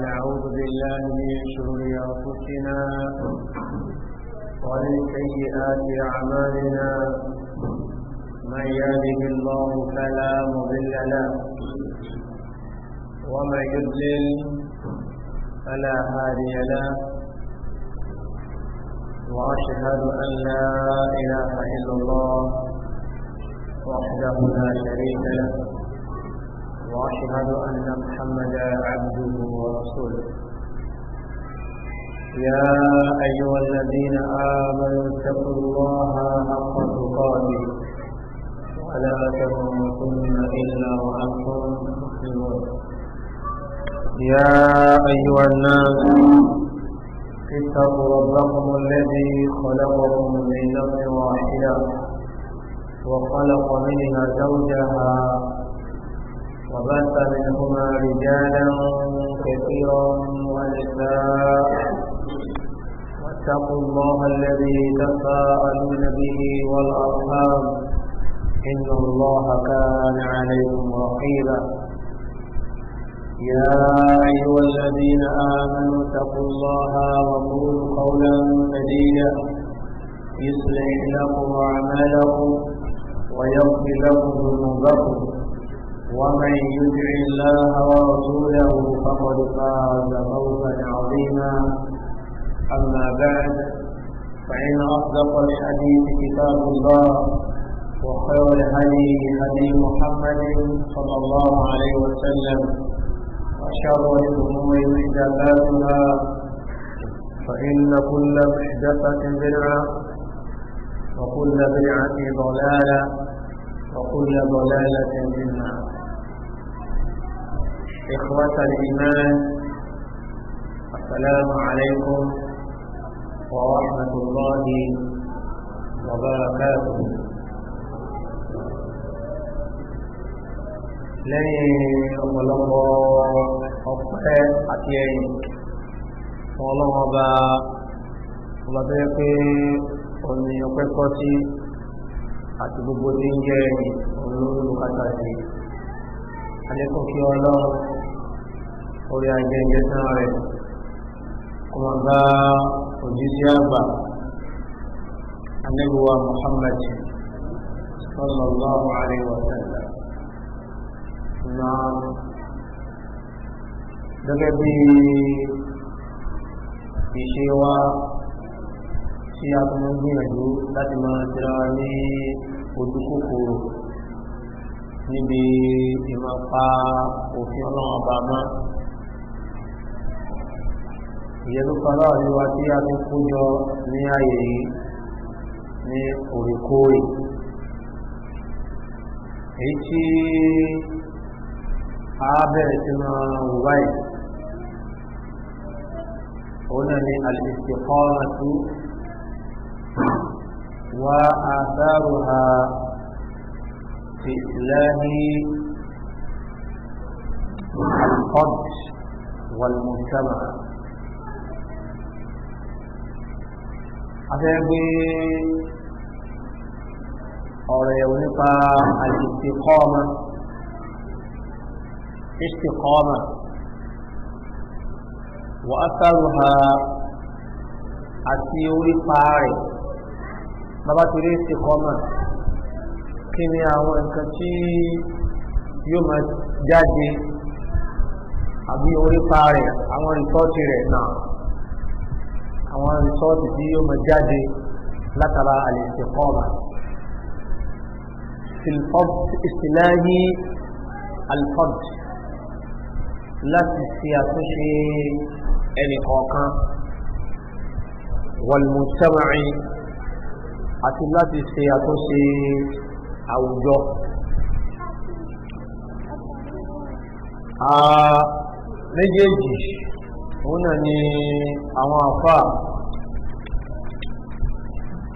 ونعوذ بالله من شرور أنفسنا ومن سيئات أعمالنا. من يهده الله فلا مضل له ومن يضلل فلا هادي له، وأشهد أن لا إله إلا الله وحده لا شريك له، وأشهد أن محمدا عبده ورسوله. يا أيها الذين آمنوا اتقوا الله حق تقاته ولا تموتن إلا وأنتم مسلمون. يا أيها الناس اتقوا ربكم الذي خلقكم من نفس واحدة وخلق منها زوجها وبث منهما رجالا كثيرا ونساء، واتقوا الله الذي تساءلون به والأرحام إن الله كان عليكم رقيبا. يا أيها الذين آمنوا اتقوا الله وقولوا قولا سديدا يصلح لكم أعمالكم ويغفر لكم ذنوبكم، ومن يطع الله ورسوله فقد فاز فوزا عظيما. أما بعد، فإن أصدق الحديث كتاب الله، وخير الهدي هدي محمد صلى الله عليه وسلم، وشر الأمور محدثاتها، فإن كل محدثة بدعة، وكل بدعة ضلالة، وكل ضلالة في النار. إخوة الإيمان، السلام عليكم ورحمة الله وبركاته. Lẹ́yìn ọ̀pọ̀lọpọ̀ ọpẹ́ àti ẹ̀yìn fún Ọlọ́run ọba, ọba tó yẹ pé òní ọpẹ́ kọ́ sí àti gbogbo tí ń jẹ́ ẹ̀yìn olólùkátà sí. Alẹ́kùn kí Ọlọ́run orí ajẹ́jẹ́ tán rẹ̀ kó máa bá òjíṣẹ́ àgbà Ànábì wa Muhammad sallallahu alaihi wa sallam. Gẹ́gẹ́ bí ìṣe wa tí a tún ń gbìyànjú láti máa tẹ́ra ní ojú kòkòrò níbi ìmọ̀pa òfin Ọlọ́run ọba mọ́, ìyẹn ló fa láàrin wa tí a ti kójọ ní ààyè yìí ní òrèkóòrè. Èyí tí a bẹ̀rẹ̀ sí máa wò báyìí òun náà ni al-istiqamatu wa atharuha fi islahi al-fard wal-mujtama'. A fẹ́ gbé ọ̀rọ̀ ẹ̀wọ̀ nípa al-istiqama, istiqama wa atharuha àti orí paarẹ̀. Bàbá ti rí istiqama, kí ni àwọn nǹkan tí yóò máa jáde àbí orí paarẹ̀, àwọn rìsọ́ọ̀tì rẹ̀ náà, àwọn rìsọ́ọ̀tì tí yóò máa jáde látara al-istiqama fil fard, istilahi al-fard, láti ṣe àtúnṣe ẹnì kọ̀ọ̀kan, wal-mujtama'i, àti láti ṣe àtúnṣe àwùjọ. Méjèèjì òun náà ni àwọn àfáà,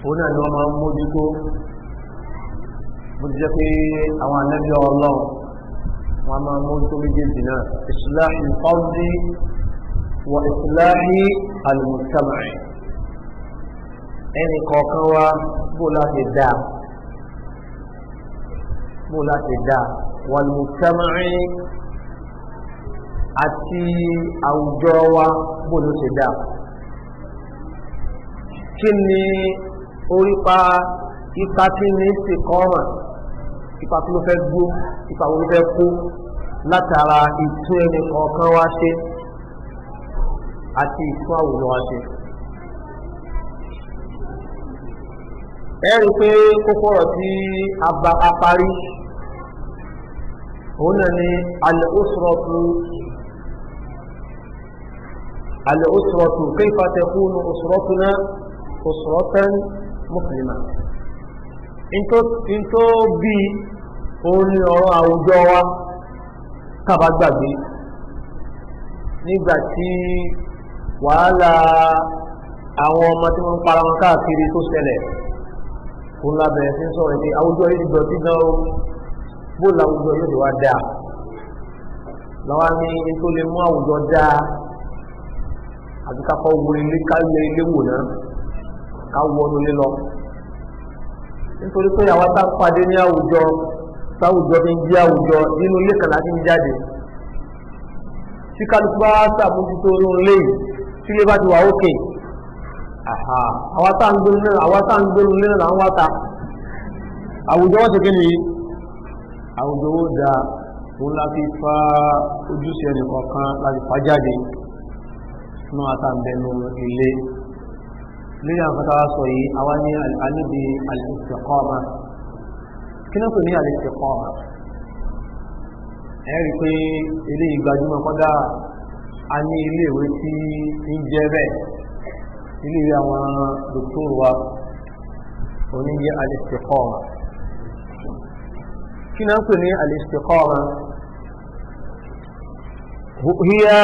òun náà ni wọ́n máa ń mójútó. Bó ti jẹ́ pé àwọn ànábì Ọlọ́run wọ́n máa mójútó méjèèjì náà, islahi al-fardi wa islahi al-mujtama'i. Ẹnì kọ̀ọ̀kan wa bó láti dá, bó láti dá, wal-mujtama'i àti àwùjọ wa bó ló ṣe dáa. Kí ni orípa ipa tí ní istiqama, ipa tí ló fẹ́ gbó, ipa wo ló fẹ́ kó látara ìtún ẹni kọ̀ọ̀kan wá ṣe àti ìtún àwùjọ wá ṣe. Ẹ rí pé kókó ọ̀rọ̀ tí a parí òun náà ni al-usratu al-usratu kayfa takunu usratuna usratan muslima. Ntó bí òun ni ọ̀rọ̀ àwùjọ wa kábà gbàgbé nígbà tí wàhálà àwọn ọmọ tí wọ́n ń para wọn káàkiri tó ṣẹlẹ̀, òun la bẹ̀rẹ̀ sí ń sọ̀rọ̀ pé àwùjọ yìí ti dọ̀tí gan o, bó làwùjọ yóò ti wá dáa. Làwa ní tó lè mú àwùjọ dáa àti ká kọ́ wo ilé, ká yẹ ilé wò náà, ká wọnú ilé lọ. Nítorí pé àwa tá ń pàdé ní àwùjọ, táwùjọ fi ń jí àwùjọ, nínú ilé kan láti ń jáde. Tí kálukú bá ṣàmójútó inú ilé yìí, tí ilé bá ti wà ókè, àwa tá ń gbénu náà, àwa tá ń gbénu ilé náà là ń wá ta. Àwùjọ wọ́n ti kí ni? Àwùjọ ó da. Òun la fi fa ojúṣe ẹnìkọ̀ọ̀kan láti fà jáde nínú àtàǹbẹ̀nu ilé. Lórí àwọn kátà wá sọ yìí, àwa ní àníbi al-istiqama. Kí ló pè ní al-istiqama? Ẹ rí i pé eléyìí gbajúmọ̀, kọ́dà a ní iléèwé tí ń jẹ́ bẹ́ẹ̀, iléèwé àwọn dòkítọ́rù wa oníjẹ́ al-istiqama. Kí ló pè ní al-istiqama? Hiya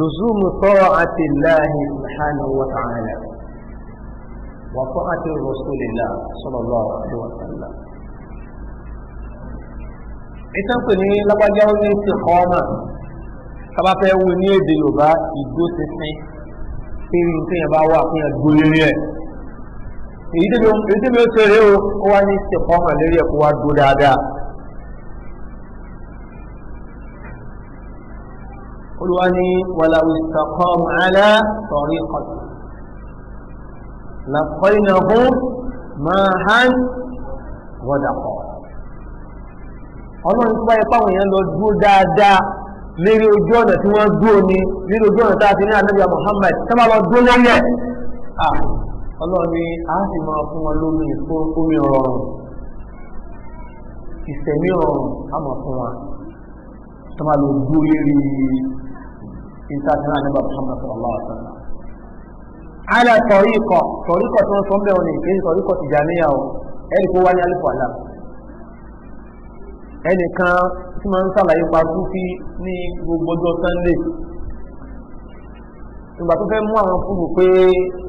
لزوم طاعة الله سبحانه وتعالى وطاعة رسول الله صلى الله عليه وسلم. Ìtàn pè ní lágbájá ó ní istiqama, tábà fẹ́ wí ní èdè Yorùbá, ìdó sísìn pé ní téèyàn bá wà fún yàn gbó lérí ẹ̀. Èyí tẹ́mi ó ṣeré o, ó wá ní istiqama lérí ẹ̀ kó wá dó dáadáa. Olúwa ní walaw istaqamu ala tariqati lasqaynahum ma'an ghadaqa. Ọlọ́run tó bá yẹ fáwọn èèyàn lọ dúró dáadáa lérí ojú ọ̀nà tí wọ́n dúró ní, lérí ojú ọ̀nà tá a ti ní Ànábì Muhammad, tí wọ́n lọ dúró lórí ẹ̀, Ọlọ́run ni a sì máa fún wọn lómi fún omi rọrùn, ìsẹ̀mí rọrùn á máa fún wọn tó máa lọ dúró lérí ìtàkùn Ànábì Muhammad sallallahu alaihi wasallam. Ala tariqa, tariqa tí wọ́n sọ ń bẹ̀ wọn ni kì í ṣe tariqa Tìjàníyà o, ẹnì kó wá ní alifu àlá. Ẹnìkan tí máa ń sàlàyé pa Súfí ní gbogbo ọjọ́ Sunday, ìgbà tó fẹ́ mú àwọn fúlù pé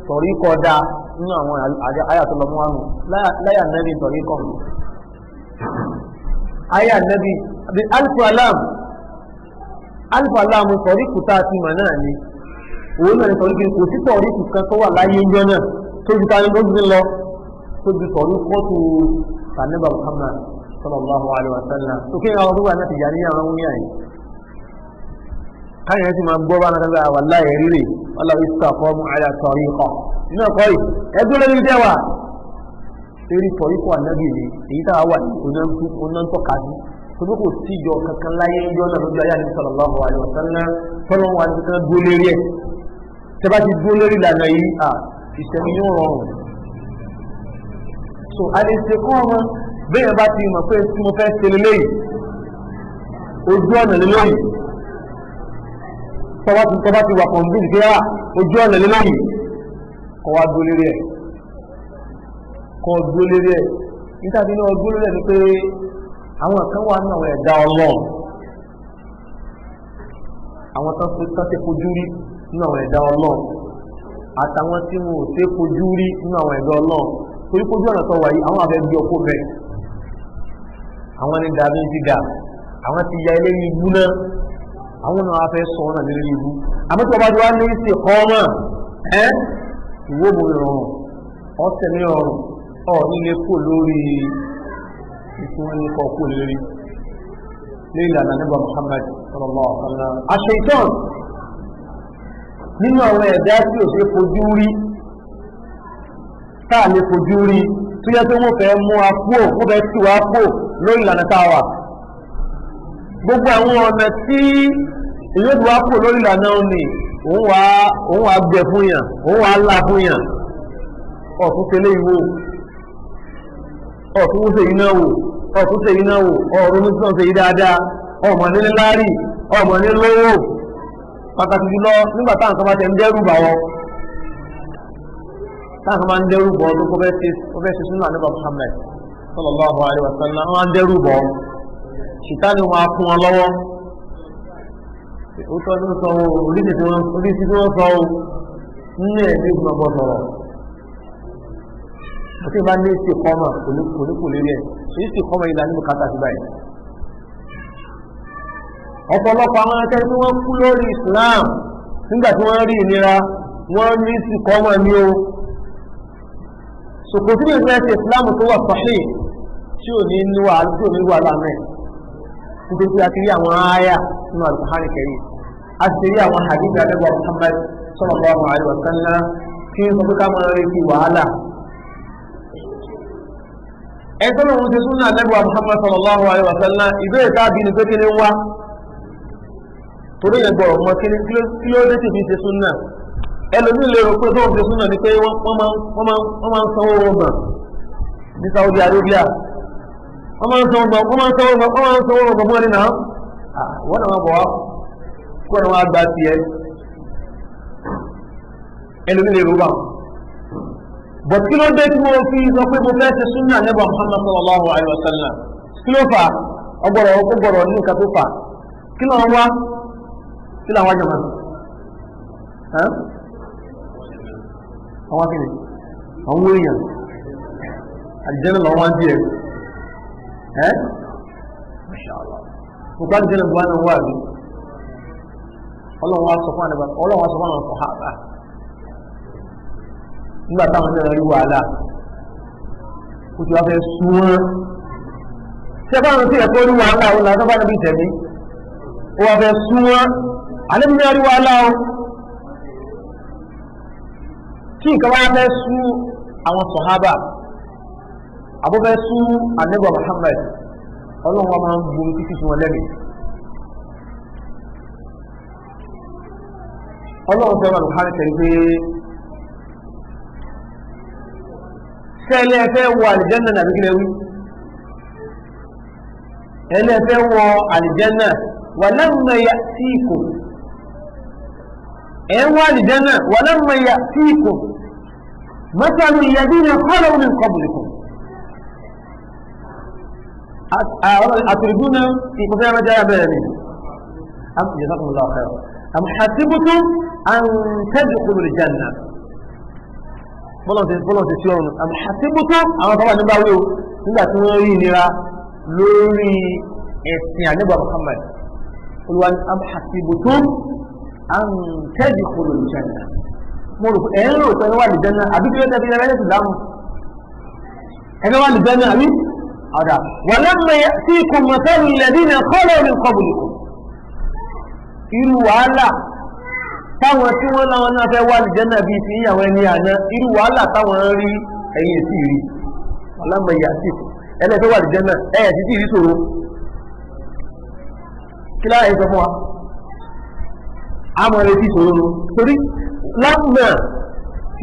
tọ̀ríkọ̀ dá nínú àwọn àyà tó lọ mú wánu láyà nẹ́bí tọ̀ríkọ̀ àyà nẹ́bí alifu alam, alifu alam tọ̀ríkù tá a ti mọ̀ náà ni òun náà ni tọ̀ríkù. Kò sí tọ̀ríkù kan tó wà láyé ńjọ́ náà tó ju ta ni ló lọ tó ju tọ̀ríkọ̀ tó tànẹ́bà Muhammad sallallahu alaihi wa sallam. Tó kí àwọn tó wà náà Tìjàníyà àwọn wúnyà yìí káyọ̀ sì máa gbọ́ bá náà sábà wallahi rírì walaw istaqamu ala tariqa nínú ọkọ̀ yìí ẹgbẹ́ lórí jẹ́ wà eré tọ̀ríkọ̀ ànábì ni èyí tá a wà ní oná ń tọ́ka sí torí kò sí ìjọ kankan láyé ìjọ náà lójú ayé ànábì sallallahu alaihi wa sallam tọ́lọ́ wà ní kankan dúró lérí ẹ̀. Tẹ́ bá ti dúró lérí ìlànà yìí, à ìṣẹ̀mí yóò rọrùn. So al-istiqama, bẹ́ẹ̀ bá ti mọ̀ pé tí mo fẹ́ ṣe lélẹ́yìí, ojú ọ̀nà lélẹ́yìí, tọ́ba ti wà kọ̀ǹbìtì pé á ojú ọ̀nà lélẹ́yìí, kọ́ wá dúró lérí ẹ̀, kọ́ dúró lérí ẹ̀. Níta fi ní ọdún lórí ẹ̀ ni pé àwọn kan wà nínú àwọn ẹ̀dá Ọlọ́run, àwọn tó ṣe fojú rí nínú àwọn ẹ̀dá Ọlọ́run àtàwọn tí wọn ò ṣe fojú rí nínú àwọn ẹ̀dá Ọlọ́run, torí fojú ọ̀nà tó wà yìí àwọn àfẹ́ gbé ọkọ bẹ́ẹ̀, àwọn ní dàbí ti dà, àwọn ti ya eléyìí ibú náà, àwọn náà wá fẹ́ sọ ọ́nà lórí ibú. Àmọ́ tí wọ́n bá ti wá ní sí kọ́mọ̀ ẹ́ ìwé òmùú rọrùn, ọ̀sẹ̀ ní rọrùn, ọ̀ nílé kò lórí ìfún ní kọ́ kò lórí. Ní ìlànà nígbà Muhammad sallallahu alaihi wasallam. Àṣetán nínú àwọn ẹ̀dá tí ò ṣe fojú rí, táà lè fojú rí, tó yẹ pé wọ́n fẹ́ mú wa kúò, wọ́n fẹ́ tì wá kúò lórí ìlànà táwa. Gbogbo àwọn ọ̀nà tí èyí ó ti wá kúò lórí ìlànà òní, òun wá gbẹ fún yàn, òun wá là fún yàn. Ọ̀tún tẹ́lẹ̀ ìwò, ọ̀tún ṣe iná wò, ọ̀tún ṣe iná wò, ọ̀rọ̀ ní sọ̀n ṣe yí dáadáa, ọmọ ní láàrí, ọmọ ní lówó. Pàtàkì jùlọ nígbà táwọn kan bá tẹ ń dẹ́rù bà wọ́n, táwọn kan bá ń dẹ́rù bọ̀ tó kó fẹ́ ṣe súnà nípa Muhammad sallallahu alaihi wasallam, wọ́n ń dẹ́rù bọ̀, ṣìtáni wọn á fún wọn lọ́wọ́. Ó tọ́ ní sọ oríṣi tí wọ́n sọ nínú ẹ̀ ní ìgbìmọ̀ bọ̀ sọ̀rọ̀ àti ìbá ní ìsìnkọ́mà kò ní kò lérí ẹ̀. Ìsìnkọ́mà ìlànà ní bùkátà sí báyìí. Ọ̀pọ̀lọpọ̀ àwọn akẹ́kọ̀ọ́ tí wọ́n kú lórí Islam nígbà tí wọ́n rí ìnira, wọ́n ní ìsìnkọ́mà ní o. Sòkò tí ìfẹ́ ṣe Islam tó wà sahih tí ò ní ní wàhálà, tí ò ní wàhálà mẹ́, nítorí pé a ti rí àwọn ááyà nínú Al-Qur'an Karim, a ti rí àwọn hadith Ànábì Muhammad sallallahu alaihi wa sallam kí n sọ pé ká máa retí wàhálà. Ẹgbẹ́ lòun ti súnà Ànábì Muhammad sallallahu alaihi wa sallam, ìbéèrè táàbí ni pé kí ni wá torí yẹn gbọ́rọ̀ mọ́ kí ló dé tí fi ṣe súnà. Ẹlòmíì lè rò pé tóun ṣe súnà ni pé wọ́n máa ń sanwó ọgbọ̀n ní Saudi Arabia, wọ́n máa ń sanwó ọgbọ̀n, wọ́n máa ń sanwó ọgbọ̀n, wọ́n máa ń sanwó ọgbọ̀n fún ẹni náà. Wọ́n náà bọ̀ wá kó ẹni wọ́n á gba tiẹ̀. Ẹlòmíì lè rò bá wọn. Bọ̀ kí ló dé tí mo fi sọ pé mo fẹ́ ṣe súnà Ànábì Muhammad sallallahu alaihi wa sallam? Kí ló fà? Ọgbọ̀rọ̀ ọgbọ̀rọ̀ ní nǹkan tó fà. Kí ló ń wá? Kí ló ń wá jọmọ́? Àwọn kìnnì, àwọn èèyàn àlìjẹ́nà lọ wá díẹ̀ ẹ́. Mashallah, mo kọ́ àlìjẹ́nà bó wá náà wà ní. Ọlọ́run wá sọ fún àdàbà, Ọlọ́run wá sọ fún àwọn sọ̀hábà nígbà táwọn náà rí wàhálà, ó ti wá fẹ́ sún wọn. Ṣé báwọn tí ẹ̀kọ́ rí wàhálà, ó làwọn bá níbi ìtẹ̀mí, ó wá fẹ́ sún wọn. Àlébi náà rí wàhálà o, tí nǹkan wá fẹ́ sú àwọn sọ̀hábà, àbó fẹ́ sú ànábì Muhammad, Ọlọ́run wa máa ń gbomi títí sí wọn lẹ́mìí. Ọlọ́run fẹ́ wà lùkárì tẹ̀lé pé sẹ́lẹ̀ fẹ́ wọ àlìjẹ́nà nàbí kílẹ̀ wí, ẹlẹ́ fẹ́ wọ àlìjẹ́nà, walamma ya'tikum, ẹ̀ ń wọ àlìjẹ́nà, walamma ya'tikum mathalu alladhina khalaw min qablikum àtìrìbúnà ìkọfẹ́ ẹmẹ́jẹ́ bẹ̀rẹ̀ ni. Jazakumullahu khairan. Am hasibtum an tadkhulul janna, bọ́lọ̀ ti sí ọ̀run. Am hasibtum, àwọn sọ́wọ́ nígbà wí o, nígbà tí wọ́n rí ìnira lórí ẹ̀sìn àníbà Muhammad, olúwa ní am hasibtum an tadkhulul janna, mo rò ẹ̀ ń rò pé wà ní janna, àbí kí ló tẹ́ fi ẹgbẹ́ ti dáhùn ẹgbẹ́ wà ní janna àbí ọ̀dà. Walamma ya'tikum mathalu alladhina khalaw min qablikum, irú wàhálà táwọn tí wọ́n láwọn náà fẹ́ wà lìjẹ́nà bíi ti ìyàwó ẹni àná, irú wàhálà táwọn rí ẹ̀yìn sí rí. Walamma ya'tikum, ẹlẹ́fẹ́ wà lìjẹ́nà ẹ̀yẹ̀ sí ti rí ṣòro. Kí láyé sọ fún wa, àmọ́ retí ìṣòro torí lámà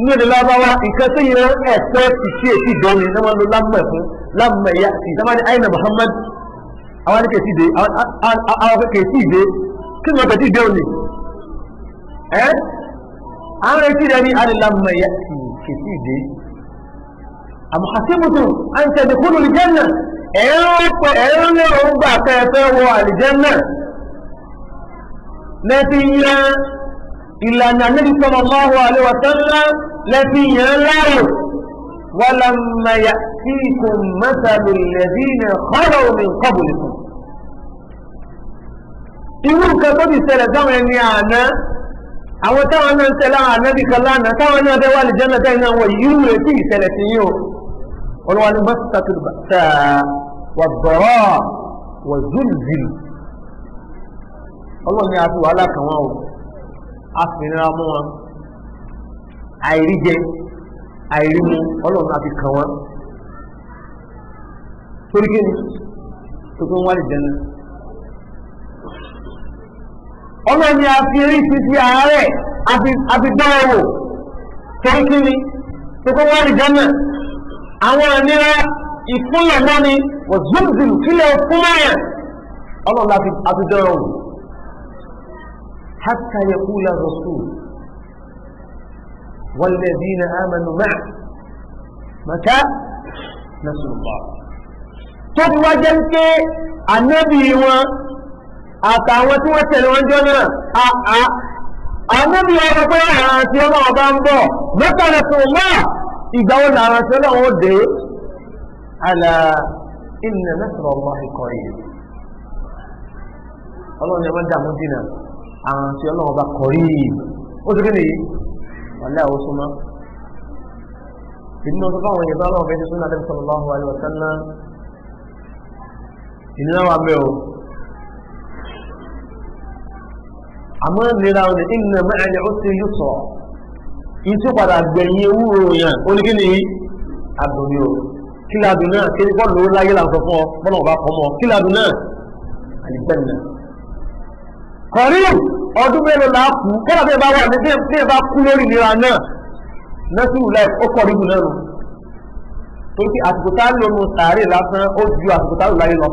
ní èdè lábáwá, nǹkan tó yẹ ẹ̀fẹ́ ti ṣe èsì ìdánni ní wọ́n lo lámà fún. Lámà yá sí sábà ní àyìnà Muhammad, àwọn kèsì ìdè, àwọn kèsì ìdè, kí ni wọ́n kèsì ìdè òní ẹ́ àwọn retí rẹ̀ ní àní lámà yá sí kèsì ìdè. Am hasibtum an tadkhulul janna, ẹ̀rọ lérò ń gbà kẹfẹ́ wọ àlìjẹ́nà lẹ́fi yan ìlànà Nabi sallallahu alaihi wa sallam, lẹ́fi yan láàrò. Walamma ya'tikum mathalu alladhina khalaw min qablikum, irú nǹkan tó ti ṣẹlẹ̀ sáwọn ẹni àná, àwọn táwọn náà ń tẹ̀lé àwọn ànábì kan lánàá, táwọn náà fẹ́ wà àlìjẹ́nà tẹ́yìn náà wọ̀, irú rẹ̀ tí ìṣẹ̀lẹ̀ sí yín o. Olúwa ni masatul ba'sa wad-dara wa zulzilu. Ọlọ́run ní a fi wàhálà kàn wọ́n o, a fi nira mú wọn, àìríjẹ àìrímu Ọlọ́run a fi kàn wọ́n. Torí kí ni? Tó kó wọ́n lè jẹun. Ọlọ́run ní a fi rí títí àárẹ̀ a fi dánwò wò. Torí kí ni? Tó kó wọ́n lè jẹun. Àwọn ìnira ìfúnlẹ̀ mọ́ni wọ́n zúlùzùlù kílẹ̀ fún máyà. Ọlọ́run a fi dánwò wò. حتى يقول الرسول والذين آمنوا معه متى نصر الله. Tó fi wá jẹ́ pé ànábì wọn àtàwọn tí wọ́n tẹ̀lé wọn jọ náà, ànábì wọn pé àwọn tí ọlọ́wọ́ bá ń bọ̀, متى نصر الله, ìgbà wo làwọn tí ọlọ́wọ́ dé? ألا إن نصر الله قريب. Ọlọ́run ni wọ́n dààmú dínà, àwọn tí ọlọ́run bá kọrí ó ti kéde wàlẹ́ àwọn súnmọ́. Ìdí náà tó fáwọn èèyàn bá lọ́wọ́ fẹ́ ṣe súnà Ànábì sallallahu alaihi wasallam, ìnira wà mẹ́ o. Àmọ́ nira ọ̀nà inna ma'al usri yusra, yìí tó padà gbẹ̀yìn ewúro yẹn ó ní kí ni adùn ni o. Kí ládùn náà? Kí ni bọ́ọ̀lù láyé là ń sọ fún ọ bọ́ọ̀lù ọba kọ́ mọ́? Kí ládùn náà? Àlìjẹ́nà kọ̀rí. Ọdún mélòó la kú? Kọ́lá bí ẹ bá wà ní bí ẹ bá kú lórí ìnira náà, nẹ́sùrù láì ó kọ̀rí jù náà nù. Torí pé àsìkò tá a lò nù sàárè lásán ó ju àsìkò tá a lò láyé lọ.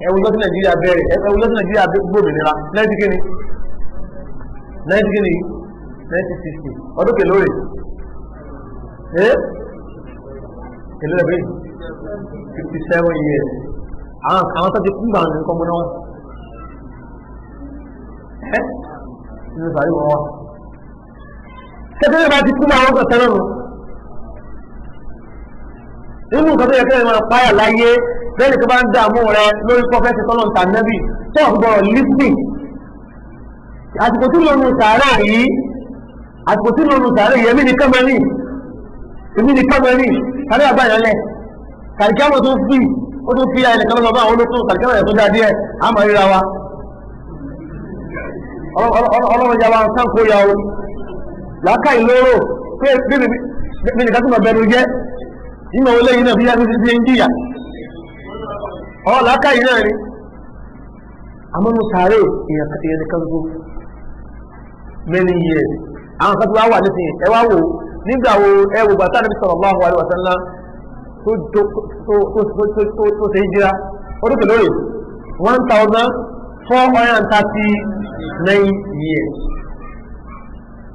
Ẹwù lọ́sí Nàìjíríà bẹ̀rẹ̀, ẹwù lọ́sí Nàìjíríà gbòmìnira nineteen kíni, nineteen kíni, 1960. Ọdún kèlóore ẹ kèlóore bẹ́ẹ̀, 57 years. Àwọn tó ti kú gbà ní kọ́mọ náà ẹ nínú sàárè wọn wá. Tẹ́tẹ́ bá ti kú máa wọ́n kàn tẹ́lẹ̀ nù. Nínú nǹkan tó yẹ kí ẹ máa páyà láyé bẹ́ẹ̀ tó bá ń dààmú rẹ lórí pọ́fẹ́sì tọ́lọ̀ ń ta nẹ́bì tó ń gbọ́rọ̀ lísìn. Àsìkò tí lónú sàárè yìí, àsìkò tí lónú sàárè yìí, èmi ní kọ́mẹ́rì, èmi ní kọ́mẹ́rì sàárè àbáyọ̀lẹ̀ kàríkàmọ̀ tó fi ó tó fi àìlẹ̀kan lọ́wọ́ àwọn olókùn kàríkàmọ̀ yẹn tó dá díẹ̀ àmọ́ ríra wa. Ọlọ́run yà wá sáǹkó ya o làákà ìlóró pé bí nìkan tó máa bẹnu jẹ́ ìmọ̀ olè yìí náà bí yá bí ń jìyà ọ làákà yìí náà ni. Àmọ́nù sàárè èèyàn nìkan tó many years àwọn kan tó wá wà nísìnyí. Ẹ wá wò nígbà wo, ẹ wò gbàtà Ànábì sallallahu alaihi wasallam tó ṣe hijira, ọdún kìlórí 1439 years.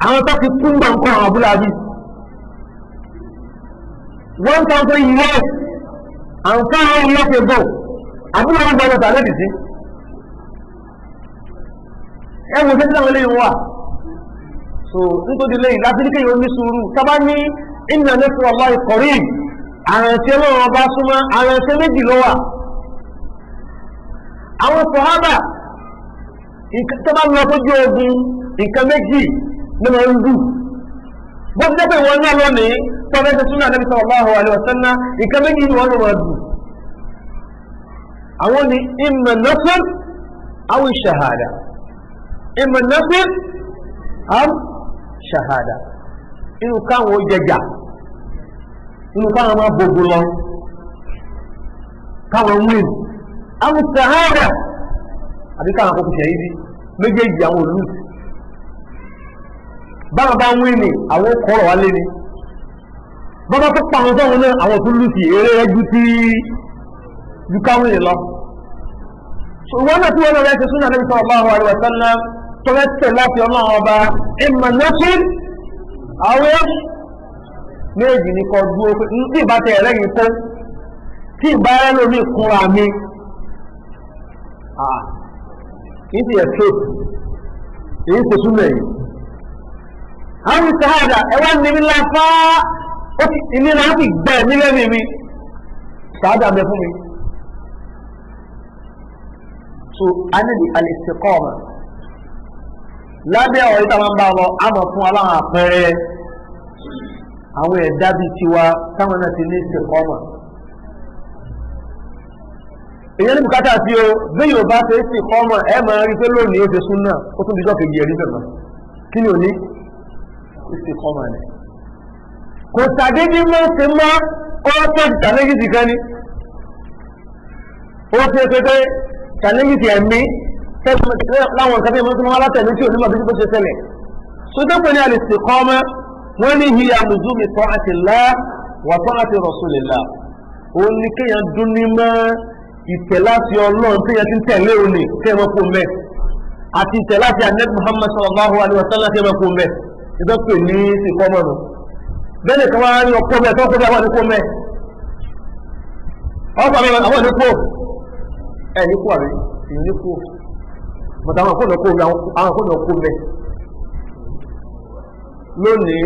Àwọn tó ti kún gbà ń kọ́ àwọn abúlé àbí 1000 years and 400 years ago, abúlé wọn gbọ́dọ̀ tà lẹ́dìí sí. Ẹ wo sẹ́sẹ́ àwọn eléyìí wà. So nítorí lẹ́yìn láti ní kéèyàn ní sùúrù sábà ní inna nasrallahi qarib, àrẹ̀ṣẹ́ lọ́wọ́ ọba súnmọ́. Àrẹ̀ṣẹ́ méjì ló wà. Àwọn sọ̀hábà tó bá lọ sójú ogun, nǹkan méjì ní ma ń dù. Bó ti jẹ́ pé ìwọ náà lónìí tó fẹ́ ṣe súnà Nabi sallallahu alaihi wasallam, nǹkan méjì ni wọ́n ló máa dù. Àwọn ni imma nasr aw shahada, imma nasr aw shahada. Inú káwọn ó jẹjà, inú káwọn máa gbogbo lọ, káwọn win, aw shahada, àbí káwọn akókò ṣẹ̀yìn méjèèjì. Àwọn olùsì báwọn bá ń wí ni àwọn kọ̀rọ̀ wá lé ni, bọ́bá tó pa àwọn sọ́run náà, àwọn tó lùsì eré ẹjú tí ju káwọn lọ. Wọ́n náà tí wọ́n náà rẹ̀ ṣe súnà Nabi sallallahu alaihi wasallam tó rẹ̀ tẹ̀ láti ọlọ́run ọba, imma nasr àwọn méjì ní kọ dúró pé tí ìbá tẹ ẹ̀rẹ́ yìí kó tí ìbá rẹ̀ lómi kúnra mi kì í ti escape èyí ṣe súnà yìí. Àwọn ìsàhádà ẹwà níbi láfá ìnira ti gbẹ̀ mí lẹ́mìí mi, sàádà mẹ́ fún mi. So a ní al-istiqama lábẹ́ ọ̀rọ̀ yìí táwọn bá lọ àmọ̀ fún aláwọn àpẹẹrẹ àwọn ẹ̀dá bíi tiwa táwọn náà ti ní istiqama. Èyàn ní bùkátà sí o. Bí yóò bá ṣe sí kọ́mọ̀, ẹ máa rí pé lónìí ó ṣe súnà, ó tún dijọ́ kejì ẹ̀rí bẹ̀rẹ̀. Kí ni òní sí kọ́mọ̀ rẹ̀? Kò sàdédé mọ́ ṣe mọ́. Ó tó ti challenge kan ni, ó ṣe pé pé challenge ẹ̀mí láwọn nǹkan tí wọ́n wá látẹ̀mí tí onímọ̀ bí bó ṣe ṣẹlẹ̀. So tó pè ní al-istiqama, wọ́n ní hiya luzumi ta'atillah wa ta'ati rasulillah. Òun ni kéèyàn dún ní mọ́ ìtẹ̀láti Ọlọ́run téèyàn ti ń tẹ̀lé òní, kéèyàn mọ́ kó mẹ́, àti ìtẹ̀láti Ànábì Muhammad sallallahu alaihi wa sallam, kéèyàn mọ́ kó mẹ́. Ìdọ́pẹ̀ ní istiqama nù. Bẹ́ẹ̀ kan wá ní ọkọ mẹ́ tó kó bẹ́ẹ̀, àwọn ní kó mẹ́ ọkọ̀ mi, àwọn ní kó ẹ̀ ní kó àbí ìyẹn ní kó bọ̀tà, àwọn kó àwọn kó kó mẹ́. Lónìí,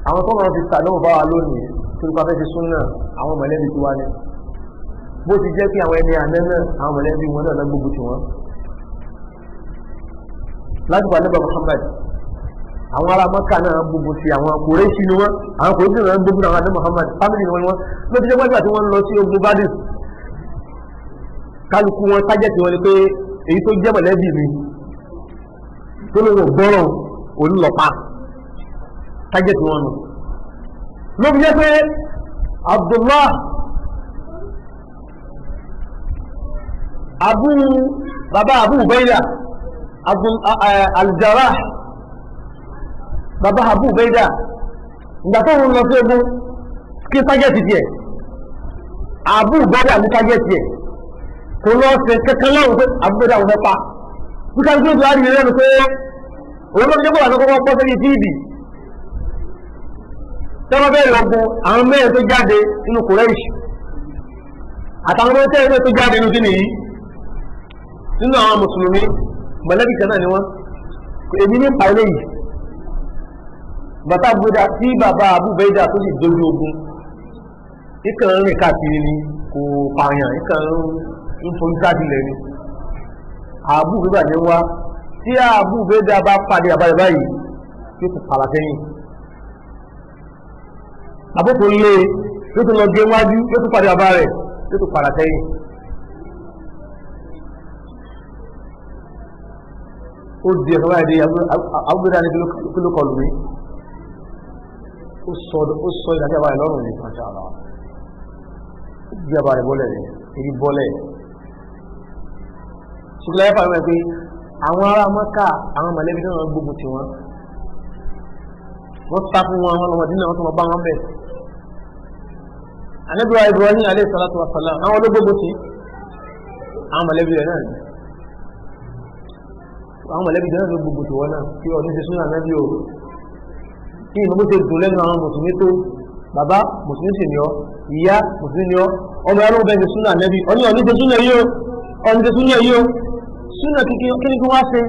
àwọn tó máa fi sàdánwò bá wa lónìí tó nípa fẹ́ fi súnà, àwọn mọ̀lẹ́bí tí wá ní. Bó ti jẹ́ pé àwọn ẹni àná náà, àwọn mọ̀lẹ́bí wọn náà gbógun ti wọn láti wà nígbà Muhammad. Àwọn ará Mọ́kà náà gbógun ti àwọn Kùrẹ́ṣì ni wọ́n. Àwọn Kùrẹ́ṣì náà gbógun àwọn àdé Muhammad, family ni wọ́n. Ló ti jẹ́ pé tí wọ́n lọ sí ogun Badr, kálukú wọn target wọn ni pé èyí tó jẹ́ mọ̀lẹ́bí mi tó lóun gbọ́rọ̀ onílọ́pàá, target wọn nù. Ló fi jẹ́ pé Abdullah Abu, bàbá Abu Ubaida, Al-Jarrah, bàbá Abu Ubaida, ìgbà tó ń lọ sí ogun, kí target tiẹ̀? Abu Ubaida ní target tiẹ̀. Kò lọ sí kankan lọ́rùn pé Abu Ubaida wọn fẹ́ pa. Wíkà ní kí ló ti lẹ́nu pé òun ló fi jẹ́ kó wà ní kọ́kọ́ pọ́ sẹ́yìn tíìdì tọ́wọ́ bẹ́ẹ̀ lọ́gbọ́n. Àwọn mẹ́rin tó jáde nínú Quraysh àtàwọn mẹ́rin tó jáde nínú kíni yìí, nínú àwọn mùsùlùmí, mọ̀lẹ́bí kan náà ni wọ́n. Èmi ní pa eléyìí. Bàtà gbódà tí bàbá Abu Ubaida tó sì dojú ogun, ìkàn ń rìn káàkiri ni, kò pààyàn, ìkàn ń forí káàkiri lẹ́ni. Abu Ubaida ní wá tí Abu Ubaida bá pàdé àbáyọ báyìí, yóò tún pàlà sẹ́yìn. Àbókò lé, yóò tún lọ gé wájú, yóò tún pàdé àbá rẹ̀, yóò tún padà sẹ́yìn. Ó di ẹ̀fọ́ báyìí dé àbúgbéra ní kí ló kọlù mí. Ó sọ ìdájọ́ àbá rẹ̀ lọ́rùn ní masha Allah. Ó gbé àbá rẹ̀ bọ́lẹ̀ ní èyí bọ́lẹ̀. Ṣùgbọ́n ẹ̀fà rẹ̀ pé àwọn ará Mọ́kà, àwọn mọ̀lẹ́bí náà gbógun ti wọn, wọ́n sá fún wọn, wọn lọ́mọdé náà wọ́n tún bá wọn bẹ̀. Ànábì wa Ibrahim alayhi salatu wa salam, àwọn ológbogbo ti àwọn mọ̀lẹ́bí rẹ̀ náà ni. Àwọn mọ̀lẹ́bí rẹ̀ náà ló gbogbo ti wọ́n náà kí ọdún ṣe súnà náà bí o kí ìmọ̀ bó ṣe dùn lẹ́nu àwọn mùsùlùmí tó. Bàbá mùsùlùmí sì ni ọ, ìyá mùsùlùmí ni ọ, ọmọ ẹ̀rọ bẹ́ẹ̀ ṣe súnà nẹ́bí, ọ ní ọ̀ní ṣe súnà yìí o, ọ̀ní ṣe súnà yìí o. Súnà kí ni kí wọ́n ṣe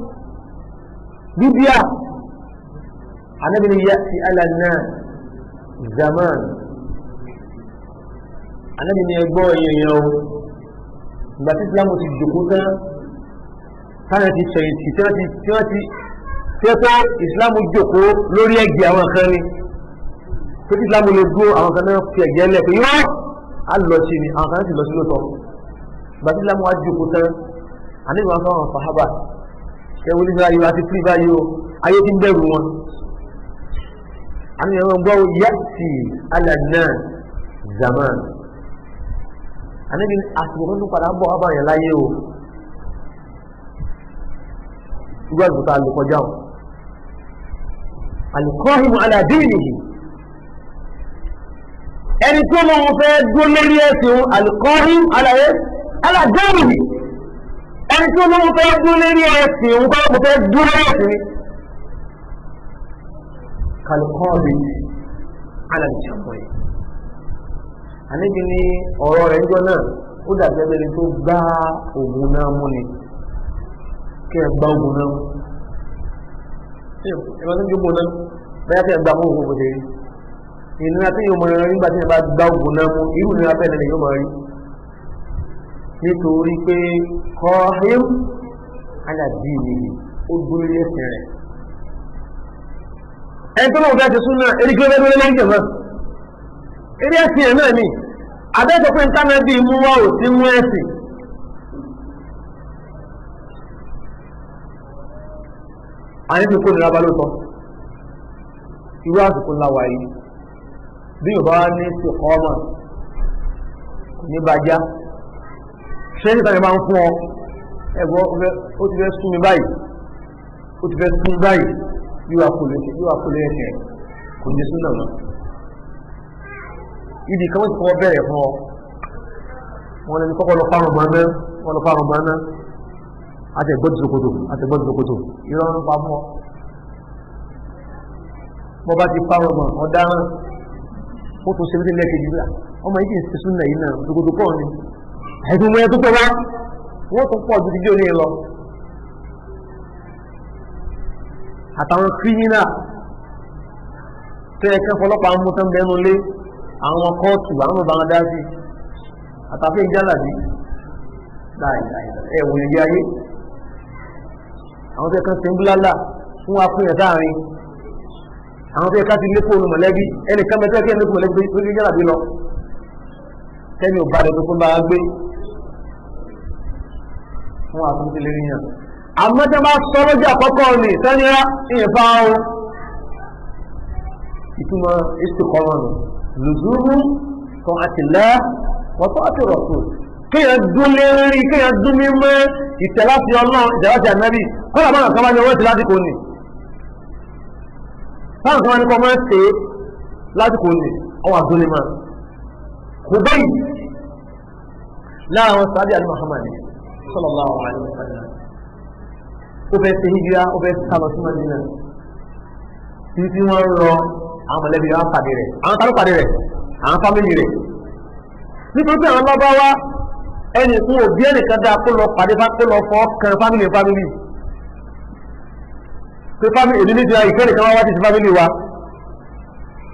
bíbíà? Ànábì ni ya'ti ala an-nas zaman. Ànábì ni ẹgbọ́ èèyàn o, ìgbà tí Islam ti jòkó tán, táwọn ti fẹ̀yìntì, tí wọ́n ti tí wọ́n ti tí wọ́n pé Islam jòkó lórí ẹ̀gẹ́ àwọn kan ni, pé tí Islam lè dúró, àwọn kan náà fi ẹ̀gẹ́ lẹ̀ pé yọ́ á lọ sí ni, àwọn kan sì lọ sí lóòótọ́. Ìgbà tí Islam wá jòkó tán, Ànábì wọn fáwọn sàhábà ẹwọ ní ayé àti fúri báyìí o, ayé ti ń bẹ̀rù wọn. Àmì ẹ̀rọ gbọ́ ya'ti ala an-nas zaman. Ànábì àsìkò kan tó padà bọ̀ wá báyẹn láyé o, irú àsìkò tá a lè kọjá o, al-qa'imu ala dinihi, ẹni tó mọ̀ wọn fẹ́ dúró lórí ẹ̀sìn, al-qa'imu ala dinihi, ẹni tó mọ̀ wọn fẹ́ dúró lórí ẹ̀sìn òun kọ́ mo fẹ́ dúró lórí ẹ̀sìn ni, kal-qabid ala al-jamr. Àníbi ní ọ̀rọ̀ rẹ̀ níjọ́ náà, ó dàbí ẹgbẹ́ tó gbá ògùn náà mú ni. Kí ẹ gbá ògùn náà mú, ẹ máa ń jókòó náà bẹ́ẹ̀, kí ẹ gbá mú ògùn bó ṣe rí ìnira tí yóò mọ rí nígbà tí ẹ bá gbá ògùn náà mú, irú ìnira bẹ́ẹ̀ ni yóò máa rí, nítorí pé kọ́hím aládìní ó dúró lé ẹ̀sìn rẹ̀. Ẹni tó lóun fẹ́ ti súnà eré, kí ló fẹ́ dúró lé lẹ́yìn jẹ̀mọ́? Eré ẹ̀sìn ẹ̀ náà ni. Abẹ́sọ̀ pé nǹkan náà bí mú wá ò sí mú ẹ̀sìn. Àwọn ẹni kò nira bá lóòótọ́. Irú àsìkò ńlá wà yìí, bí yóò bá wá ní istiqama kò ní bàjá. Ṣé níta ni máa ń fún ọ ẹ̀gbọ́n, ó ti fẹ́ sún mi báyìí, ó ti fẹ́ sún báyìí, yóò wá kó lè ẹsẹ̀ kò ní sún náà mọ́. Ibi kan wọ́n ti kọ́ bẹ̀rẹ̀ fún ọ, wọ́n lè ní kọ́kọ́ lọ fárùn gbọ́n náà, wọ́n lọ fárùn gbọ́n náà, àti ẹ̀gbọ́n ti ṣòkòtò, àti ẹ̀gbọ́n ti ṣòkòtò, irọ́ ń pa fún ọ. Bọ́ bá ti fárùn gbọ́n ọ̀daràn, ó tún ṣe ní lẹ́ẹ̀kejì bí ọmọ yìí kì í ṣe súnà yìí náà, ṣòkòtò pọ̀ ni ẹ̀sùn mọ́ ẹ tó pọ̀ wá, wọ́n tún pọ̀ ju ti jó ní lọ. Àtàwọn kírímínà tó yẹ kí ọlọ́pàá mú tán bẹ́ẹ̀ nulẹ̀, àwọn kóòtù àwọn ọba wọn dá sí, àtàfẹ́ ìjálàbí ẹ̀wọ̀n ìdí ayé, àwọn tó yẹ kán ṣe ń búlálà fún wa fún yẹn sáàrin, àwọn tó yẹ ká ti lé fóònù mọ̀lẹ́bí, ẹnìkan mẹ́tẹ́ kí ẹni kú mọ̀lẹ́bí tó ní ìjálàbí lọ, tẹ́mi ò bá rẹ̀ tó fún bá gbé fún wa fún sílé níyàn. Àmọ́ tẹ́ bá sọ lójú àkọ́kọ́ ni sẹ́niyà ìyẹ̀fà o, ìtumọ̀ istiqama nù lùzúmù ta'atillah wa ta'ati rasul, kéèyàn dún lérí, kéèyàn dún mímọ́ ìtẹ̀láti Ọlọ́run, ìtẹ̀láti ànábì. Kọ́lá báwọn kan bá ní ọwọ́ ti lásìkò ní, báwọn kan bá ní kọ́ máa ń ṣe lásìkò ní ọwọ́ àdúlé máa kò bẹ́yì lára àwọn sábẹ́ àlú Muhammad sallallahu alaihi wasallam. Ó fẹ́ ṣe hijira, ó fẹ́ sálọ sí Madina, títí tí wọ́n ń lọ àwọn mọ̀lẹ́bí wọn pàdé rẹ̀, àwọn tálọ́ pàdé rẹ̀, àwọn fámìlì rẹ̀, nítorí pé àwọn lọ́bá wá ẹnì fún òbí ẹnìkan dáa kó lọ pàdé, kó lọ fọ́ kan fámìlì fámìlì pé fámìlì èmi níbi ìfẹ́ nìkan wá wá ti fámìlì wa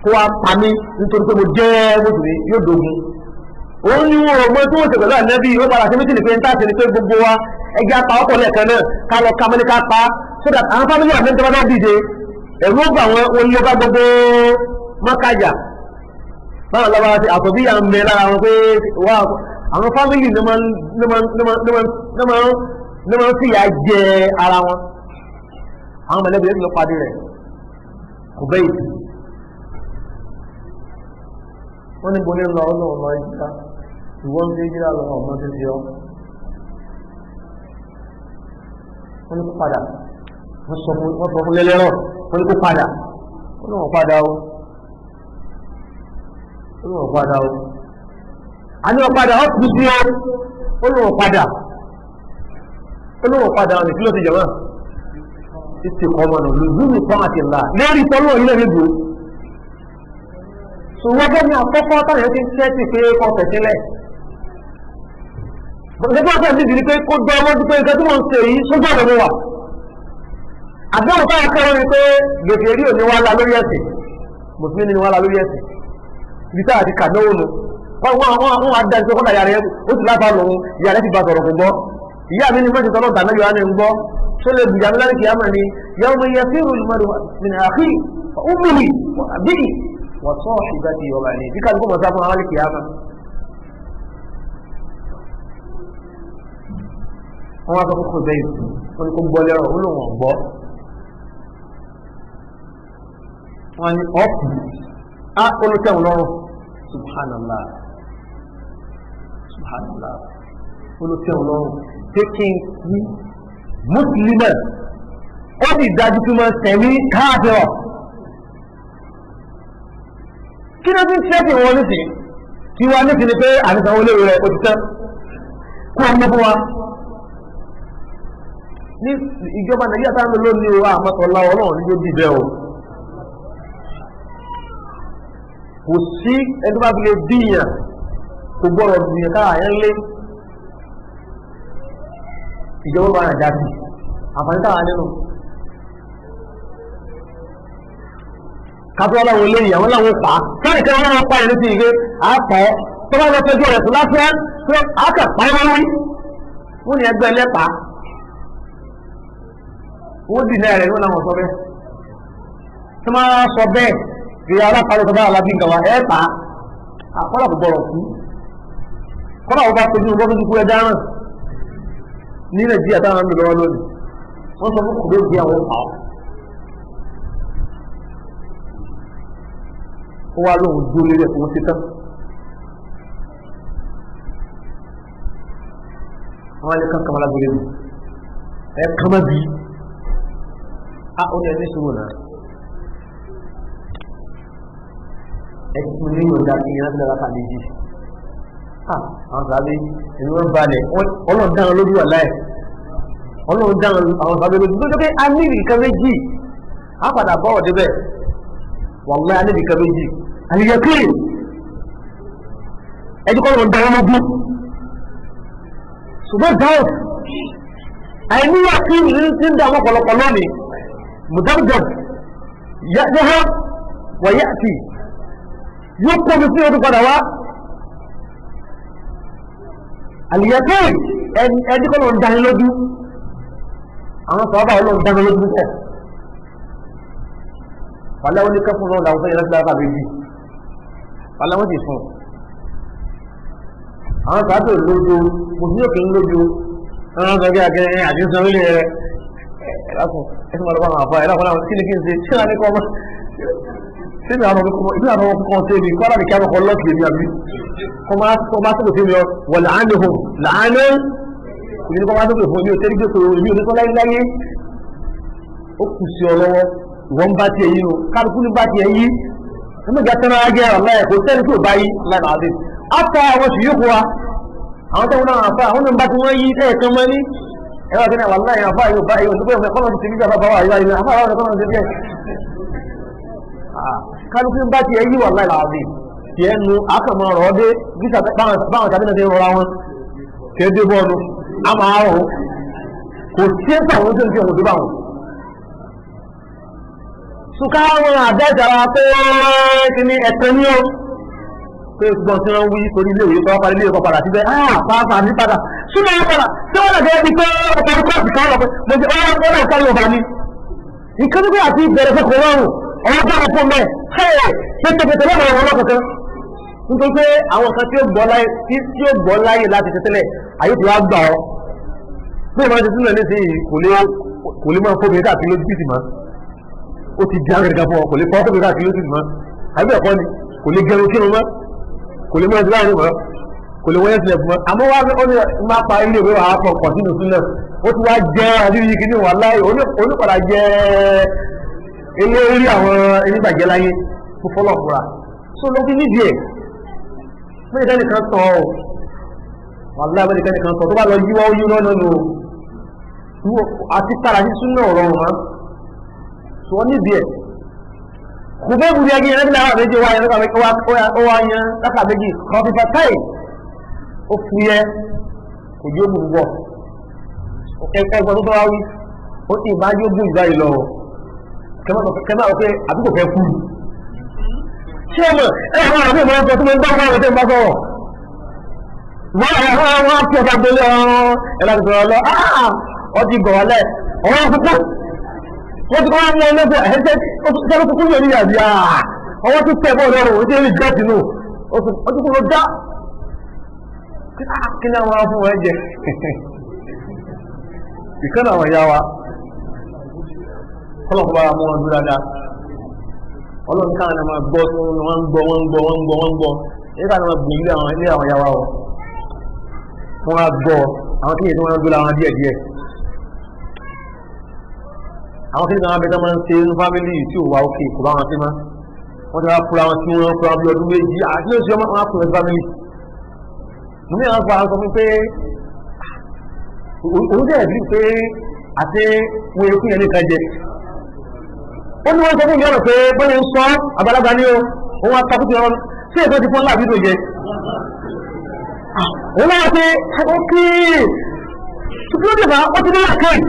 kó wá pa mí nítorí pé mo jẹ́ mùsùlùmí, yóò dogun. Òun ní wọn ò mọ tí wọn ṣe pẹ̀lú ànábì, ó padà sí méjì ní pé ń tàṣe ni pé gbogbo wa ẹgbẹ́ apá ọkọ̀ lẹ́ẹ̀kan náà ká lọ ká mẹ́lẹ́ ká pa, so that àwọn fámìlì àmì tó bá dìde ẹ̀rú ó bà wọn, wọn ló bá gbogbo mọ́kájà báwọn lọ́wọ́ àti àtọ̀bíyà ń bẹ lára wọn pé wá àwọn fámìlì ló máa ń fìyà jẹ ara wọn. Àwọn mọ̀lẹ́bí ló pàdé rẹ̀ kò bẹ́ẹ̀ tì, wọ́n ní bo ní lọ ọlọ́run lọ ìjìlá, ìwọ́n ń jíra lọ ọmọ tó ti ọ, wọ́n ní kó padà, wọ́n sọ fún lẹ́lẹ́rọ̀, wọ́n ní kó padà, wọ́n ní wọ́n padà o, ó lóun padà o, a ní wọ́n padà, ó kú sí o, ó lóun padà, ó lóun padà. Ọ̀nà kí ló ti jẹ̀wọ́n istiqama nù lùzúmù ta'atillah lérí tọ́lọ́ ilé níbo. So wọ́n gẹ́ ní àkọ́kọ́ táwọn ti ń tẹ́tì pé kọ́ tẹ̀sílẹ̀ nígbà tó ń dìdì ni pé kó dán ọmọdé pé nǹkan tí wọ́n ń ṣe yìí sójú ọ̀nà mi wà. Àdéhùn táwọn akẹ́rọ̀ ni pé gbèsè rí òní wá la lórí ẹ̀sìn, mùsùlùmí ni wá la lórí ẹ̀sìn, ibi táwọn àti kàdánwò nù wọ́n wá dá ìṣe kọ́dà ìyá rẹ̀ ó sì láfa lòun, ìyá rẹ̀ ti bá sọ̀rọ̀ kò gbọ́, ìyá mi ni mọ́tò tọ́lọ́ tàná yóò á ní ń gbọ́ tó lè bùjà mi lálẹ́ kìámà ni yawma yafiru al-mar'u min akhihi wa ummihi wa abihi wa sahibatihi wa banihi, bí káàdì kó mọ̀ sáfún àwọn kìámà. Wọ́n wá sọ fún Khubayb, wọ́n ní kó gbọ́ lẹ́rọ̀, ó lóun ọ̀gbọ́. Wọ́n ní ọ̀pù á olùtẹ̀wọ̀n lọ́rùn, subhanallah subhanallah, olùtẹ̀wọ̀n lọ́rùn pé kí n kú mùsùlùmí, ó sì dájú pé mo tẹ̀mí káàdọ̀. Kí ló ti ń tẹ́tì wọn nísìnyí kí wá nísìnyí pé àníṣàn olóore rẹ̀ ó ti tán kó ọmọ fún wa ní ìjọba Nàìjíríà táwọn lónìí o, àmọ́tọ̀lá ọlọ́run ní yóò dìbẹ́ o. Kò sí ẹni tó bá fi lè díyàn, kò gbọ́dọ̀ díyàn káà yẹn lé ìjọba bá rẹ̀ jáde àǹfààní táwa nínú kátó aláwọ̀ lé ìyàwó láwọn pa káàkiri kan wọn pa ẹni tí ìgbé àpọ̀ tó bá lọ fẹjọ́ rẹ̀ fún lásán pé àkàpá ẹ̀ wọ́n wí wọ́n ní ẹgbẹ́ ẹlẹ́pàá wọ́n dì náà rẹ̀ wọ́n làwọn sọ bẹ́ẹ̀ tí wọ́n sọ bẹ́ẹ̀ kí alápàá ló sọ bá alábí nǹkan wa ẹ̀ pa àkọ́lá kò gbọ́dọ̀ kú kọ́lá wọn bá tójú wọn tójú kú ẹ dáràn ní Nàìjíríà táwọn ń lò lọ́wọ́ lónìí wọ́n sọ fún kòdó bí àwọn pa ọ́ Ó wá lóun dúró lórí ẹ̀kọ́ sí tán. Wọ́n á lè kán kàmọ́lá gbélé mi ẹ kàmá bí a ó ní ẹni sùúrù náà ẹ tún ní ìyọ̀dá kí yẹn láti lára méjì. Àwọn sábẹ́ ìlú wọn balẹ̀, ọlọ́run dáhùn lójú wà láì, ọlọ́run dáhùn àwọn sábẹ́ lójú lójú pé a ní nǹkan méjì a padà bọ́ ọ̀dẹ́ bẹ́ẹ̀. Wàláhì a ní nǹkan méjì àlìyẹ̀kìn ẹjú kọ́ lọ́run dáhùn lójú, ṣùgbọ́n dáhùn àìníyà kí ní ti ń dààmú ọ̀pọ̀lọpọ̀ lónìí. Mùdámùdàm yáhá wàyáàtì yóò kó mi sí ọdún padà wá. Àlìyàtìn ẹni kọ́ ló ń dání lójú, àwọn sọ̀rọ̀ ló ń dání lójú púpọ̀. Wàlẹ́ wọn ní kẹ́fún náà làwọn sẹ́yìn láti lára méjì, wàlẹ́ wọn sì fún àwọn sàbẹ̀ lójú mùsùlùmí òkè ń lójú. Wọ́n sọ kí akẹ́rẹ́ àti sọ ilé rẹ̀ ẹ̀lákùn ẹ̀sùn máa lọ bá àwọn àfáà ẹ̀lákùn láwọn kí ni kí n ṣe ṣé wà ní kọ́ ọmọ ṣé mi àwọn ọmọ kọ́kọ́ ṣe mi kọ́ láti kí àwọn ọkọ̀ lọ́ọ̀kì èmi àbí kọ́ máa sọ̀rọ̀ sí mi ọ wọ̀ láàánú hùn láàánú èmi ní kọ́ máa sọ̀rọ̀ fún mi ò tẹ́lẹ̀ gbèsè èmi ò ní sọ láyé. Ó kù sí ọ lọ́wọ́, ìwọ́n bá tiẹ̀ yí o, kálukú ní bá tiẹ̀ yí. Ẹ̀mí ìjà tẹ́lẹ̀ ajẹ́ ọ̀la ẹ̀ kò sẹ́ni tí ò bá yí láì máa dé. Áfà àwọn sì yókù wa, àwọn tó ń náà àfà àwọn náà bá ti wọ́n yí ẹ̀ẹ̀kan mọ́ ní ẹ̀rọ àti wà láì àfà yóò bá yóò nígbà kọ́nà ti bí bàbá wà yóò àfà àwọn kọ́nà ti bí ẹ̀. Kálukú bá tiẹ̀ yí wà láì láàbì tiẹ̀ nu àkàmọ́ ọ̀rọ̀ dé bí báwọn tàbí náà ti rọra wọn tiẹ̀ dé bọ́ọ̀nù àmọ́ àrùn kò sí ẹ̀sà àwọn tó ń fi ọ̀hún tó bá wọn. Sùkáwọn àdájára pé kí ni ẹ̀tẹ́ ní ó pé gbọ́n tí wọ́n wí torí ilé ìwé kọ́ parí ilé ìwé kọ́ padà síbẹ̀ áà pàápàá ní padà súnmọ́ wọn padà tí wọ́n dàgbẹ́ bí pé ọkọ̀ kọ́ọ̀sì kan lọ pé mo ti ọ̀rọ̀ ọ̀rọ̀ kárí ọba ni. Nǹkan tó àti ìbẹ̀rẹ̀ fẹ́ kò rọrùn ọ̀rọ̀ bá wọn fún mẹ́ pẹ́tẹ́pẹ́tẹ́ lọ́wọ́ àwọn ọlọ́kọ̀ọ́kan nítorí pé àwọn kan tí ó gbọ́ láyè láti ṣe tẹ́lẹ̀ ayé ti wá gbà ọ́ bí ìmọ̀ ṣe sílẹ̀ nísìnyí kò lè máa fóbi káàkiri lójú títì mọ́. Ó ti di àgàgà fún ọ, kò lè fọ́ fóbi káàkiri lójú títì mọ́, àbí ẹ̀kọ́ ni kò lè gẹrun kírun mọ́, kò lè mọ́ ẹ̀sìn láàrin mọ́, kò lè wọ́yẹ́ sílẹ̀ fún mọ́. Àmọ́ wá ó ní má pa ilé ìwé wàá pọ̀ pọ̀ sínú sílẹ̀ ó ti wá jẹ́ àdúgbò kìíní wà láyé onípadà jẹ́ ilé orí àwọn onígbàjẹ́ láyé fún fọlọ́ fúra so ló fi nídìí ẹ̀ mẹ́rin kan tọ̀ ọ́ wà láyé mẹ́rin kan tọ̀ tó bá lọ yíwá ó yí lọ́nà nù àti tààrà sí súnà ọ̀rọ̀ wọn so wọ́n nídìí ẹ̀ kò bẹ́ẹ̀ bùrú yagi yẹn lára méjì wá yẹn ó wá yẹn lára méjì kọfífà táì ó fúyẹ́ kò yóò mú bọ̀ ẹgbẹ́ tó bá wí ó sì máa yóò gùn ìgbà yìí lọ kẹmà ó pé àbúkò fẹ́ kú ṣé mọ̀ ẹ àwọn àbí ìmọ̀ ọ̀sọ̀ tó máa ń gbọ́ àwọn ọ̀tẹ̀ ń bá sọ̀rọ̀ wọ́n àwọn wọ́n fi ọ̀sà gbélé ọ̀rọ̀ ẹ̀ láti sọ̀rọ̀ lọ ọtí gọ̀ wálẹ̀ ọ̀rọ̀ àkókò wọ́n ti kọ́ wá mú ọlọ́gbọ̀ ẹ̀ṣẹ́ tó kúrò ní ìyàbí ọwọ́ tó tẹ̀ bọ́ lọ́rùn ó ti rí gẹ́ẹ̀tì nù ó ti kúrò dá kí ní àwọn afún wọn jẹ ìkànnì àwọn ìyá wa kọ́lọ̀kọ́ bá mú wọn dúró dáadáa. Ọlọ́run káwọn náà máa gbọ́ tí wọ́n ń gbọ́ wọ́n ń gbọ́ wọ́n ń gbọ́ wọ́n ń gbọ́ èyí káwọn náà máa gbìyànjú àwọn ilé àwọn ìyá wa wọ́n á gbọ́ àwọn kíyè tí wọ́n ń dúró àwọn díẹ̀ díẹ̀ àwọn kí ni àwọn abẹ́tọ́ máa ń ṣe inú fámílì tí ò wá òkè kò bá wọn sí mọ́. Wọ́n ti wá fúra wọn tí wọ́n fúra bí ọdún méjì àti lóṣù ọmọ wọn á fúra sí fámílì. Mo ní àwọn fara sọ fún pé òun dẹ̀ bí pé àti wọn èkú yẹn nìkan jẹ. Ó ní wọ́n sọ fún mi ọ̀rọ̀ pé bóyá ń sọ àgbàlagbà ni ó òun atakùtì ọ̀rọ̀ sí èkó ti fún láàbí tó jẹ. Òun náà ṣe ókè ṣùgbọ́n ó ti ní àkẹ́yìn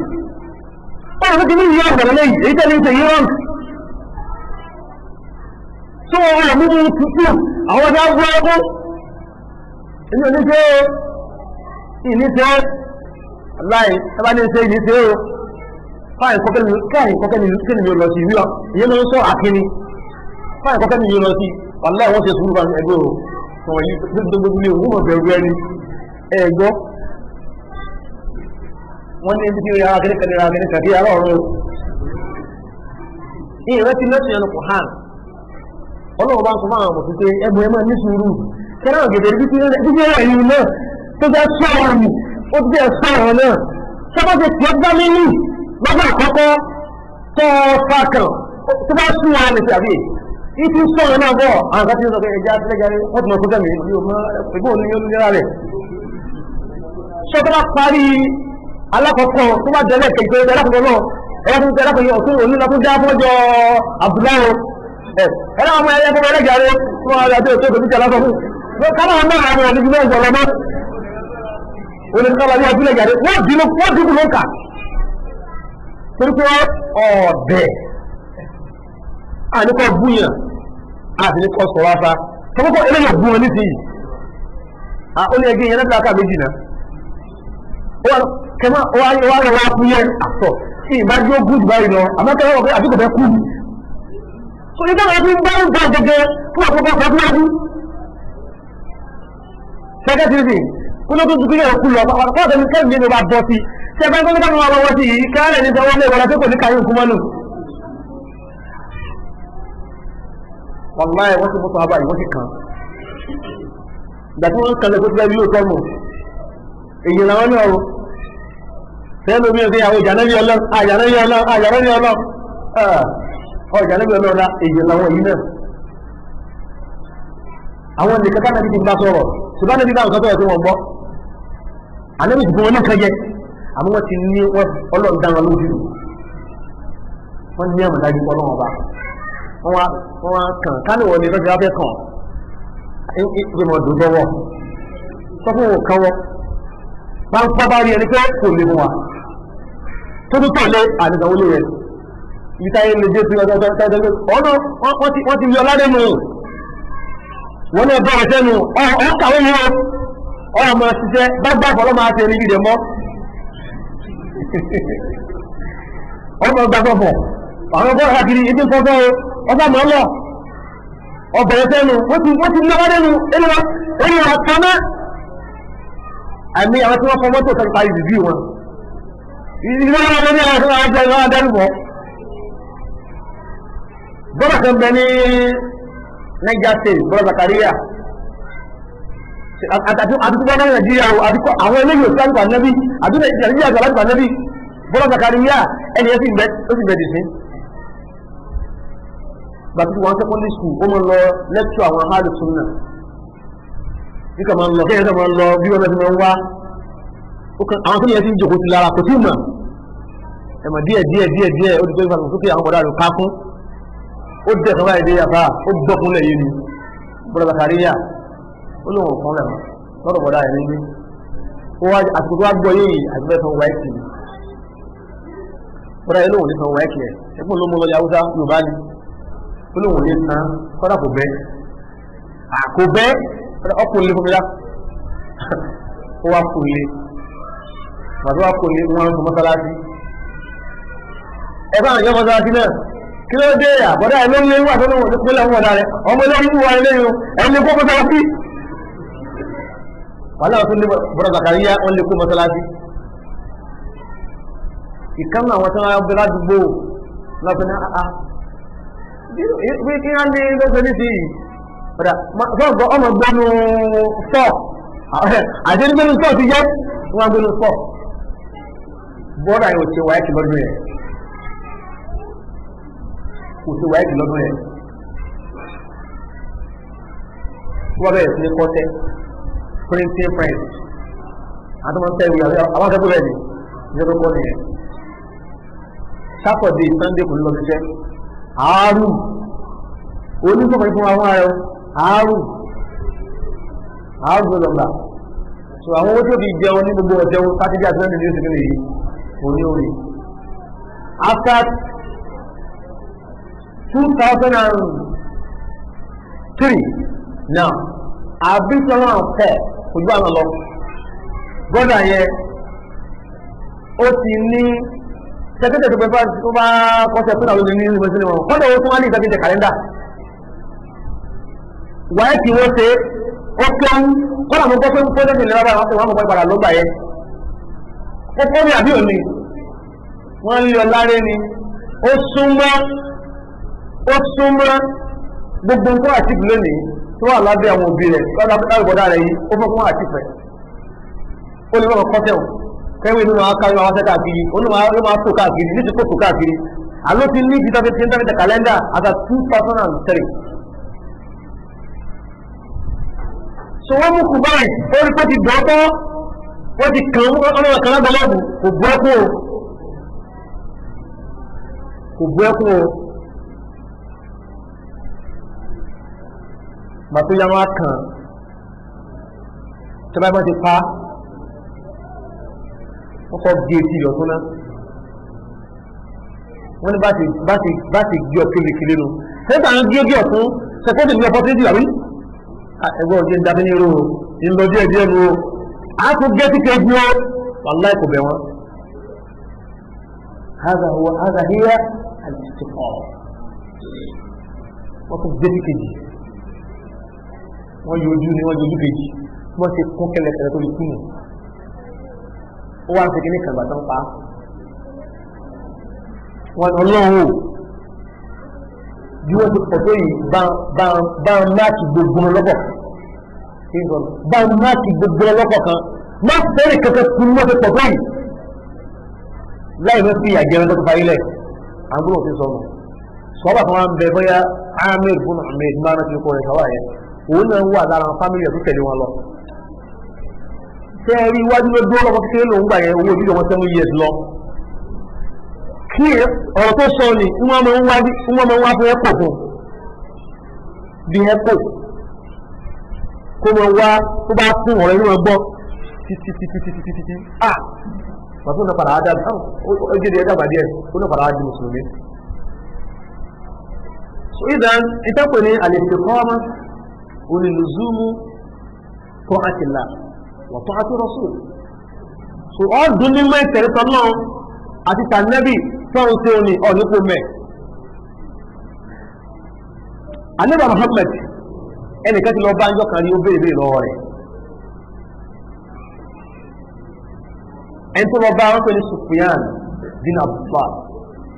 ọ̀rọ̀ tó ní ìyá ọ̀gbọ̀n lẹ́yìn èyí tẹ́lẹ̀ ń ṣe yìí rọ́ǹkì tó wọ́n rẹ̀ mímú tuntun àwọn ọjà gbọ́ ọkọ́ inú oníṣẹ́ o ìníṣẹ́ láì ẹbá ní ṣe ìníṣẹ́ o fáìn kọ́kẹ́ ni mi lọ sí ìwé ìyẹn ló ń sọ àkíní fáìn kọ́kẹ́ ni mi lọ sí wàláì wọ́n ṣe sùúrù bá ẹgbẹ́ o wọ́n yí gbogbo ilé òun mọ̀ bẹ̀rù ẹni ẹ̀gbọ́ wọ́n ní ibi tí ara kìnnìkan ní ara kìnnìkan kí ara ọ̀run ìrètí lẹ́sìn ẹnu kò hàn Ọlọ́run bá ń sọ fún àwọn mùsùlùmí pé ẹgbẹ́ ẹ máa ní sùúrù. Kẹ́rẹ́ àwọn gèdè bí tí ẹ̀yìn náà tó jẹ́ sọ̀rọ̀ mi, ó ti jẹ́ sọ̀rọ̀ náà. Sábà ṣe tí ó gbá mímì lọ́gbà àkọ́kọ́ tó fa kàn tó bá sún wa ní sí àbí ìtú sọ̀rọ̀ náà bọ̀, àwọn kan tí ó sọ pé ẹja sílẹ̀jáde wọ́n ti mọ̀ kó sẹ́mi yóò mọ ẹgbẹ́ òní yóò nira rẹ̀. Sọ tó bá parí alákọ̀ọ́kọ́ tó bá jẹ́ lẹ́ẹ̀kejì pé alákọ̀ọ́kọ́ náà ẹ̀yà tó tẹ́lá pẹ̀lú ọ̀tún òní lọ tó já fọ́jọ́ Abdullahi ẹ̀rọ ọmọ ẹ̀yẹ fún ẹlẹ́gàre fún ọ̀rọ̀ àti òtó òtó lásán fún káwọn ọmọ àwọn ọmọ níbi mẹ́jọ lọ́mọ oníkọ́lá ní abúlé gàre wọ́n dínú ló kà torí pé ọ̀dẹ̀ àníkọ́ búyàn àti ní kọ́ sọ̀rọ̀ afá tọ́kọ́ eléyìí bú wọn nísìnyí. Ó ní ẹgbẹ́ yẹn náà ká méjì náà kẹmọ́ wà lọ́wọ́ fún yẹn àtọ̀ ìbájú ó gùn báyìí lọ, àmọ́ kẹwàá wọ́n pé àbíkò fẹ́ kú. So ní táwọn ẹbí ń bá ń bá gẹ́gẹ́ fún àkókò ọkọ̀ sẹ́kẹ́tìrì kó ló tó dúkú yẹn kú lọ pàtàkì ní kẹ́mi ní bá bọ́ sí ṣe bá ń gbọ́dọ̀ káwọn ọmọ sí yìí kẹ́rẹ́ ní sọ́wọ́ lé wọlé tó kò ní káyọ̀ nkú mọ́nù. Wàláyé wọ́n ti mú sọ́hábà yìí, wọ́n ti kàn ìgbà tí wọ́n ń kalẹ̀ kó ti bẹ́ẹ̀ bí lóòótọ́ mọ̀ èyí làwọn náà o sẹ́nu mi ò sí àwọn ìjànẹ́bí ọlọ́ àjànẹ́bí ọlọ́ àjànẹ́bí ọlọ́ ọjànẹ́bí ọlọ́ ọ̀la èyí làwọn yìí náà àwọn nìkan ká nàbí ti bá sọ̀rọ̀, ṣùgbọ́n nàbí bá nǹkan sọ̀rọ̀ tí wọ́n gbọ́, ànábì ti fún wọn ní nǹkan jẹ, àmọ́ wọ́n ti ní wọ́n ọlọ́run dá wọn lójú, wọ́n ní àmọ̀dájú ọlọ́run ọba wọ́n wá kàn kánú wọn ni lọ́jọ́ abẹ́ kàn ìpè mọ̀ dùn sọ́wọ́ sọ fún wọn kan wọ́n bá ń pọ́ bá rí ẹni pé kò lè mú wa tó tó tọ̀lé àdìsàwọlé rẹ̀ ibi táyé lè dé sí ọjọ́ ọ̀nà wọ́n ti yọ ládé nù wọ́n náà bẹ̀rẹ̀ sẹ́nu ọ̀kàwé yìí ó ọmọ ṣiṣẹ́ bá gbà fọlọ́ máa ṣe níbi rẹ̀ mọ́ ọmọ gbà fọ̀fọ̀ àwọn ọgbọ́n káàkiri ibi ń fọ́fọ́ o ọba mọ́ lọ ọbẹ̀rẹ̀ sẹ́nu wọ́n ti lọ́wọ́ nínú ẹnu àtàmẹ́ àmì àwọn tí wọ́n fọ mọ́tò kan parí rìbí wọn ìlú wọn ní àwọn tó wọ́n jẹ́ ìwọ́n adẹ́rùbọ̀ bọ́lá kan bẹ ní Niger State, bọ́lá Zakaria àti bọ́lá Nàìjíríà àti àwọn eléyìí òsì àgbà nẹ́bí àti Nàìjíríà àti àgbà nẹ́bí. Bọ́lá Zakaria ẹni ẹ sì bẹ dì sí gbàtí wọn secondary school ó mọ lọ lecture àwọn ahadu sunna nígbà máa ń lọ kéèyàn máa ń lọ bí wọn ti máa ń wá àwọn tó yẹ ti ń jòkó ti lára kò tí ì mọ̀ ẹ̀mọ̀ díẹ̀ díẹ̀ díẹ̀ díẹ̀ ó ti tó ìfàsùn sókè àwọn bọ̀dá rẹ̀ ká fún ó dẹ̀ kan báyìí dé yàtọ̀ ó gbọ́kúnlẹ̀ yìí ni bọ́dà Zakaria ó lóun ò kúnlẹ̀ mọ́ lọ́dọ̀ bọ̀dá rẹ̀ nígbé ó wá àsìkò tó wá gbọ́ yìí àti fẹ́ san wáìkì ni bọ́dà yìí lóun ò ní san wáìkì ẹ̀ ẹ̀gbọ́n ló mú lọ Haúsá Yorùbá ni ó lóun ò ní san kọ́dà kò bẹ́ kò bẹ́ ọkùnrin lé fún mi lá ó wá kò lé màtí wá kò lé wọn fún mọ́sálásí ẹ bá àwọn ìjọ mọ́sálásí náà kí ló dé àbọ̀dá ẹ ló ń lé wà tó lóun ní pínlẹ̀ ọ̀dà rẹ ọmọ ilé ìwà ilé yìí ẹ lè kó mọ́sálásí wàhálà wọn tún lé bọ́dà Zakaria wọn lè kó mọ́sálásí ìkànnì àwọn tí wọn bẹ ládùúgbò lọ́pẹ́ ní àá bí kí wọ́n lé lọ́sẹ̀ nísìnyí ọ̀dà sọ́ọ̀gbọ́ ọmọ gbẹ́nu sọ àti ní gbẹ́nu sọ ti jẹ́ wọ́n gbẹ́nu sọ bọ́dà yóò ṣe wáyé lọ́dún yẹn kò ṣe wáyé lọ́dún yẹn wọ́n bẹ̀rẹ̀ sí ní kọ́tẹ́ printing press àti wọ́n tẹ́ ìwé àwọn akẹ́kọ̀ọ́ rẹ̀ ní ìjọba kọ́ nìyẹn Saturday Sunday kò ní lọ ṣiṣẹ́ àárù onígbọ̀n fún àwọn ará àárù àárù ló lọ́gbà so àwọn owó tó fi jẹun ní gbogbo ọ̀jẹun sátidé àti sunday ní oṣù kìíní yìí òní òní after 2003 now àbí sọ́nà ọ̀fẹ́ ojú àwọn lọ bọ́dà yẹn ó ti ní sẹ́kẹ́tẹ̀ tó pẹ́pẹ́ tó bá kọ́sẹ̀ fún àwọn olùní ní ìmọ̀sílẹ̀ wọn kọ́dọ̀ ó tún wá ní ìsẹ́kẹ́tẹ̀ kàlẹ́ndà wáyé tí wọ́n ṣe ó kéwú kọ́dà mo gbọ́ pé kó lẹ́sìn lẹ́wọ́ báyìí wọ́n ti wọ́n mọ̀ padà ló gbà yẹn ó kọ́ mi àbí òní wọ́n ń lọ láré ni ó súnmọ́ ó súnmọ́ Gbogbo nǹkan àtìkù lónìí tó wà lábẹ́ àwọn òbí rẹ̀, lábẹ́ bọ̀dá rẹ̀ yìí, ó fẹ́ fún àtìkù ẹ̀. Ó lè mọ̀ kọ́sẹ̀ kẹ́wé nínú àwọn akáyọ̀ àwọn sẹ́kà kiri, ó ló máa tó káàkiri ní ti kó tó káàkiri. Àló ti ní ìdíjọ́ tí ń tẹ́lẹ̀ kàlẹ́ndà àti 2003. So wọ́n mú kù báyìí, ó rí pé ti dọ́tọ́, wọ́n ti kàn ọmọ kan lágbàlọ́bù, kò bú ẹkún o, kò bú ẹkún o. Màtó yá wọn kàn tí wọ́n bá ti pa, wọ́n kọ́ gé etí rẹ̀ ọ̀tún náà. Wọ́n ní bá ti gé ọ kélékélé nu sẹ́ńtà ń gé gé ọ̀tún sẹ́kọ́ndì ní opportunity àbí ẹgbẹ́ òjì ń dábí ní irú ń lọ díẹ̀ díẹ̀ nu o, a tún gé tí kejì o. Wàláì kò bẹ̀ wọ́n. هذا هو، هذا هي الاستقامة. Wọ́n tún gé tí kejì, wọ́n yọjú ni wọ́n yọjú kejì, wọ́n ti kún kẹlẹ̀kẹlẹ̀ tó lè kú nù. Ó wá ń segin ní kàgbà tán pa wọn. Ọlọ́run ò bí wọ́n ti pọ̀ tó yìí, bá ń máàkì gbogbo ọlọ́pọ̀, bá ń máàkì gbogbo ọlọ́pọ̀ kan, má fẹ́rẹ̀ kankan kú ní wọ́n ti pọ̀ tó yìí láì mọ́ sí ìyàjẹrẹ tó parí lẹ̀. Àwọn gbọ́dọ̀ ti sọnù sọ́ọ́bà kan wá ń bẹ bóyá Amir fún Ahmed máa ń rántí kọ́ rẹ̀ sáwà yẹn, òun náà wà lára fámìlì ẹ̀ tó tẹ̀lé wọn lọ. Tẹ́ ẹ rí iwájú ló dúró lọ́mọ kékeré lòún gbà yẹn, owó ìdílé wọn 7 years lọ. Kí ọ̀rọ̀ tó sọ ni wọ́n máa ń wá fún ẹ̀kọ́ fún bí ẹ̀kọ́ kó máa wá tó bá fún ọ̀rọ̀ inú wọn gbọ́ títí títí títí títí títí. Ah, bàtú náà padà á dá ó jẹ́ ẹ̀dá díẹ̀, ó náà padà á di mùsùlùmí. So ìdán ìtẹ́pẹ̀ ní al-istiqama onílùzúmù ta'atillah wa ta'ati rasul. So ọdún ní mọ́ ìtẹ̀lẹ́tọ̀ náà àti tànẹ́bì tọ́run tí ó ní ọ̀nípò mẹ́. Ànábì Muhammad ẹnìkan ti lọ bá ń jọ kan rí, ó béèrè béèrè lọ́wọ́ rẹ̀. Ẹni tó lọ bá wọn pè ní Sufyan bin Abdullah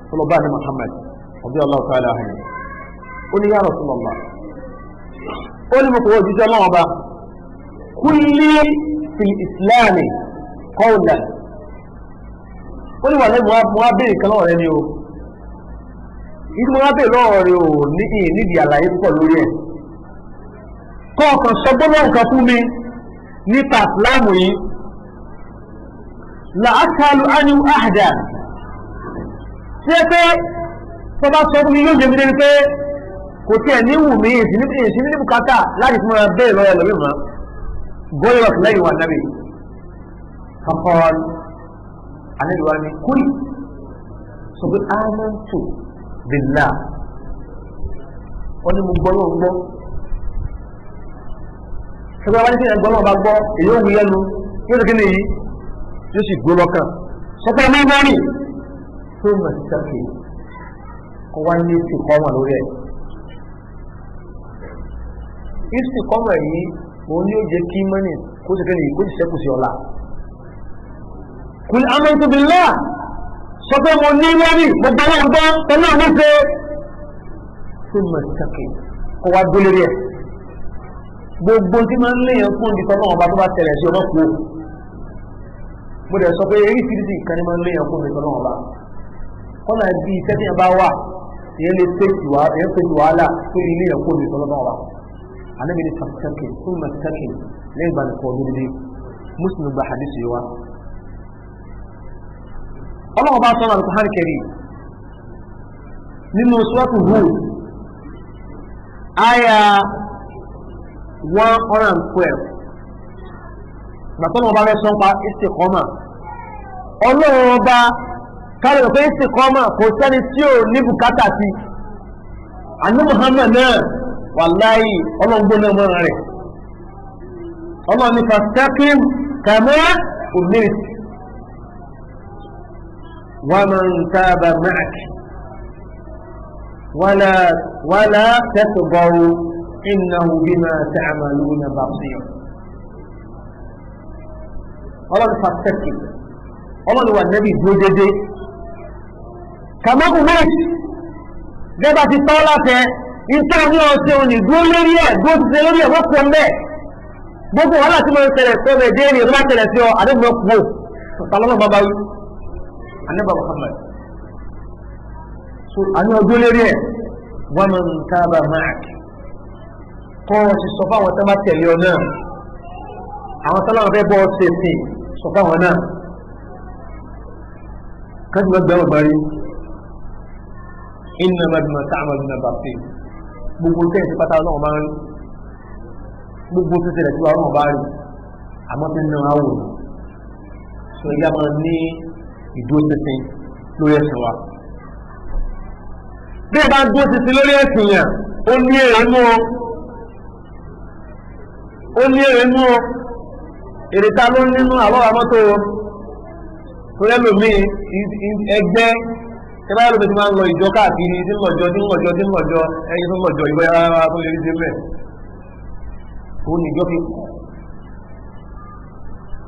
tó lọ bá ní Muhammad radiyallahu ta'ala anhu. Ó ní ya Rasulullah, ó ní mo kò wọ́n jíjẹ́ ọlọ́wọ́ bá kulli fil islami qawlan. Ó ní wà lẹ́nu mo wá béèrè kan lọ́wọ́ rẹ ni o, ìdí mo wá béèrè lọ́wọ́ rẹ o ní nídìí àlàyé púpọ̀ lórí ẹ̀. Kọ́ọ̀kan sọ gbólóhùn kan fún mi nípa ìsìláàmù yìí, la asalu anu ahda, tí ẹ pé tó bá sọ fún mi yóò jẹ́ mi débi pé kò tiẹ̀ ní wù mí ìsìn ní bùkátà láti fún ẹ béèrè lọ́wọ́ ẹlòmíì mọ́ gbọ́dọ̀ lẹ́yìn wà nábì. Faqal, Ànábì wa ni kúrì sọ pé amantu billah, wọ́n ní mo gbọ́ náà gbọ́. Ṣùgbọ́n wọ́n ní kí ẹ gbọ́ náà bá gbọ́ èyí ò wí lẹ́nu yóò kí ni yìí yóò sì gbó lọ́kàn. Sọ pé ọmọ ìmọ̀ọ́nì tó mọ̀ sẹ́kì kó wá ní ìsìnkọ́mọ̀ lórí ẹ̀. Ìsìnkọ́mọ̀ yìí òun ni ó jẹ́ kí mọ́nì kó sì kí ni kó sì ṣẹ́kù sí ọ̀la. Kul amantu billah, sọ pé mo ní wọ́n ní mo gbọ́ wọn gbọ́ pẹ̀lú àwọn ṣe tó mọ̀ sẹ́kì kó wá dó lórí ẹ̀. Gbogbo tí máa ń léèyàn fún ìdíkọ́ náà ọba tó bá tẹ̀lẹ̀ sí ọmọ kú. Mo dẹ̀ sọ pé eréṣiríṣi nǹkan ni máa ń léèyàn fún ìdíkọ́ náà ọba. Kọ́nà bí iṣẹ́ tí yẹn bá wà, ìyẹn lè fèsì wàhálà tó ní léèyàn fún ìdíkọ́ náà ọba. Ànábì ní fàṣẹ́kì tó mọ̀ sẹ́kì lẹ́yìn ìgbà nìkan ọdún dídí. Muslim gba hadith yìí wá. Ọlọ́run bá sọ́nà Al-Qur'an Karim nínú Suratu Hud àyà 112. Gbàtọ́nà ọba rẹ̀ sọ́npa istiqama, ọlọ́run ọba kálẹ̀ pé istiqama kò sẹ́ni tí ò ní bùkátà sí. Àní Muhammad náà wàláyì ọlọ́run gbóná mọ́ rẹ̀. Ọlọ́run ní fastaqim kama umirt ومن تاب معك ولا تطغوا إنه بما تعملون بصير. Ọlọ́run fàtẹ́kì, ọlọ́run wà nẹ́bí dúró dédé kàmọ́kù méjì gẹ́gbà ti tọ́ látẹ. Ìtàn ní ọ̀sẹ̀ òní dúró lórí ẹ̀, dúró ti ṣe lórí ẹ̀, wọ́n pọ̀ mbẹ́. Gbogbo wàhálà tí mo ń ṣẹlẹ̀ sọ bẹ̀ dé ní ọdún bá ṣẹlẹ̀ sí ọ, àdébùn kú tàlọ́nà bàbá wí anábà Muhammad. So àní ọdún lórí ẹ̀, wọ́n máa ń tábà máàkì kọ́ ọ sì sọ fáwọn tó bá tẹ̀lé ọ náà, àwọn tó láwọn fẹ́ bọ́ ọ ṣe sìn, sọ fáwọn náà kájú wọ́n gbẹ́wọ̀n gbárí. Innama bima ta'maluna basir. Gbogbo tẹ́yìn sí pátá ọlọ́run bá ń rí, gbogbo tó ṣẹlẹ̀ sí wa ọlọ́run bá rí, àmọ́ tí ń ná àwò. So ẹ̀yà máa ní ìdúró ṣinṣin lórí ẹ̀sìn wa. Bí ẹ bá ń dúró ṣinṣin lórí ẹ̀sìn yẹn, ó ní èrè nú ọ, ó ní èrè nú ọ. Èrè ta ló ń nínú àlọ́ àmọ́tò torí ẹlòmíì ẹgbẹ́ ẹ bá yàrá ti máa ń lọ ìjọ káàkiri, tí ń lọ́jọ́, tí ń lọ́jọ́, tí ń lọ́jọ́, ẹyin tó ń lọ́jọ́ ìwé ara tó lè rí sí mẹ́, òun ní ìjọ fi pọ̀.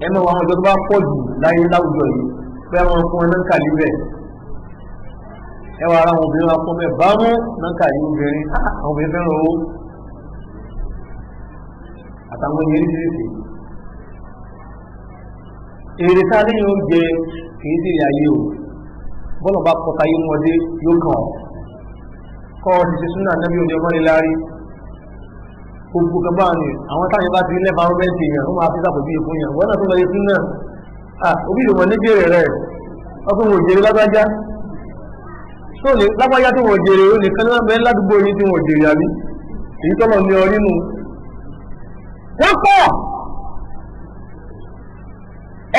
Ẹ mọ̀ àwọn ìjọ tó bá pọ̀ jù láyé láwùjọ yìí pé àwọn fún wọn náà ń kàlí bẹ̀. Ẹ wà ara àwọn obìnrin wa fún mẹ́ bámú náà ń kàlí obìnrin, àwọn obìnrin fẹ́ràn owó àtàwọn ènìyàn oríṣiríṣi. Èrè tá a lè yóò jẹ kìí sí ìrìn ayé o. Bọ́lọ̀ bá kọta yé mọ́dé yóò kàn ọ́ kọ́ ọ ti ṣe súnà nábì òní ọmọ níláárí. Gbogbo kan báà ní àwọn táyà bá ti rí lẹ́fà rọ́bẹ́ǹtì yẹn, wọ́n máa fi sàpòjú ìfún yẹn, wọ́n náà tó lọ yẹ súnà. Òbí ìrùmọ̀ ní jèrè rẹ̀, ọkùnrin ò jèrè lágbájá tó ní lágbájá tó wọ́n jèrè ó nìkan ní wọ́n bẹ́ẹ̀ ládùúgbò yín tí wọ́n jèrè, àbí èyí tọ́lọ̀ ní ọ nínú wọ́n pọ̀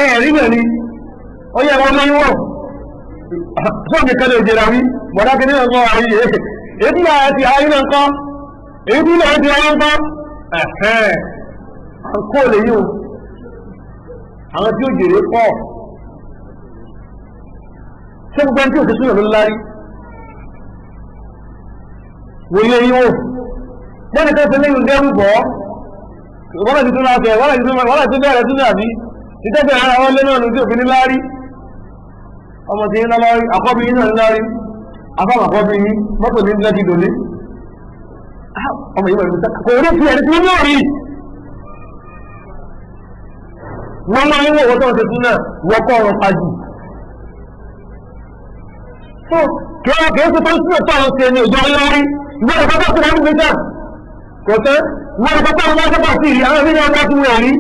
ẹ̀ẹ̀rí náà ni ó yẹ wọn lóyún wọ̀ sọ́ọ̀dì kan lè jẹ́ra wí bọ̀dá kí ní ọkọ̀ àrí èyí tí yàrá ti ayé náà kọ́, èyí tí yàrá ti ayé ń kọ́ ẹ̀hẹ́ àǹkó lè yíò. Àwọn tí ó jèrè pọ̀. Ṣé gbogbo ẹni tí ò ti súnà ló lárí wòye yíò wọ́n ní kẹ́sẹ̀ lẹ́yìn dẹ́rù bọ́, wọ́n ti tún láti ẹ̀ wọ́n ti bẹ̀rẹ̀ tún àbí ìtẹ́fẹ̀ ara wọn lé náà ní tí òfin ní lárí. Ọmọ tí ń lárí, àkọ́bí yín náà ní lárí, afáàmù àkọ́bí yín mọ́tò ní lẹ́kì dòní. Ọmọ yìí wọ̀nyí kò rí fi ẹni tí wọ́n rí wọ́n máa ń wọ̀ wọ́n tó ń ṣe tún náà wọ́n kọ́ ọ̀rọ̀ pàjù. So kí wọ́n kì í ṣe tó ń sún ọ̀tọ̀ àwọn ṣe ní ìjọ lárí ìwọ́n ìfọ́tọ̀ sí wọn nígbà kò tẹ́ wọ́n ní kọ́kọ́ wọn sábà sí ìrí àwọn mìíràn bá tún wẹ̀ rí.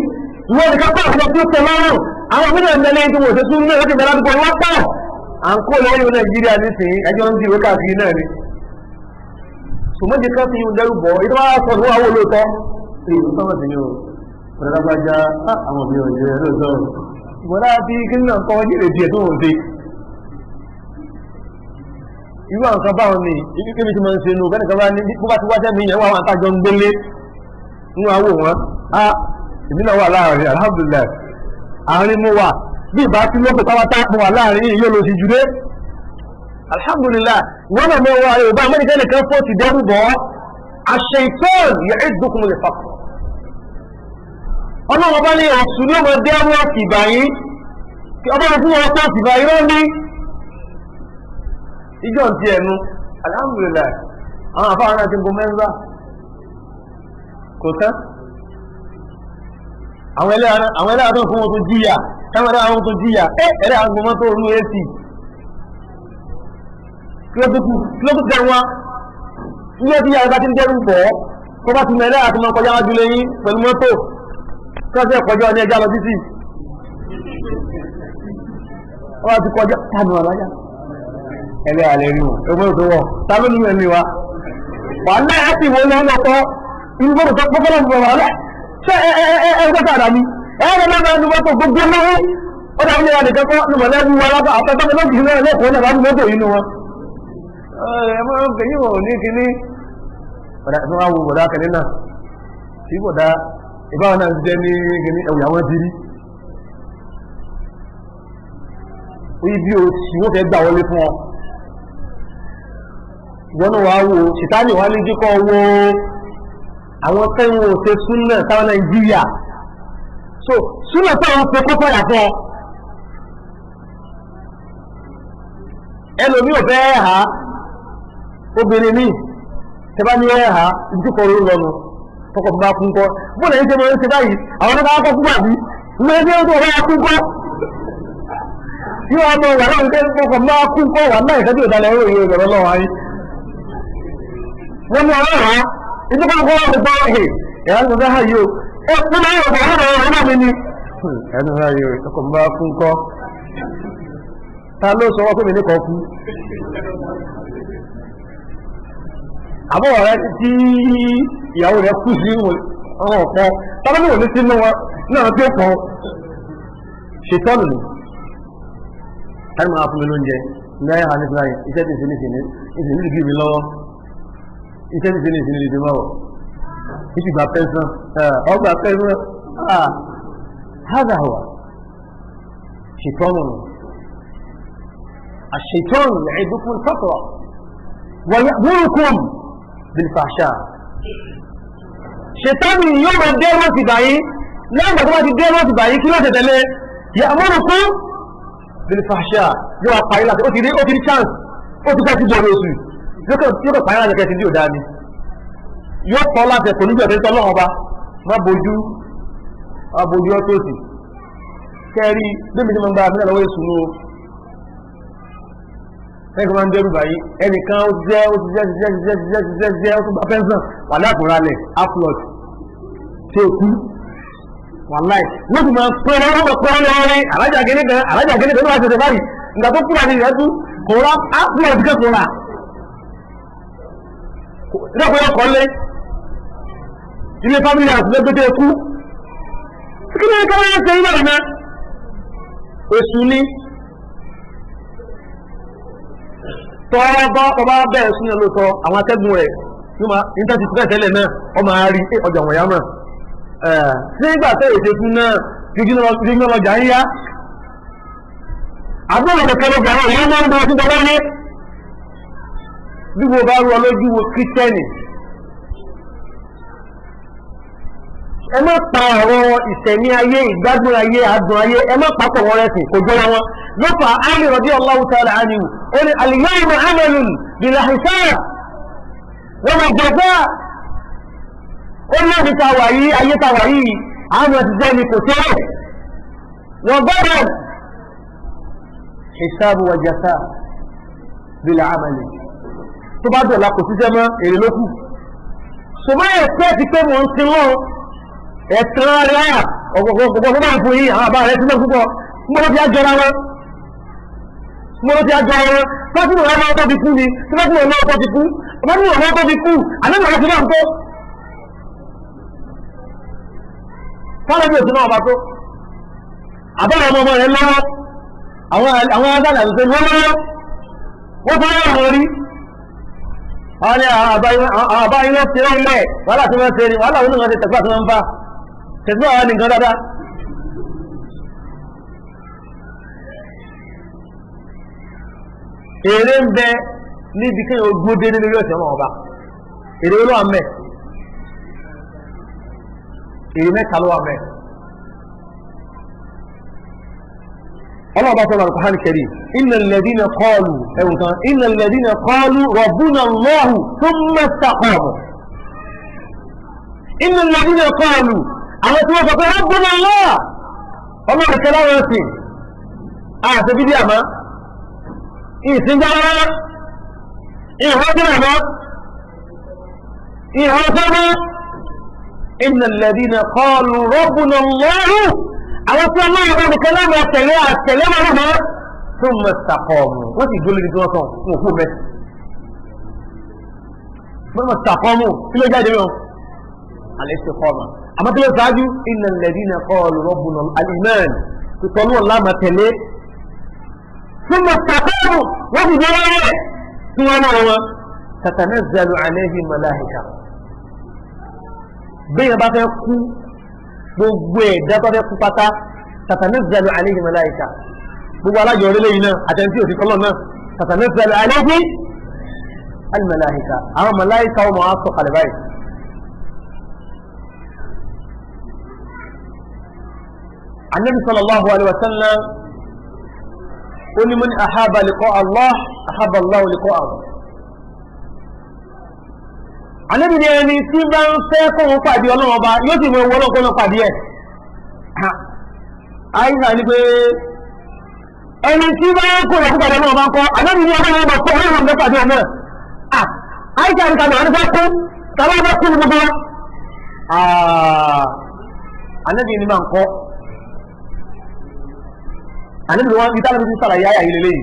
Wọ́n ní kọ́kọ́ àwọn tí ó tẹ lọ́rùn, àwọn mìíràn ń bẹ̀lẹ́ tí wọ́n ṣe tún ní láti bẹ̀rẹ̀ àdúgbò wọn pọ̀. À ń kó lórí Nàìjíríà nísìnyí, ẹjọ́ ń di ìwé káàkiri náà ni. Sùmọ́jì kan fi ń dẹ́rù bọ̀ ìtọ́ bá sọ ní wọ́n wò lóòótọ́ èyí tó sọ́mọ̀ sí ni o bọ̀dá bá já àwọn òbí ọ̀jẹ̀ lóòótọ́ bọ̀dá bí kí ní náà kọ́ wọ́n jèrè díẹ̀ tó wọ́n ṣe irú àwọn kan báwọn ni ibi kébí tí mo ń ṣe nù bẹ́ẹ̀ nìkan bá ní bó bá ti wáṣẹ́ mi yẹn wọ́n àwọn àtàjọ ń gbélé ń wá wò wọ́n. Á èmi náà wà láàrin, alhamdulillah, àárín mo wà. Bí ìbá tí lóko táwátá mo wà láàrin yìí yóò lọ sí jùlé, alhamdulillah. Wọ́n náà mo wà yorùbá amẹ́ríkà nìkan fọ́ ti dẹ́rù bọ́. Ash-shaytan ya'idukum al-faqr. Ọlọ́run bá ní ọ̀sùn ní ọmọ dẹ́rù ọ̀sìbà yín, ọba fún wọn tó ọ̀sìbà yín rán ní ìjọ ti ẹnu. Alhamdulillah, àwọn àfáà náà ti ń bo mẹ́ńsà kò tán. Àwọn ẹlẹ́yà tó fún wọn tó jíyà, táwọn ẹlẹ́yà wọn tó jíyà ẹlẹ́yà gbọmọ mọ́tò orú ac kí ló tó kù, kí ló tó tẹ wọn ilé tí yàrá bá ti ń dẹ́rù bọ̀ kó bá ti mọ ẹlẹ́yà tó máa kọjá wájú lẹ́yìn pẹ̀lú mọ́tò kí wọ́n fẹ́ kọjá ní ẹja lọ títì, wọ́n ti kọjá tánù aláyà ẹlẹ́yà lè rí wọn ẹgbẹ́ tó wọ̀ ta ló nínú ẹ̀mí wa wà láyà sì wọ́n lọ́wọ́ lọ́tọ́ inú gbọ́dọ̀ tó kọ́kọ́ lọ́wọ́ wà láyà ṣé ẹ ẹ ẹ ẹ gbọ́dọ̀ àdá mi ẹ ẹ lọ́wọ́ ẹnu mọ́tò gbogbo lọ́wọ́ ó dàbí ní ẹnìkan kọ́ ní mọ̀lẹ́bí wa lábà àtọ́tọ́ lọ́jì náà lẹ́kọ̀ọ́ náà bá ní mọ́tò yìí nu wọn. Ẹ máa ń fẹ̀yìn wọ̀ ní kíní ọ̀dà tí wọ́n á wo bọ̀dá kẹ́ni náà tí bọ̀dá ìbáwọn náà ti jẹ́ ní kíní ẹ̀wù àwọn ti rí. Ibi òsì wọ́n fẹ́ gbà wọlé fún ọ. Ìwọ́n náà wàá wo ṣìtáàní wàá ní jíkọ́ wo àwọn tẹ́wọ̀n ò ṣe súnà táwọn Nàìjíríà so súnà táwọn ṣe kó fẹ́yà fún ọ. Ẹlòmí ò fẹ́ ha obìnrin mi Tẹ́bá ní ẹ̀hà ìdíkọ̀ orí lọ́nu tọkọ̀ bá kún kọ́. Bóòlù ẹ̀yìn tẹ́ mọ́ ń ṣe báyìí, àwọn ọ̀nà kọ́ kú bàbí ní ẹgbẹ́ tó wà kún kọ́. Yóò wá mọ wà láwọn tẹ́ tọkọ̀ bá kún kọ́ wà láì sẹ́jú ìdálẹ̀ ẹ̀rọ ìrọ̀ ìrọ̀ lọ́wọ́ ayé. Wọ́n ní ọ̀rọ̀ rà ìdíkọ̀ kọ́ wà gbọ́ ẹ̀ ẹ̀rọ ìgbà ha yìí o. Ẹ fún mi ọ̀rọ̀ ọ̀rọ̀ ọ̀rọ̀ mi ni. Ẹnu ha yìí o, tọkọ̀ bá kún kọ́. Ta ló sọ wọ́n pé mi ní kọ́ kú? Àbọ̀wọ̀ rẹ tí ìyàwó rẹ kú sí ọ̀hún ọ̀pọ̀ tọ́lá ní òní sínú wọn náà tí ó pọ̀ ṣètọ́nù ni kárí máa fún mi lóúnjẹ ní ayé àní fúláyìn iṣẹ́ tí ìsinmi ìsinmi ìsinmi ìdí mi lọ́wọ́ iṣẹ́ tí ìsinmi ìsinmi ìdí mọ́wọ́ ìsì gba pẹ́sán ọgbà pẹ́sán hádà wà ṣètọ́nù ni àṣetọ́nù ya'idukum al-faqra wa ya'murukum bilfàṣà. Ṣètánì yóò máa dé wọ́n ti báyìí lẹ́yìn tó bá ti dé wọ́n ti báyìí kí ló tẹ̀lé ya'murukum bilfàṣà yóò wá parí láti ó ti rí chance ó ti fẹ́ sí bọ̀rọ̀ oṣù yóò kọ̀ parí láti kẹsì ní òdá ni yóò tọ́ láti ẹ̀kọ́ níjọ́ tẹ́tọ́ lọ́wọ́ ọba má bojú má bojú ọ́ tóòsì kẹ́rí bíbi tí mo ń gba àmì lọ́wọ́ èṣù nù ẹnìkan máa ń dẹ́rù báyìí ẹnìkan ó ti jẹ́ ó ti jẹ́ ti jẹ́ ti jẹ́ ti jẹ́ ti jẹ́ ti jẹ́ ó tún gba pẹ́ńsàn wà láàkúrò alẹ̀ aflọt tí ó kú wàláì wọ́n sì máa pẹ́ lọ́wọ́ máa pẹ́ lọ́wọ́ rí alájà gẹ́gẹ́ kan alájà gẹ́gẹ́ kan ló wá ṣẹ̀ṣẹ̀ báyìí ìgbà tó kúrò àti ìrẹ́tú kò rà aflọt kẹ́ kò rà ìdọ́kọ̀ yọ kọ́ lé ilé family house lẹ́gbẹ́dẹ́ kú kí ni ká wọ́n ṣe ilé ọ̀nà èṣù ni tọ́ọ̀bọ́ ọba bẹ́ẹ̀ sún yẹn lóòótọ́ àwọn akẹ́gùn rẹ̀ níta ti fẹ́ tẹ́lẹ̀ náà ọ máa rí ọjà wọ̀nyá náà nígbà tẹ́ èdè fún náà jíjìn lọ́jà ń yá àbúrò kẹ̀kẹ́ lọ́jà náà yóò máa ń bọ́ sí tọ́lá ní bí mo bá rú ọ lójú wo kírísítẹ́nì ẹ má pa ọ̀rọ̀ ìsẹ̀mí ayé ìgbádùn ayé adùn ayé ẹ má papọ̀ wọn rẹ̀sìn kò jọra wọn lọ́pàá Ali radiyallahu ta'ala anhu ó ní al-yawma amalun bila hisab wa ma jazaa ó ní àti tàwà yìí ayé tàwà yìí àwọn ọmọ ti jẹ́ ni kò tẹ́lẹ̀ wọ́n gbọ́dọ̀ hisabu wa jazaa bila amali tó bá dọ̀la kò síṣẹ́ mọ́ èrè ló kù ṣùgbọ́n ẹ̀fẹ́ ti pé mò ń sin lọ́wọ́ ẹ̀tàn rẹ̀ ọ̀gbọ̀gbọ̀ tó bá ń fún yìí àwọn àbá rẹ̀ sílẹ̀ púpọ̀ mọ́lọ́ ti àjọra wọn mọ́lọ́ ti àjọra wọn fásitì wọn lọ́wọ́ tó fi kú ni fásitì wọn lọ́wọ́ tó fi kú fásitì wọn lọ́wọ́ tó fi kú àlejò àwọn ti náà tó fásitì òsì náà bá tó àbá àwọn ọmọ rẹ̀ lọ́wọ́ àwọn adájà tó lọ́wọ́ wọ́n tó wọ́n rí àwọn ni àbá iná ti rán mẹ́ wàhálà tí wọ́n ṣe ni wàhálà wọn ni wọ́n ti tẹ̀síwá tí wọ́n ń bá tẹ̀síwá wọn ni nǹkan dáadáa. Èrè ń bẹ níbi kí o gbó dédé lórí ọ̀sẹ̀ ọmọ ọba èrè ló wà mẹ́ èrè mẹ́ta ló wà mẹ́. Ọlọ́ọ̀bá sọ̀rọ̀ Al-Qur'an Karim innal ladhina qalu ẹ̀wùn kan innal ladhina qalu rabbuna Allahu thumma istaqamu innal ladhina qalu àwọn tí wọ́n sọ pé rabbuna Allah ọlọ́run kẹlá wọn sì àti bíbí àmá ìsìnjára ìhọ́jọ́ ìhọ́sọ́mọ́ innal ladhina qalu rabbuna Allahu àwọn tí wọ́n máa ń kẹlá wọn tẹ̀lé àtẹ̀lé wọn náà thumma istaqamu wọ́n sì dúró lórí tí wọ́n sọ fún òkú mẹ́ thumma istaqamu kí ló jáde mọ́ al-istiqama àmọ́ kí ló ṣáájú innal ladhina qalu rabbuna al-iman tọ́lú ọ̀la máa tẹ̀lé thumma istaqamu wọ́n sì dúró lórí ẹ̀ tí wọ́n náà wọn tatanazzalu alayhim malaika bí yẹn bá fẹ́ kú gbogbo ẹ̀dá tó fẹ́ kú pátá tatanazzalu alayhim malaika gbogbo alájọ orílẹ̀ yìí náà àtẹ̀ntí òsì kọ́lọ̀ náà tatanazzalu alayhim al-malaika àwọn màláìka wọn máa sọ kalẹ̀ báyìí. Annabi sallallahu alaihi wa sallam ó ní man ahaba liqa Allah ahaba Allahu liqa'ahu. Ànábì ní ẹni tí bá ń fẹ́ kóhun pàdé Ọlọ́run Ọba, yóò sì mọ Ọlọ́run kóhun pàdé ẹ̀. Àìsà ní pé ẹni tí bá ń kó ìyàkú pàdé Ọlọ́run Ọba ń kọ́. Ànábì ní Ọlọ́run Ọba kọ́ Ọlọ́run Ọba pàdé ẹ̀ náà. Àìsà ní tàbí àwọn fẹ́ kú, tàbí àwọn fẹ́ kú ní gbogbo wa. Ànábì ní máa ń kọ́. Ànábì wọn ìtàlẹ́bí ti sàlàyé àyà yìí lélẹ́yìí.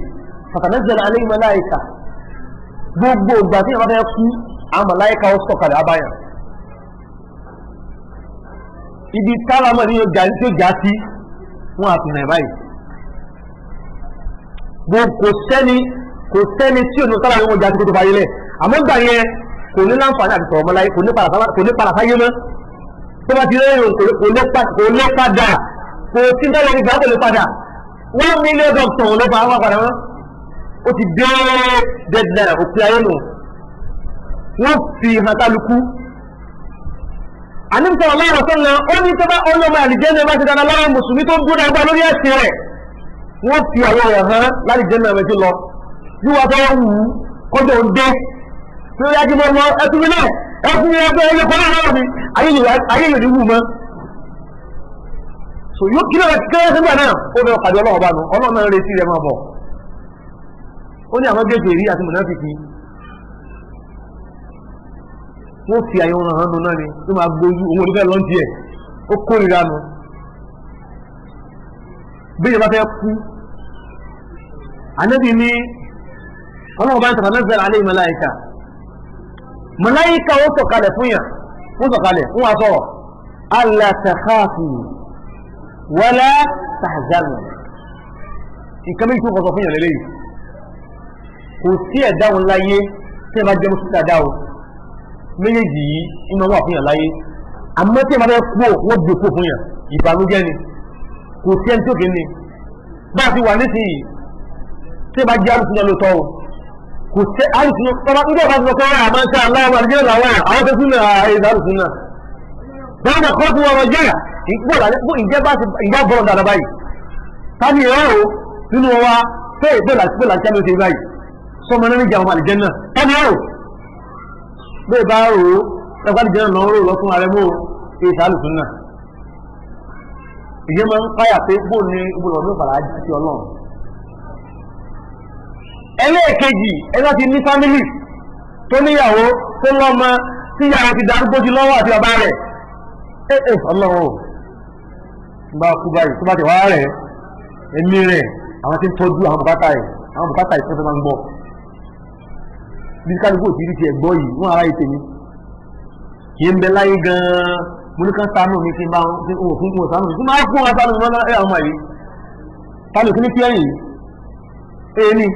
Fatanazzala alayhi malaika. Gbogbo ìgbà tí ìyàwó fẹ́ kú, àwọn màláíkà ó sọ̀kalẹ̀ abáyàn. Ibi tálámọ̀ ní yóò já sí wọ́n àfihàn báyìí. Kò sẹ́ni, kò sẹ́ni tí ò ní tálámọ̀ ní wọ́n já sí kó tó fayé lẹ̀. Àmọ́ gbà yẹn kò ní láǹfààní àti sọ̀rọ̀ mọ́láyé, kò ní padà sáyé mọ́. Tó bá ti rẹ́rìn, kò lè padà, kò sí tẹ́lẹ̀ nígbà kò lè padà. 1 million doctor ló fa àwọn padà wọn. Ó ti dé deadline, òpin ayé nù. Wọ́n fi hàn kálukú. Àníbi sọ̀rọ̀ lọ́rọ̀ sọ́nà, ó ní tó bá ọlọ́mọ àlìjẹ́nà bá ti dára lọ́rọ̀, mùsùlùmí tó ń dúró dáadáa lórí ẹ̀sìn rẹ̀, wọ́n fi àwọn èèyàn hàn lálìjẹ́nà rẹ̀ ti lọ. Bí wọ́n fẹ́ wù ú kọjọ́ ń dé tí ó yá kí wọ́n lọ ẹtú mi náà, ẹtú mi ẹgbẹ́ ẹgbẹ́ kan náà mi ayé yóò ní wù mọ́. So yóò kí lọ́wọ́ kí lọ́wọ́ sígbà náà ó fẹ́ pàdé Ọlọ́run bá nu. Ọlọ́run náà retí rẹ̀ máa bọ̀. Ó ní àwọn gègé rí àti mùnáfíkì, wọ́n fi àyè wọn hàn nù náà ni tó máa gbójú òun onífẹ́ lọ́ntì ẹ̀, ó kórìíra nu. Bí ìjọba fẹ́ kú, Ànábì ní Ọlọ́run bá ń tàbí náà alẹ́ màláíkà, màláíkà ó sọ̀kalẹ̀ fún yàn, wọ́n sọ̀kalẹ̀ wọ́n wá sọ̀rọ̀, alla takhafu wala tahzanu. Nǹkan méjì tó kọ̀ sọ fún yàn lélẹ́yìí, kò sí ẹ̀dá òun láyé tí ẹ bá jẹ́ mùsùlùmí dáadáa o, méjèèjì yìí inú wà fún yàn láyé. Àmọ́ tí ẹ bá fẹ́ kú ò, wọ́n gbé kú fún yàn, ìbànújẹ́ ni. Kò sí ẹni tó kì í ní bá a ti wà nísìnyí. Tí ẹ bá jẹ́ alùsùn náà lóòótọ́ o, kò sí alùsùn náà tọ́ba nígbà bá ti sọ pé àmọ́ ṣe aláwọ̀ àdìjẹ́ làwọn àwọn tó sún náà àìsàn alùsùn náà báwọn náà kọ́ fún wọn jẹ́ ìjẹ́ bá ti ìjà bọ̀rọ̀ dáadáa báyìí tani ẹ̀rọ o nínú wa pé bẹ́ẹ̀ láti bẹ́ẹ̀ láti ṣe báyìí sọmọ náà níjà ọmọ àlìjẹ́ náà tani ẹ̀rọ bẹ́ẹ̀ bá rò ó ẹgbẹ́ àlìjẹ́ náà lọ́rọ̀ lọ́fún ààrẹ mọ́ èsì alùsùn náà. Ìyẹn máa ń páyà pé bó ní gbọ́dọ̀ ní ìfàlà ájú sí Ọlọ́run. Ẹlẹ́ẹ̀kejì, ẹgbẹ́ ti ní family, tó níyàwó, tó lọ́mọ, tí ìyàwó ti darúgbó sí lọ́wọ́ àti bàbá rẹ̀, ẹ ẹ Ọlọ́run ò bá kú báyìí, tó bá ti wá rẹ̀, ẹ̀mí rẹ̀, àwọn tí ń tọ́jú àwọn bùkátà ẹ̀, àwọn bùkátà ẹ̀ tó fẹ́ máa ń gbọ́ bí kálukú òtí rí ti ẹ̀gbọ́ yìí, wọ́n ara ètè mi kì í ń bẹ láyé gan-an. Mo ní kán ṣàánú mi, kí n bá wọn fún wọn ṣàánú mi, tí máa fún wọn ṣàánú mi mọ́ ẹ̀. Àwọn ọmọ yìí tálù kí ní kí ẹ̀yìn èyí ni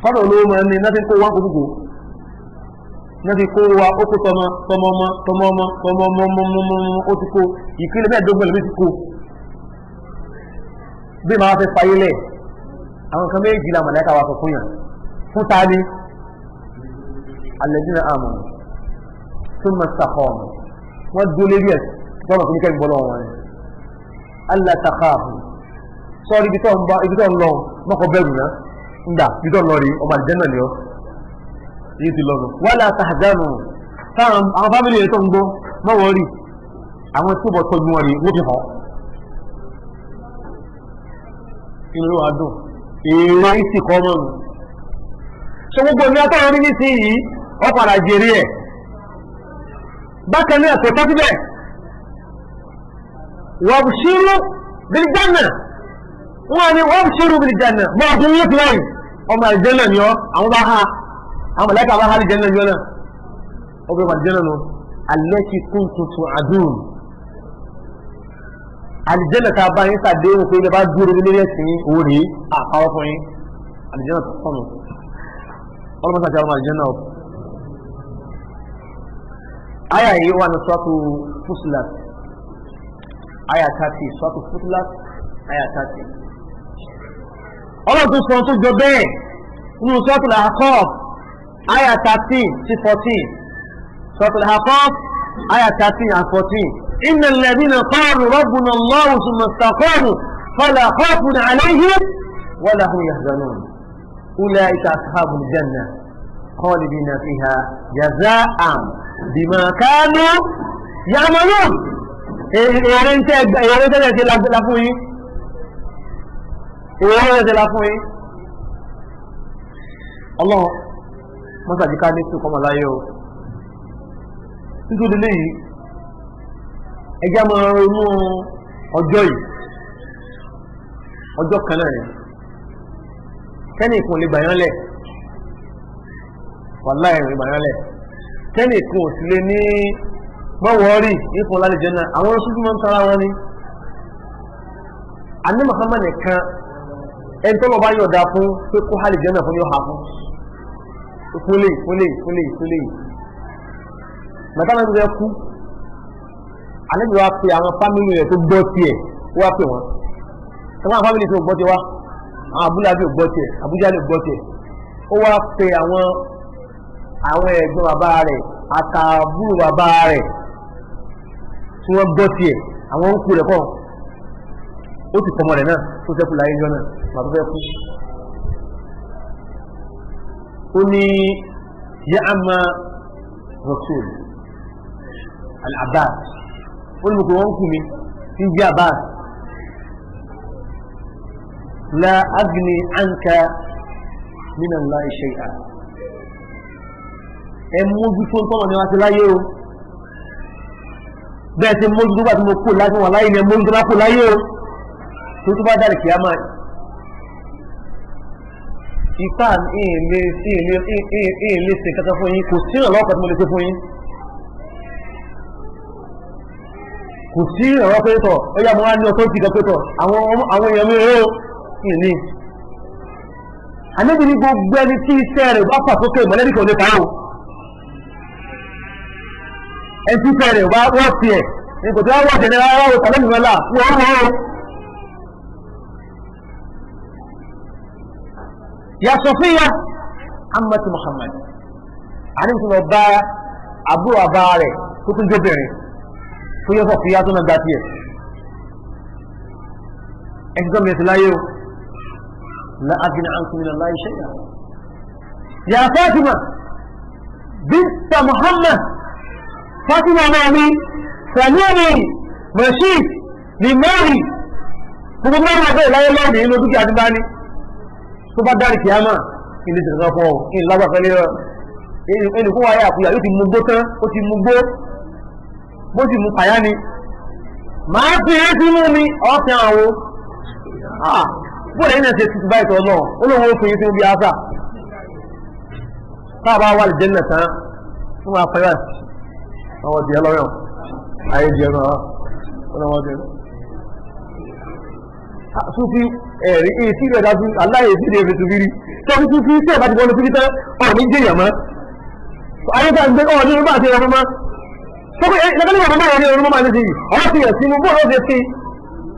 fọ́dọ̀ olówó máa ń ní náà ti kó wọn kókó náà ti kó wa, ó kó tọmọ tọmọ ọmọ tọmọ ọmọ tọmọ ọmọ ọmọ ọmọ ọmọ, ó ti kó ìpínlẹ̀ mẹ́ẹ̀ẹ́dógún lómi ti kó. Bí màá fẹ́ fayé lẹ̀, àwọn kan méjì la mọ̀lẹ́ka wa sọ fún yàn fún ta ni alladhina amanu thumma istaqamu, wọ́n dúró lérí ẹ̀ tọ́nà tó ní kẹ́mi bọ́ lọ́wọ́ wọn ni. Alla takhafu, sọ́ọ́rí ibi tó ń bá, ibi tó ń lọ, mọ́kọ bẹ̀rù náà ńgbà ibi tó ń lọ rí, ọmọ àlìjẹ́nà ni ọ́ yìí ti lọ́nu. Wala tahzanu, táwọn àwọn family rẹ̀ tó ń gbọ́ mọ́wọ́ rí, àwọn tí ó bọ̀ tọ́jú wọn rí, wọ́n fi hàn inú ló wà dùn, èrè ìsìnkọ́ mọ́nu. So gbogbo ní ọtọ́ rí nísìnyí, ọ padà jèrè ẹ̀. Bákan náà, kò tọ́ síbẹ̀, wabshiru bil janna, wọ́n ní wabshiru bil janna bọ́ ọdún yóò fi wáyìí, ọmọ àlìjẹ́nà ni ọ́. Àwọn bá ha, àwọn mọ̀lẹ́kà bá ha àlìjẹ́nà ni ọ́ náà, ọbẹ̀ ọmọ àlìjẹ́nà nù, allati kuntum tu'adun, àlìjẹ́nà tá a bá yín sàdéhùn pé ilẹ̀ bá dúró lórí ẹ̀sìn owó rèé, àpáwọ́ fún yín àlìjẹ́nà tó sọnù. Ọlọ́mọ sàti àwọn àlìjẹ́nà ọ̀. Aya yìí wà ní Suratu Fussilat aya 30, Suratu Fussilat aya 30. Ọlọ́run tó sọ tó jọ bẹ́ẹ̀ nínú Suratul Ahqaf aya 13 sí 14, Suratul Ahqaf aya 13 and 14. Innal ladhina qalu rabbuna Allahu thumma istaqamu fala khawfun alayhim wala hum yahzanun ulaika ashabul janna. Khalidina fiha jaza'an bima kanu ya'malun. Èrè ń tẹ́ èrè tẹ́lẹ̀ ti la fún yín, èrè tẹ́lẹ̀ ti la fún yín. Ọlọ́run mọ́sàdíká ní sùn kọ́mọ láyé o. Nítorí léyìí, ẹjá máa ronú ọjọ́ yìí, ọjọ́ kan náà ni kẹ́nì kan lè gbàyàn lẹ̀, wàláhì lè gbàyàn lẹ̀, kẹ́nì kan ò sì lè ní mọ́wọ́rì ìfún lálẹ́ jẹ́ náà. Àwọn Sufi máa ń tara wọn ni. Àní Muhammad nìkan, ẹni tó lọ bá yọ̀ọ̀dá fún pé kó hálì jẹ́ náà fún, yóò ha fún fúnlé fúnlé fúnlé fúnlé. Bàtà náà ti fẹ́ kú, àlejò wa pe àwọn family rẹ̀ tó gbọ́ tiẹ̀, ó wá pè wọ́n. Sọ fún àwọn family tó gbọ́ tiẹ̀ wá, àwọn abúlé àbí ò gbọ́ tiẹ̀, Àbújá lè gbọ́ tiẹ̀. Ó wá pe àwọn ẹ̀gbọ́n bàbá rẹ̀ àtàbúrò bàbá rẹ̀ tí wọ́n gbọ́ tiẹ̀, àwọn ń kú rẹ̀ kọ́. Ó sì kọ́mọ rẹ̀ náà tó fẹ́ kú láyé jọ náà, bàbá fẹ́ kú. Ó ní ya amma Rasul al-Abbas, ó ní mo pè wọ́n kú mi tí ń jẹ́ Abbas, la agni anka min Allahi shay'a. Ẹ mójútó tọ́nà ni wọ́n ti láyé o, bẹ́ẹ̀ ti mójútó bá ti mo kú láti wọn láyé ni, ẹ mójútó bá kú láyé o, tó tó bá dàrí kìámà, ipá ìlé ṣe kankan fún yín, kò sí ìrànlọ́wọ́ kan tí mo lè ṣe fún yín, kò sí ìrànlọ́wọ́ pé tọ̀ ó yá mo wá ní ọtọ́ ti kan pé tọ̀ àwọn èèyàn mi rèé o ìní. Àníbi ní gbogbo ẹni tí iṣẹ́ rẹ̀ bá fà sókè, mọ̀lẹ́bí kan lè fà á o. Ẹni tí iṣẹ́ rẹ̀ bá wọ́n ti ẹ̀ ní kò tí wọ́n wọ́n tẹ̀lé rárá o, tàbí ìmọ̀lá wọ́n wọ́n o. Ya Sofiya ammati Muhammad, àníbi tí wọ́n bá àbúrò àbá rẹ̀ tó tún jóbìnrin tó yẹ Sofiya tó náà gbà tiẹ̀ ẹni tó mẹ́sì láyé o, la agni ankum min Allahi shay'a. Ya Fatima binta Muhammad, Fatima máa mi sàlúùmí mashit ní mẹ́rin gbogbo mẹ́rin àbẹ́ ìláyé lọ́nà inú dúkìá ti bá ní tó bá dárí kìámà ilé ìsìnkà fún ọ ìlágbàfẹ́ lé ẹni kó wáyé àkúyà yóò ti mú gbó tán, ó ti mú gbó bó sì mú pàyá ni máa fi é sínú mi ọ̀fẹ́ àwọn bóòlù ẹ̀yìn náà ṣe tuntun báyìí tọ́ náà ó lóun ó fi yín sínú bí ásà táàbà wà lè jẹ́ nà tán fún wa pẹ̀lú àwọn ọ̀dì ẹlọ́rọ̀ ayé di ẹ̀rọ ọlọ́wọ́ di ẹ̀rọ. Súnfí ẹ̀rí èyí tí ìrẹ̀dá sí aláyè sí ìrẹ̀ ètò rírí tọ́kí súnfí tí ẹ̀bá ti wọnú síbi tán ọ̀ ní jẹ́yàn mọ́. Ayé tá gbé ọ̀ ní irú bá àti ẹ̀rọ mọ́. Tọ́kí ẹ̀lẹ́gbẹ̀rẹ̀ ìwọ̀n mọ́ ní irú mọ́ ní sí ọ̀rọ̀ fi hàn sí mú bóòlù ọ̀sẹ̀ sí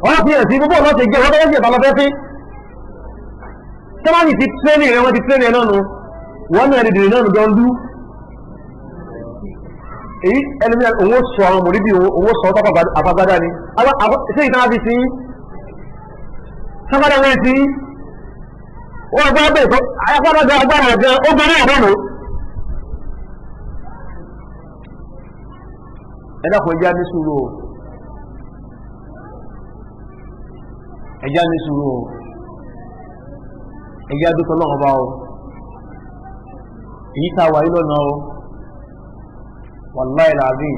ọ̀rọ̀ fi hàn sí mú bóòlù ọ̀sẹ̀ gé ọ̀rọ̀ fẹ́ sí ẹ̀bá sí. Tọ́mánì ti tírénì rẹ̀, wọ́n ti tírénì ẹ̀ náà nù wọ́n náà dìde náà nù jọ ń dú. Èyí ẹni òun ó sọ àwọn mòrídìí, òun ó sọ ọ́ àfagbádá ni ṣé ìtàn àfi sí sábàdà wọn sí wọ́n gbá bẹ́ẹ̀ tó agbára agbára gan ó gbé ní àdánù. Ẹ dákun, ẹjá ní sùúrù o, ẹjá ní sùúrù o, ẹjá dúpẹ́ lọ́wọ́ bá o, èyí tá a wà yí lọ́nà o. Wàláì làbí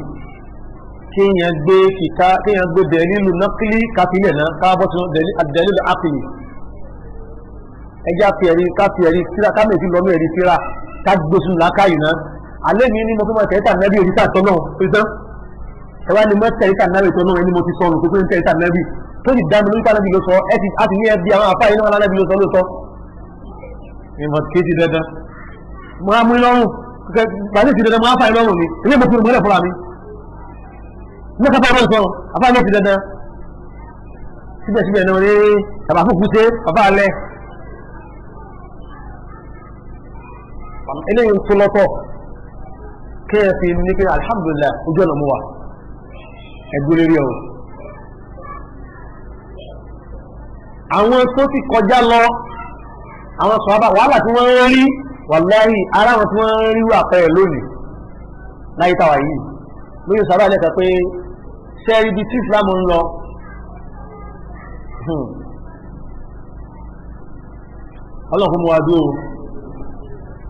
kéèyàn gbé kìka, kéèyàn gbé dẹ̀lílù nákìlì káfílẹ̀ náà káàbọ̀ sínú dẹ̀lílù ápìlì. Ẹjá fi ẹ̀rí káfí ẹ̀rí síra kámẹ́sì lọ́mọ ẹ̀rí síra ká gbé sínú làákàyè náà. Alẹ́ mi ní mo fẹ́ máa tẹ̀lé tà nẹ́bí òrìṣà tọ́ náà òrìṣà ẹ wá ní mo tẹ̀lé tà nẹ́bí tọ́ náà, ẹni mo ti sọnù pé ń tẹ̀lé tà nẹ́bí tó sì dá mi lórí tànẹ́bí ló sọ. Ẹ ti a ti ní ẹbí àwọn afáyé náà lánàbí ló sọ ló sọ ìmọ̀ kéjì dandan mo á mú lọ́rùn gbàdé ti dandan mo á fà lọ́rùn ni ilé mo fi mọ́lẹ̀ fúnra mi ní kápá náà sọ afáyé náà ti dandan síbẹ̀síbẹ̀ náà ní bàbá fún kúté bàbá alẹ́ eléyìí ń tó lọ́tọ̀ kéèyàn fi ní pé alhamdulillah ojú ọ̀nà mú wa ẹgbẹ́ lérí ọ̀ àwọn tó ti kọjá lọ, àwọn sọ̀rọ̀ wàhálà tí wọ́n ń rí Wàláhì, ara wọn tí wọ́n ń rí àpẹẹrẹ lónìí láyé táwa yìí lóye sábà lẹ́ka pé ṣẹ́rí ibi tí Islam ń lọ. Ọlọ́run fún mu wa dúró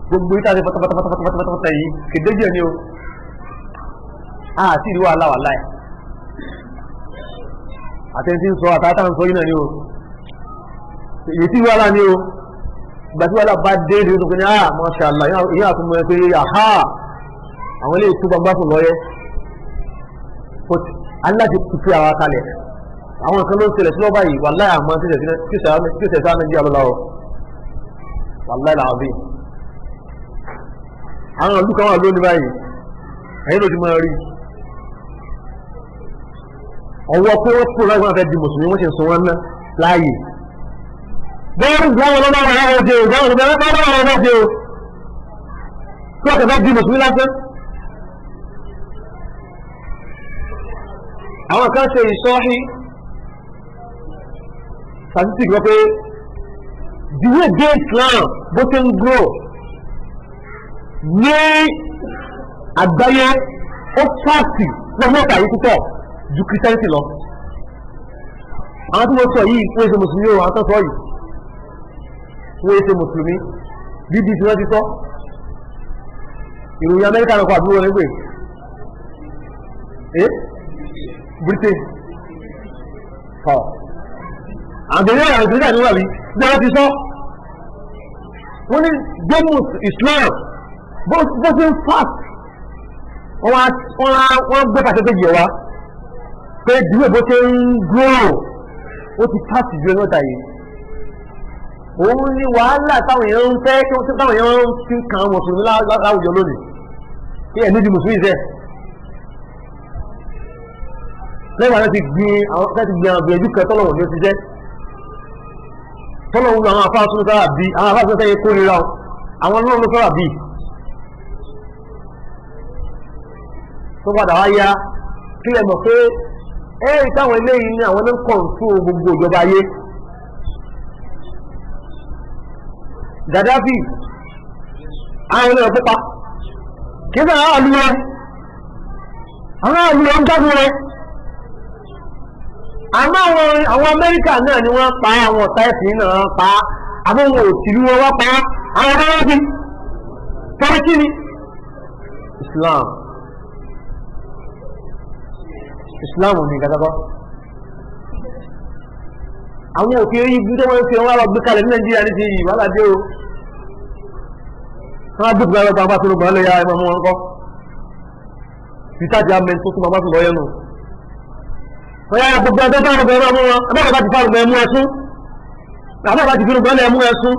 gbogbo ìta ṣe pátápátápátápátá yìí kéde ni o àti ìrí wàhálà wà láì àtẹni tí ń sọ àtàtà ń sọ yìí náà ni o èyí tí wàhálà ni o. Ìgbà tí wàhálà bá dé ìdílé tó fi ní ah, masha Allah, ìyá àtúmọ̀ ẹ pé aha, àwọn ilé ìtú gbangba fún lọ́yẹ́. But aláti fi ara kalẹ̀, àwọn nǹkan ló ń ṣẹlẹ̀ sí lọ́ba yìí. Wàláì, àmọ́ tí ó ṣẹlẹ̀ sáà Nàìjíríà lọ́la o. Wàláì làwọn bí àwọn ìlú kan wà lónìí báyìí, ẹ̀yìn ló ti máa rí ọwọ́ pé wọ́n kúrò láti wọ́n fẹ́ di mùsùlùmí, wọ́n sì ń sọ wọ́n ná láàyè bẹ́ẹ̀. Láwọn ọlọ́mọ àwọn ọmọ o, láwọn ọlọ́mọ àwọn ọmọ o tí wọ́n kẹfẹ́ di mùsùlùmí lásán. Àwọn kan ṣe ìsọ́hí statistic wọ́n pé the way gay Islam bó ṣe ń grow ní àgbáyé, ó fàtì lọ́mọ́ta yìí púpọ̀ ju Christianity lọ. Àwọn tí mo sọ yìí, wọ́n ṣe mùsùlùmí o. Àwọn tó sọ yìí, wọ́n ṣe mùsùlùmí. BBC wọ́n ti sọ ìròyìn Amẹ́ríkà náà kọ àbúrò wọn nígbè eh Britain tọ́ àwọn tẹ̀lé àwọn tẹ̀lé àníwá bí bí wọ́n ti sọ, wọ́n ní demus Islam bó ṣe ń fast, wọ́n gbé pàṣẹ ẹ̀ wá pé ìdílé bó ṣe ń grow, ó ti fast ju ẹni ọ̀tá yìí. Òun ni wàhálà táwọn èèyàn ń fẹ́ kí wọ́n táwọn èèyàn fi ń kan mùsùlùmí láwùjọ lónìí kí ẹ̀mí di mùsùlùmí sẹ́ lẹ́yìn àwọn ti gbin àwọn gbìyànjú kan tọ́lọ̀wọ̀n ní ó ti jẹ́ tọ́lọ̀wọ̀n. Àwọn afáàsùn sára bí àwọn afáàsùn sára kórìíra àwọn ọlọ́run ló sára bí tó padà wá yá. Kí lẹ mọ̀ pé ẹ́ẹ̀rí táwọn eléyìí ní àwọn ní kọ̀ǹtù gbogbo ìjọba ayé. Gaddafi, àwọn ilé ọ̀pọ̀pa kìí sọ àwọn àlúwẹ̀, àwọn àlúwẹ̀ ń gbádùn rẹ̀. Àmọ́ àwọn Amẹ́ríkà náà ni wọ́n pa àwọn ọ̀tá ẹ̀sìn náà pa àwọn ohun òtìlú wọn, wọ́n pa àwọn ọ̀tá ẹ̀sìn torí kí ni Islam Islam ní gàdàbọ́ àwọn òfin ibi tó wọ́n fi wọ́n lọ gbé kalẹ̀ ní Nàìjíríà ní ti yìí. Wàhálà dé o. Wọ́n á gbé lọ́gbà bá tó lọ́gbà lọ́yà ẹ̀ máa mú wọn kọ́ títà tí a mẹ́ tó tún bá tó lọ́yẹ́ nù. Wọ́n yára gbogbo ẹgbẹ́ fáwọn ọgbẹ́ mú wọn abẹ́rẹ́ bá ti fáwọn ọgbẹ́ mú ẹsún, àbẹ́ bá ti fi ọgbẹ́ mú ẹsún.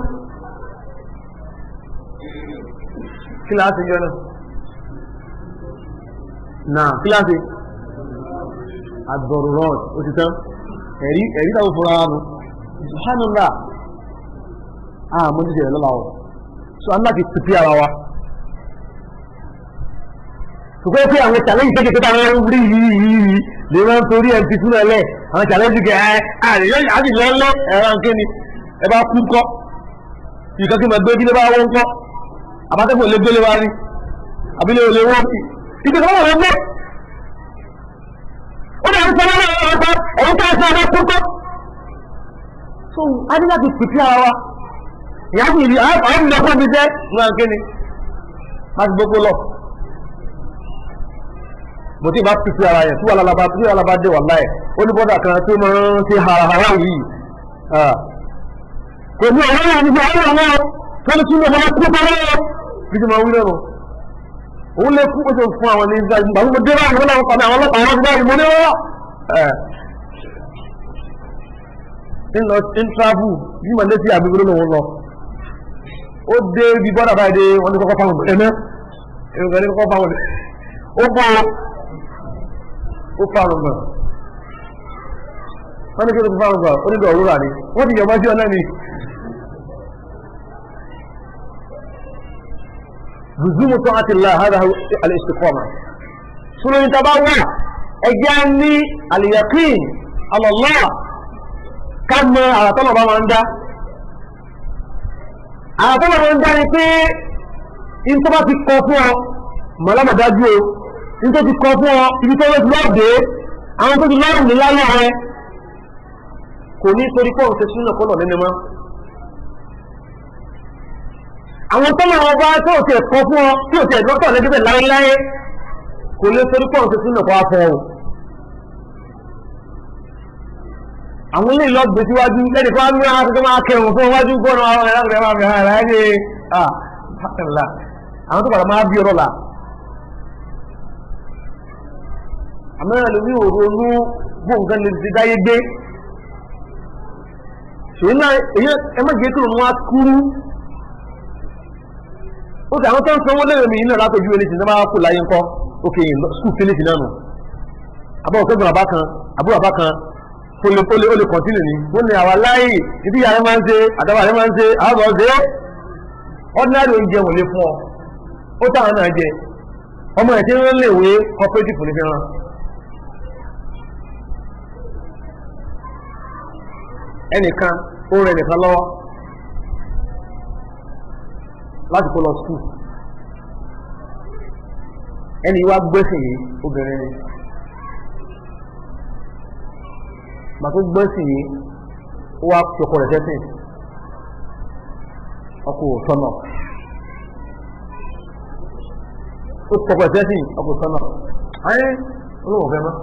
Kíláàsì jọ náà náà kíláàsì àdọ̀rọ̀rọ̀ ó ti tán. Ẹ̀rí ẹ̀rí táwọn fúnra wọn subhanallah, ah, mo ti ṣe lọ́la o. So a ní láti pèpè ara wa ṣùgbọ́n pé àwọn challenge kékeré táwọn rí yìí yìí lè máa ń torí ẹ̀ fi súnà lẹ̀. Àwọn challenge kẹ ẹ àríyá àti lọ́lọ́ ẹ̀rọ nkéni ẹ bá kú kọ́ ìkan kí n máa gbé kí ló bá wọ́n kọ́ àbátẹ́fò lè gbélé wa ní àbílẹ̀ olè wọ́n fi ìgbésẹ̀ wọn wọ́n gbé ó dẹ̀ ń sọ lọ́wọ́ ọ̀pọ̀ ẹ̀yìn ká ṣe ọmọ kú kọ́. So a ní láti pèpè ara wa. Ìyá sì rí àwọn ọmọ ọmọ mi jẹ́ wọn kéni má ti gbogbo lọ mo ti bá pèpè ara yẹn tí wàhálà bá dé wà láì ó ní bọ́dà kan tí ó máa ń ṣe harahara yìí kò ní ọ̀rọ̀ yẹn níbi ọ̀rọ̀ yẹn tó ní túnbọ̀ máa kú bá lọ́wọ́ bí ti máa wí lẹ́nu òun lè kú. Ó ṣe fún àwọn ní ìgbà tí mo dé báyìí wọ́n láwọn pàmò àwọn ọlọ́pàá wọn báyìí mo ní wọ́n ń lọ ń travel bí Malaysia àbí gbólóhùn lòun lọ. Ó dé ibi bọ́dà báyìí dé, wọ́n ní kọ́kọ́ fáwọn ẹ̀mẹ́ ẹ̀mẹ́ ní kọ́kọ́ fáwọn ó bọ́ ó fáwọn gbọ̀n. Wọ́n ní kí ló fi fáwọn gbọ̀n? Ó ní dọ̀rúrà ni wọ́n ti yọ̀bọ́ sí ọ náà ni. Lùzúmù tó àti là hádà al-istiqama sunu ní tàbá wà ẹjẹ́ ní al-yaqin ala Allah ká mọ àràtọ́nà bá máa ń dá. Àràtọ́nà máa ń dá ni pé In tó bá ti kọ fún ọ mọ̀lámọ̀dájú o. In tó ti kọ fún ọ, ibi tó ti lọ́ọ̀dẹ́, àwọn tó ti lọ́ọ̀dẹ́ ní láyé rẹ, kò ní torí pọ̀ ń ṣe súnà kọ́nà nínú mọ́. Àwọn tó máa wọ́n bá tó ti ẹ̀kọ́ fún ọ tí ò ti ẹ̀gbọ́n tọ̀ lẹ́gbẹ̀ẹ́ láéláé, kò lè torí pọ̀ ń ṣe súnà kọ́ afọ o. Àwọn ilé ìlọ́gbé síwájú lẹ́nì kan ní àwọn akẹ́kọ̀ọ́ máa kẹrùn fún wájú gbọ́nà àwọn ẹ̀rọ máa fi hàn láyé àwọn tó padà máa bí ọ̀rọ̀ là. Àmọ́ ẹlòmí ò ronú bó nǹkan lè ti dáyé gbé. Ṣèyí náà ẹ má jẹ́ kí òun wá kúrú. Ó sì àwọn tó ń sanwó lérè mi náà látọjú ẹni tí wọ́n bá kú láyé ńkọ́. Ok, skul finish náà nù. Àbọ̀ òkègùn àbá kan, àbúrò àbá kan, ó lè kọ̀ntínù ní. Wọ́n ní àwa láyé ibi ìyá rẹ̀ máa ń ṣe, àtàwà rẹ̀ máa ń ṣe, àwọn ọ̀sẹ̀ ordinary oúnjẹ wọ́n lè fún ọ. Ó táwọn náà jẹ. Ọmọ ẹ̀ tí wọ́n lè wé cooperative ní fi hàn. Ẹnìkan ó rẹ nìkan lọ́wọ́ láti kó lọ skul. Ẹni wá gbẹ́sìn yìí, obìnrin ni. Màá tó gbẹ́sìn yìí, ó wá fi ọkọ rẹ̀ sẹ́sìn. Ọkọ ò sọ́nà. Ó fọkọ rẹ̀ sẹ́sìn, ọkọ ò sọ́nà. Ayé olóhùn fẹ́ mọ́.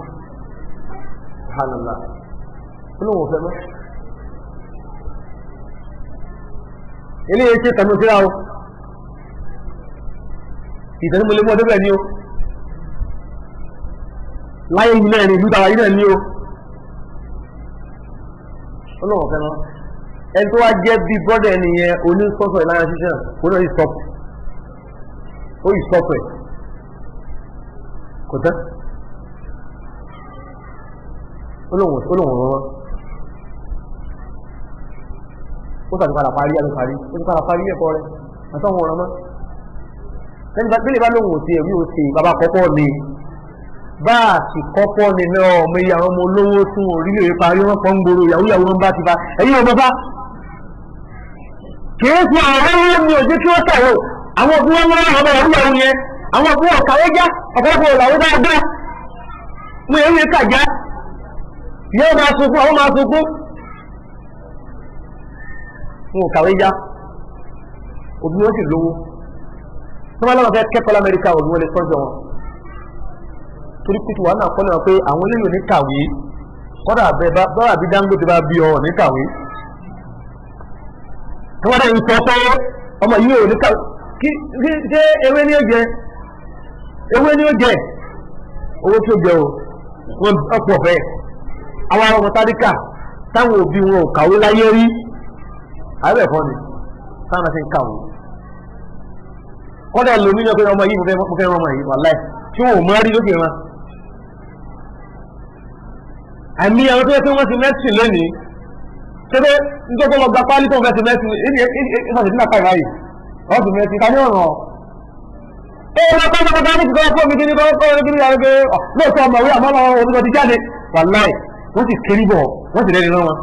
Subhanallah. Olóhùn fẹ́ mọ́. Eléyìí ṣe tànú síra o. Ìtàn mo lè mú ọdún bẹ́ẹ̀ ni o. Láyé yìí náà ni ìlú tàwa yìí náà ni o. Olóhùn fẹ́ mọ́. Ẹni tó wá jẹ́ bí brọ́dẹ̀ ẹni yẹn onísọ́sọ̀ ìlànà ṣíṣàn, kò náà yìí stop. Ó yìí stop ẹ̀. Kò tán. Olóhùn rán. Ó sàti padà parí àti parí. Ó ti padà parí ẹ̀kọ́ rẹ̀. Àtọ́wọ̀n ọ̀rọ̀ mọ́. Lẹ́ni bá lóhùn òsì ẹ̀rí òsì bàbá kọ́kọ́ ni. Bá a sì kọ́kọ́ ni náà ọmọ iye àwọn ọmọ olówó tún orílẹ̀ parí wọn pọ̀ ń gbòòrò ìyàwó ìyàwó wọn bá ti bá. Ẹ̀yin ò bàbá. Kìí ṣe àwọn ọmọ mi ò jẹ́ kí wọ́n kàwé. Àwọn òbí wọn wọ́n àwọn ọmọ ìyàwó yẹn. Àwọn òbí wọn kàwé já ọ̀pọ̀lọpọ̀ làwọn dáadáa. Mo yẹ ń kàjá. Yóò máa sunkún, àwọn máa sunkún. Wọn ò kàwé já. Òbí wọn sì lówó. Tí wọ́n lọ́wọ́ fẹ́ kẹ́kọ̀ọ́ l'Amẹ́ríkà, òbí wọn lè sponsor wọn. Torí pé tí wàá náà kọ́ lẹ́wọ̀n pé àwọn eléyìí ò ní kàwé. Kọ́dà bẹ́ẹ̀ bí Dangote bá bí ọ ní kàwé. Tí wọ́n dẹ̀ ń sọ pé ọmọ yìí ò ní kàwé. Kí ṣé ewé ni ó jẹ? Ewé ni ó jẹ? Owó tí ó jẹ o, wọ́n ọ̀pọ̀ bẹ́ẹ̀. Àwọn ọmọ tálíkà táwọn òbí wọn ò kàwé láyé rí. Àbẹ̀ ẹ̀kọ́ ni táwọn ti ń kàwé. Kọ́dà lómi náà pé ọmọ yìí mo fẹ́ rán ọmọ yìí wàláì tí wọn ò mọ̀ rí lókè wọn. Àmì àwọn tó yẹ pé wọ́n ti mẹ́sìn lónìí. Ṣé pé nítorí lọ gba pálí tó ń fẹ́ ti mẹ́sìn ìfàṣẹ̀ sínú àpá ìbáyìí. Wọ́n ti mẹ́sìn ká ní ọ̀ràn. Ó wọ́n kọ́ ọmọ ní kíkọ́ fún mi kí ní kọ́ kọ́ kí ní yàrá pé lóòótọ́ ọmọ ìwé àmọ́ ọmọ òbí ti jáde. Wàláì wọ́n sì kiri bọ̀ wọ́n sì rẹ́ni rán wọn.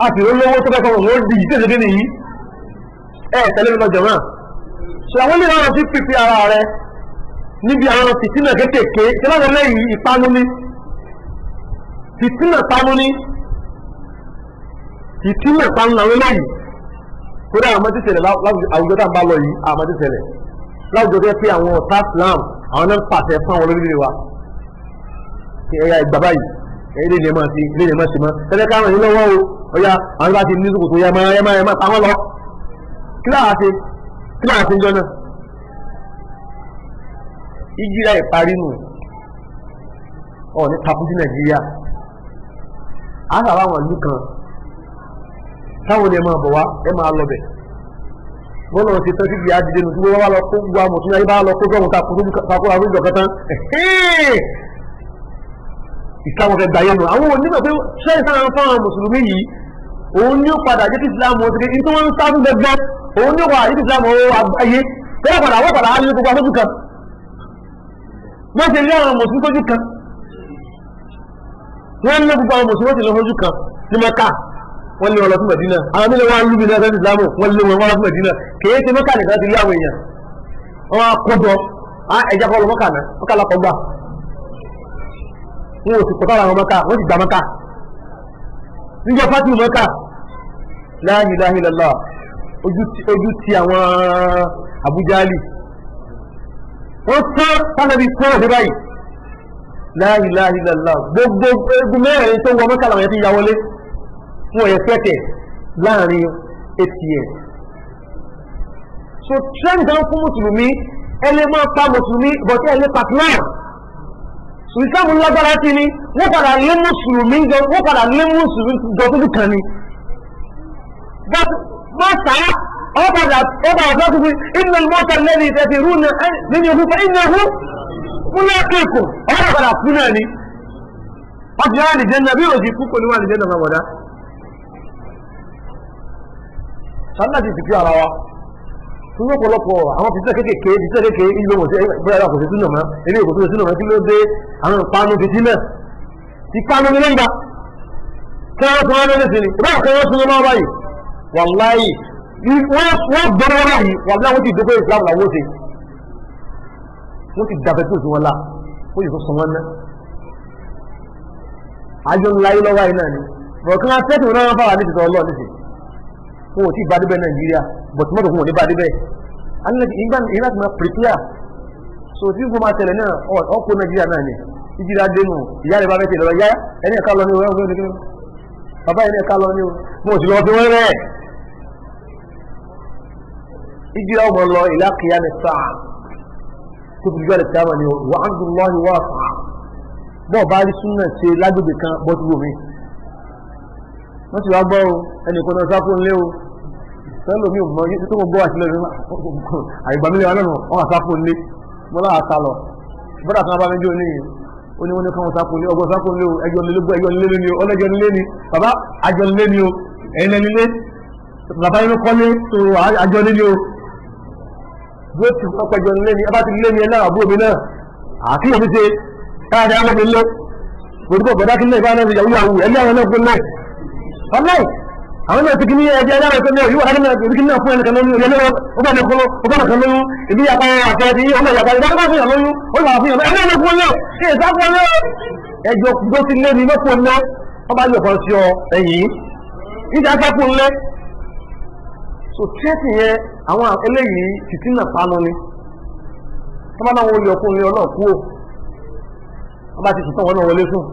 A sì rólówó tó kẹ́kọ̀ọ́ wọn ó di ìtẹ̀sẹ̀ dé nìyí. Ẹ tẹ̀lé mi lọ jọ̀wọ́n. Ṣé àwọn ilé náà ti pípé ara rẹ níbi àwọn fìtínà kéékèèké tí wọ́n lẹ́yìn ìpanu ní fìtínà panu ní fìtínà panu làwọn eléyìí. Kódà àwọn tí ṣẹlẹ̀ àwùjọ tá à ń bá lọ yìí, àwọn tí ṣẹlẹ̀ láwùjọ tó yẹ pé àwọn ọ̀tá Islam àwọn náà ń pàṣẹ fún àwọn olórílẹ̀ wa. Ẹ̀yà ìgbà báyìí ilé ìlẹ̀ máa ṣe ilé ìlẹ̀ máa ṣe mọ́ tẹ́lẹ̀ káwọn yìí lọ́wọ́ o. Ọ̀yà àwọn bá ti ní sòkòtò yẹ máa yẹ máa yẹ máa pa wọ́n lọ. Kí láà ṣe kí láà ṣe ń jọ náà? Ìjìrà ìparí nù ọ̀ ní takú sí Nàìjíríà. A sábà àwọn ìlú kan táwọn ẹ̀ máa bọ̀ wá ẹ̀ máa lọ bẹ̀. Bọ́lá ti tán síbi àdìdé nù tí wọ́n wá lọ kó gbogbo àmọ̀ tí wọ́n bá lọ kó sọ́run takú àwùjọ kan tán. Ìsìlámù fẹ́ gbàyẹ̀ nù. Àwọn onímọ̀ pé ṣé ìsára fáwọn mùsùlùmí yìí òun ní ó padà jẹ́ kí ìsìlámù ó ti ké nítorí wọ́n ń sá fún gbẹgbẹ́ òun ní ó padà jẹ́ kí ìsìlámù ó àgbáyé tẹ́lẹ̀ padà wọ́n padà á lé gbogbo afọ́jú kan. Wọ́n ti lé àwọn mùsùlùmí sójú kan. Wọ́n lé gbogbo àwọn mùsùlùmí ti lọ sójú kan ní Mẹ́kà. Wọ́n lé wọn lọ sí Mẹ̀dínà. Àwọn mílẹ̀ wọn lúbi náà sẹ́sì Ìsìlámù, wọ́n lé wọn wọ́n lọ sí Mẹ̀dínà. Kèé ṣe Mẹ́kà nìkan ti lé àwọn èèyàn. Wọ́n á kójọ ẹja kọ́ lọ Mẹ́kà náà, Mẹ́kà lápọ̀ gbà. Wọn ò sì pọ̀ sára àwọn Mẹ́kà, wọ́n sì gbà Mẹ́kà. Níjọ Fátìmù Mẹ́kà, la ilaha illallah, ojú ti àwọn Abujali. Wọ́n tán sánàbí kúrò sí báyìí. La ilaha illallah, gbogbo egun mẹ́rin tó wọ Mẹ́kà làwọn yẹn ti ya wọlé. Fún ọ̀yẹ́ fẹ́tẹ̀ láàrin 8 years. So trend kan fún mùsùlùmí, ẹ lè máa pa mùsùlùmí, but ẹ lè pàtàkì. So Islam lágbára sí ni wọ́n padà lé mùsùlùmí jọ, wọ́n padà lé mùsùlùmí jọ tó kàn ní. But má sá ọ padà ọ padà tó kú sí innal mawta alladhi tafiruna minhu fa innahu mulaqikum, ọ padà kú náà ni. Wọ́n ti yára nìjẹ́ náà bí òsì kú kò ní wà nìjẹ́ náà máa wọ̀dá. Sọ́nà ti sìkú ara wa fún ọ̀pọ̀lọpọ̀ àwọn fìtínà kéékèèké, fìtínà kéékèèké ìlú wọn sí bóyá kò sí súnà mọ́, ilé ìkò tó sí súnà mọ́, kí ló dé àwọn ìpanu fìtínà ìpanu ní lẹ́gbà kí wọ́n tún wọn lórí sí ni ìbá kan wọ́n súnmọ́ máa báyìí, wàláyì wọ́n gbọ́dọ̀ báyìí, wàláyì wọ́n ti dókòó Islam làwọn ó ṣe, wọ́n ti dàbẹ̀ tó sí wọn lá, wọ́n sì tó sọ wọn ná àjọ ńlá yìí lọ́wọ́ yìí náà ni bọ̀ọ̀kan afẹ́tì wọn náà fáwọn àdìsí ọlọ́ọ̀ nísìnyí. Wọn ò tí ì bá débẹ̀ Nàìjíríà, but mọ́tò fún wọn ní bá débẹ̀ ìgbà láti máa prepare. So tí kò máa tẹ̀lé náà ọkọ̀ Nàìjíríà náà ni ìjìlá dénú ìyá rẹ̀ bá fẹ́ tẹ̀lé lọ yá ẹni ẹ̀ka lọ ní o, ẹ̀ka lọ ní o, bàbá ẹni ẹ̀ka lọ ní o, mo sì lọ fi wọ́n rẹ̀. Ìjìlá ọmọ lọ ìlà kìíyà ní sáà tó fi jọ́ ẹ̀ ni o wà á dùn lọ́hìn wá fà bọ́ọ̀ bá rí súnà ṣe lágbègbè kan bọ́ sí wòmí wọ́n sì wá gbọ́ o, ẹnì kan náà sáfù ńlé o, sẹ́lò mi ò mọ tó mo gbọ́ àti lẹ́nu àìgbàmílẹ̀ wa náà wọ́n wà sáfù ńlé mo láwà sá lọ bọ́dà kan bá mi jó níyì ó ní wọ́n ní káwọn sáfù ńlé ọgbọ́n sáfù ńlé o, ẹjọ́ ńlé gbọ́ ẹjọ́ ńlé ni o, ọlẹ́jọ́ ńlé ni bàbá àjọ ńlé ni o, ẹ̀yin lẹ́ni lé bàbá yín kọ́lé tó àjọ ńlé ni o, bí ó ti kọ́ pẹ́jọ ńlé ni ẹ bá ti lé mi ẹ náà àbúrò mi náà àkíyè mi ṣe káàdì àwọn ọmọ ilé gbogbo bọ̀dá kí ní ìbáná ìyàwó yàwó ẹ̀lẹ́ àwọn náà fún lẹ́ ọláì àwọn náà ti kí ní ẹjẹ́ ẹlẹ́rọ tó ní ọ̀yíwà láti náà kí ní fún ẹnìkan lóyún ẹlẹ́rọ ó bá nìkan ó bá nìkan lóyún ìbí yàpá àti ẹbí ọmọ ìyàpá ìbá bá fún yàn lóyún ó wà fún yàn ẹlẹ́ náà fún lẹ́ ẹ sá fún lẹ́ ẹjọ́ tó ti lé ní mọ́fún lẹ́ wọ́n bá yọ̀ kan sí ọ ẹ̀yìn ìjà sá fún lẹ́. So tẹ́sì yẹn àwọn eléyìí fìtínà panu ni tọ́ba náà wọ́n yọ fún lé ọlọ́ọ̀kú o, wọ́n bá ti sùn tán wọn náà wọlé sùn.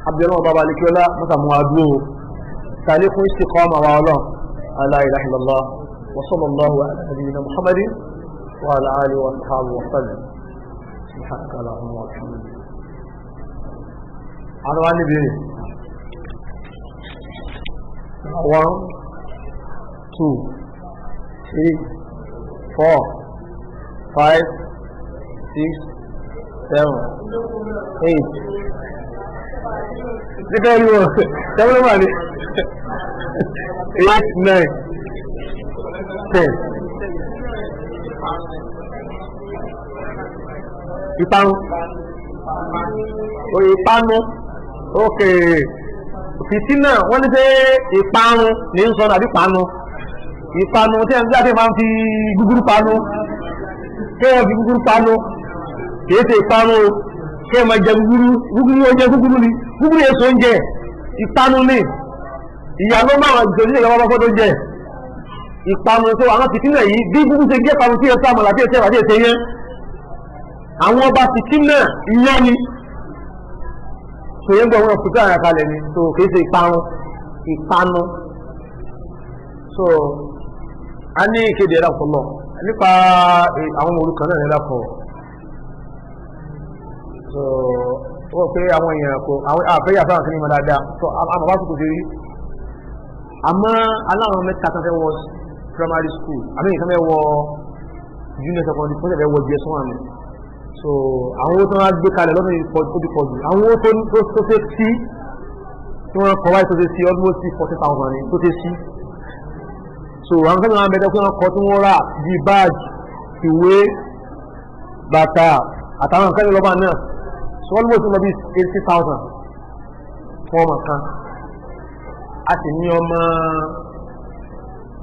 Abiola bàbá alikiola mọ́sàmú adúró tàlékún istiqama wa ọlọ́run. La ilaha illallah wa sallallahu ala nabiyyina Muhammadin wa ala alihi wa sahbihi wa sallam. Subhanaka allahumma wa bihamdika. Àwọn wa níbi rẹ̀ 1 2 3 4 5 6 7 8. Nígbà yìí wọ́n seven wà ní 8 9 10. Ìparun ìpanu ok fìtínà wọ́n ní pé ìparun ní ń sọ àbí panu ìpanu tí ẹni tí a máa ń fi gúgúrú panu kí wọ́n fi gúgúrú panu kìí ṣe ìpanu o, kí ẹ máa jẹ gúgúrú gúgúrú oúnjẹ gúgúrú ni gúgúrú èso oúnjẹ ìpanu ni ìyá ló máa jẹ ní ìyàwó bá fọ́tò jẹ ìpanu. Tó àwọn fìtínà yìí bí gúgúrú ṣe jẹ́ panu tí ẹ sá àmàlà tí ẹ sẹ́wà tí ẹ ṣe yẹn àwọn ọba fìtínà ìyá ni tòyẹ́ ń gbọ́ wọn fìtínà yẹn kalẹ̀ ni tó kìí ṣe ìparun ìpanu. So a ní ìkéde ẹ̀dá pọ̀ lọ nípa àwọn ọmọ òrukàn náà ẹ̀dá pọ̀. So wọ́n pé àwọn èèyàn kò àwọn àfẹ́yà fáwọn kí ní mọ̀ dáadáa so àmọ́ bá tó kò sí rí àmọ́ aláwọn mẹ́ta kan fẹ́ wọ primary school àmì ìkan fẹ́ wọ junior secondary school fẹ́ wọ JS1 ni. So àwọn owó tó wá gbé kalẹ̀ lọ́dún yìí ó ti pọ̀ jù àwọn owó tó ṣe sí tí wọ́n kọ wáyé tó ṣe sí almost 40,000 ni tó ṣe sí. So àwọn kan náà bẹ̀rẹ̀ pé wọ́n kọ tí wọ́n rà bíi báàgì ìwé bàtà àtàwọn nǹkan lọ́ba náà so almost lọ bí 80,000 fún ọmọ kan. A sì ní ọmọ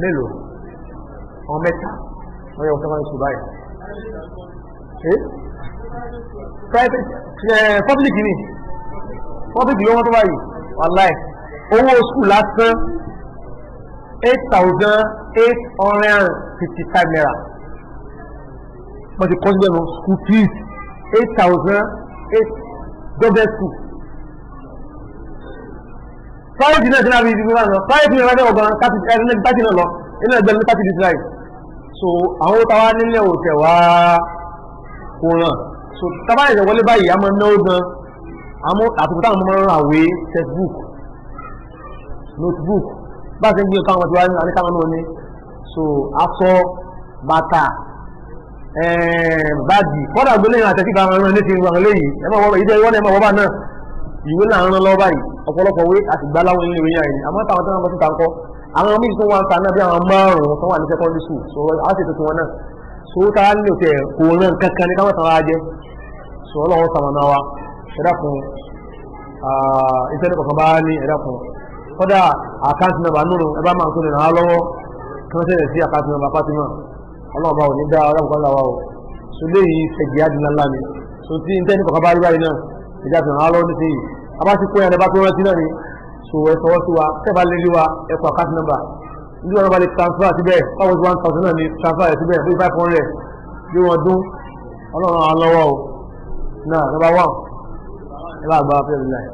mélòó? Ọmọ mẹ́ta. Wọ́n yẹ wọ́n secondary school báyìí. Private, public ni, public ló wọ́n tó báyìí. Wàláì, owó school lásán, 8,855 naira. Wọ́n ti kọ́ síbẹ̀ nù, school fees eight thousand eight, government school. Private náà ti náà bí ibi wọn lọ, private náà wọ́n ọgbọ̀n 30, ẹni 30 náà lọ inú ẹgbẹ́ ní 30 dis. So àwọn owó táwa nílẹ̀ ò tẹ̀ wá kò ràn. So tábà ìṣẹ̀ wọlé báyìí, a máa náwó gan. Àmọ́ àtùkù táwọn ọmọ máa ń ra àwé, textbook, notebook, bá a ṣe ń gbé káwọn tí wá ní káwọn náà ní. So aṣọ, bàtà, báàgì, kọ́dà gbélé yẹn àtẹ̀sí bá wọn rán létí wọn léyìí. Ẹ máa wọ́n ìdí wọn, ẹ máa wọ́n bá náà ìwé náà rán lọ́wọ́ báyìí. Ọ̀pọ̀lọpọ̀ wé àti gbá láwọn ilé ìwé yẹn ni. Àmọ́ táwọn tó ń bọ́ síta ńkọ́? Àwọn méjì tó wà ń ta náà bí àwọn márùn-ún tó wà ní secondary school. So àwọn sì tuntun wọn náà. So tá a nílò tẹ kò rán kankan ní káwọn tàn á jẹ. So Ọlọ́run sàmànà wa. Ẹ dákun, iṣẹ́ ní kọ̀ọ̀kan bá ní, ẹ dákun, kọ́dà account number nínú ẹ bá máa tó lè ràn án lọ́wọ́, kí wọ́n ṣẹlẹ̀ sí account number Fatima. Ọlọ́run bá ò ní dá ọlọ́run kan láwa o. So léyìí ṣẹ̀jì àdínlá ńlá ni. So tí n tẹ́ni kọ̀ọ̀kan bá rí báyìí náà, ìjà fi ràn án lọ́wọ́ nísìnyí. A bá ti kó yẹn, ẹ bá tó rántí náà ni. So ẹ sọwọ́ sí wa, tẹ́ bá lè rí wa, ẹ kọ account number ní wọn bá lè transfer síbẹ̀. Báwo sí 1,000 náà ni, transfer rẹ̀ síbẹ̀, bí 500 bí wọ́n dún. Ọlọ́run ràn án lọ́wọ́ o. Náà number one, ẹ bá gba fẹ́ẹ́ láì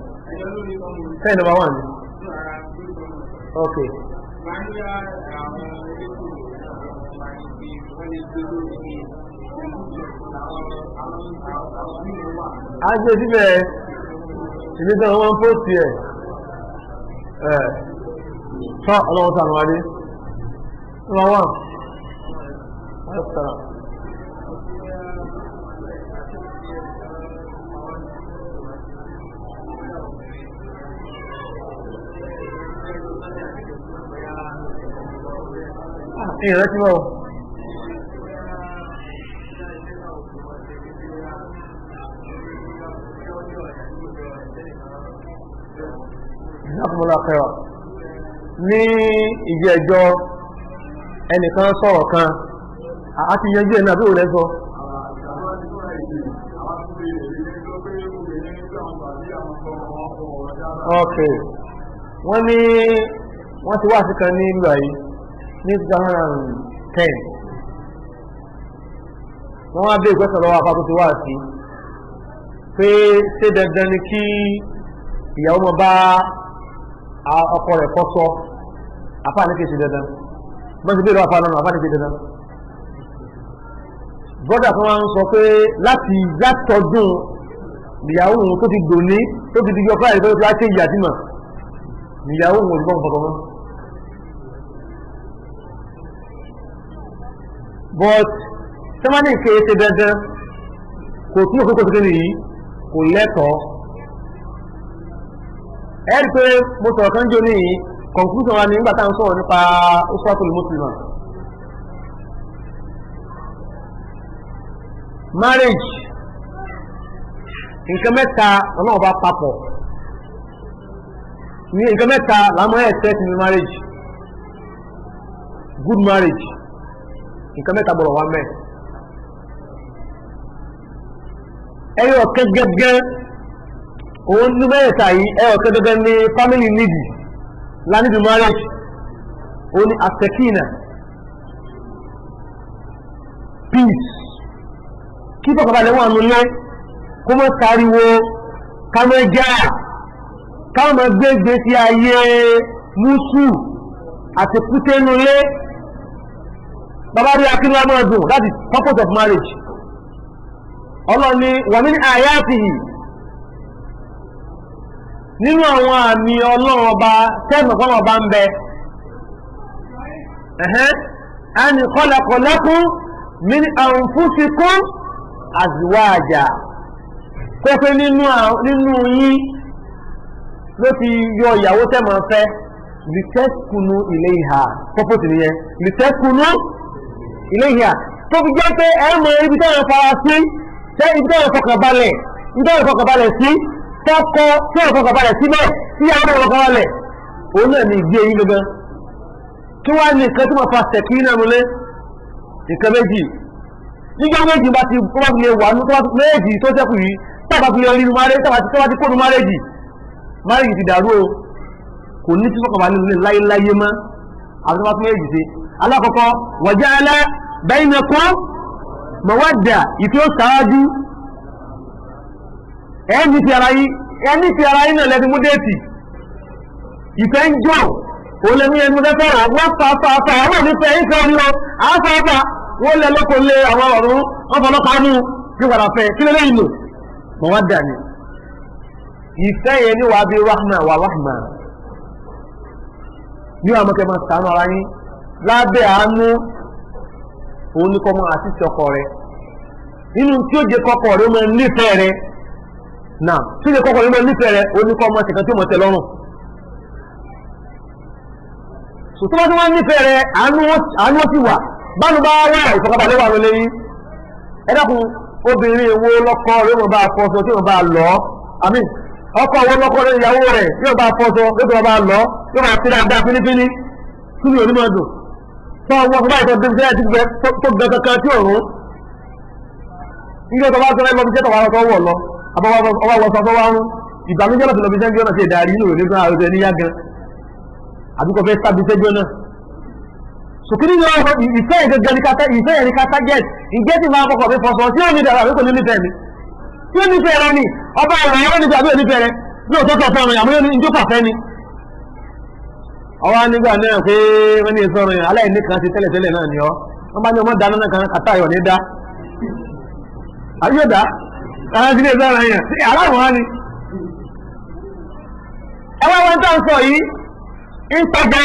fẹ́ẹ̀ number one ni. Ok. Àwọn elétò máa ń gbé, wọ́n lè gbé lórí àwọn mímu wà. A ṣe síbẹ̀, ìbí sọ wọn post ẹ̀ ẹ̀ tọ́. Ọlọ́run sànù wá dé. Number one. Wọ́n. Ìrántí mọ́. Jazakumullahu khairan. Ní ìjẹ́jọ́, ẹnìkan sọ̀rọ̀ kan, a ti yanjú ẹ̀ náà bí òun lẹ́ sọ. Ok, wọ́n ní wọ́n ti wá sí kan ní ìlú àyí ní 2010. Wọ́n wá bí ìgbésẹ̀ lọ́wọ́ afá tó ti wá sí pé ṣé dandan ni kí ìyàwó mọ bá ọkọ rẹ̀ kọ́ sọ? Afá ní kìí ṣe dandan. Wọ́n ti bí lọ́wọ́ afá náà, afá ní kìí ṣe dandan. Brother kan wá ń sọ pé láti látọdún ìyàwó òun tó ti dòní, tó ti di yọ fúláì, tó ti wá change àtìmọ̀, ìyàwó òun ò ní bọ́n fọkàn mọ́. But sẹ́mánì kìí ṣe dandan, kò tún òkú kò tó kéde yìí, kò lẹ́tọ̀ọ́. Ẹ rí pé mo sọ̀rọ̀ kan jò ní conclusion wa ní nígbà tá à ń sọ̀rọ̀ nípa uswatul muslima marriage. Nǹkan mẹ́ta Ọlọ́run bá papọ̀ ní nǹkan mẹ́ta làwọn expect ní marriage. Good marriage, nǹkan mẹ́ta gbọ́dọ̀ wá mẹ́. Ẹyọ ọ̀kẹ́ gẹ́gẹ́ òun ní mẹ́ta yìí, ẹyọ ọ̀kẹ́ gẹ́gẹ́ ní family need la need marriage. Òun ní asekina, peace, kí fọkànbalẹ̀ wà nulẹ̀, kó mọ́ sáriwo, ká mọ́ já, ká mọ́ gbégbé sí ayé mùsù àti kútẹ́nulé. Bàbá rí akínú máa dùn. That is purpose of marriage. Ọlọ́ni wa min ayatihi, nínú àwọn àmì Ọlọ́run Ọba tẹ́mọ̀ fọ́nà ọba ń bẹ, an khalaqa lakum min anfusikum azwaja, kó pé nínú yín ló ti yọ ìyàwó tẹ́mọ̀ fẹ́. Litaskunu ilayha, purpose nìyẹn. Litaskunu ilayha, tó fi jẹ́ pé ẹ mọ ibi tẹ́yàn fara sí, ibi tẹ́yàn fọkànbalẹ̀, ibi tẹ́yàn fọkànbalẹ̀ sí, tọ́kọ tẹ́yàn fọkànbalẹ̀ síbẹ̀, tí àwọn fọkànbalẹ̀. Òun náà ní ìgbé yín gangan. Kí wá ní nǹkan tí wọ́n fa sẹ̀kínà nulẹ̀? Nǹkan méjì. Nígbà méjì bá ti lè wà ní méjì tó sẹ́kù yìí, tàbá fi lè rí inú márẹ́jì, tàbá ti kó inú márẹ́jì, márẹ́jì ti dàrú o. Kò ní tí fọkànbalẹ̀ nílé láyéláyé mọ́. Àti tó bá tún méjì ṣe. Alákọ̀ọ́kọ́, waja'ala bainakum mawadda, ìfẹ́ ó ṣáájú. Ẹni fi ara yín, ẹni fi ara yín náà lẹ́fi mú déètì. Ìfẹ́ ń jọ òun lẹ́mú ẹni mo fẹ́ fẹ́ràn wọ́n fa fa fa àwọn onífẹ́ yín kan ní o àwọn fa fa wọ́n lẹ lọ́kọ̀ lé àwọn ọ̀run wọ́n fọlọ́pàá mú kí wàrà fẹ́ kí lè lẹ́yìn lò mawadda ni. Ìfẹ́ yẹn ní wàá bí rahma wà rahma ní wàá mọ̀kẹ́ máa sànú ara yín lábẹ́ àánú. Òun ní kọ́ máa àtìsí ọkọ rẹ nínú tí ó jẹ kọ́kọ́ rẹ ó máa nífẹ̀ẹ́ rẹ náà, tí ó jẹ kọ́kọ́ rẹ ó máa nífẹ̀ẹ́ rẹ, ó ní kọ́ máa ṣèkan tí ó mọ̀ tẹ́ lọ́rùn. Sòtọ́ bá tí wọ́n nífẹ̀ẹ́ rẹ, àánú ó ti wà, bánu bá wà, ìfọ̀kànbalẹ̀ wà lólé yín. Ẹ dákun, obìnrin wo lọ́kọ rẹ ó máa bá fọṣọ tí ó máa bá lọ? Àmín. Ọkọ wo lọ́kọ rẹ ìyàwó rẹ yóò bá fọṣọ, yóò bá lọ, yóò máa fi dáadáa fínífíní? Kí ni onímọ̀ dùn tó wọ́n fún báyìí tó dé sí tó gbẹ kankan tí òun nígbà tó bá tó lọ bí sẹ́tọ̀ wà lọ́tọ́ wọ̀ lọ ọba wọ sọ tó wá ń ìbànújẹ́ lọ́sọ̀ lọ bí sẹ́ńjọ́ náà ṣe darí inú rẹ̀ nígbà àròjẹ níyà gan àbíkọ fẹ́ sábì sẹ́jọ́ náà. Sùkúrú ní ọ̀rọ̀ ìfẹ́ yẹn gangan ní kátá, ìfẹ́ yẹn ní kátá gẹ̀ẹ́t ìgẹ́ tí máa kọ́kọ́ mi fọṣọ tí ó ní dàrú àbíkò ní nífẹ̀ẹ́ mi tí ó nífẹ̀ẹ́ rẹ ni ọba ọ̀rọ̀ yẹn ó nífẹ̀ẹ́ àbí onífẹ̀ẹ́ rẹ ní òótọ́ kọ̀ fẹ́ ọ̀rọ̀ yàmú yóò ní ìjókòó àfẹ́ ni. Ọwọ́ nígbà náà pé wọ́n ní ìsọ̀rọ̀ yẹn aláìní kan ti tẹ́lẹ̀tẹ́lẹ̀ náà ni ọ́ wọ́n bá ní ọmọ dáná náà kan kàtá ayọ̀ ní dá àbí dá àwọn ti ní ìsọ̀rọ̀ yẹn sí aláwọ̀ wá ni. Ẹ wá wọn tó ń sọ yìí ń tajà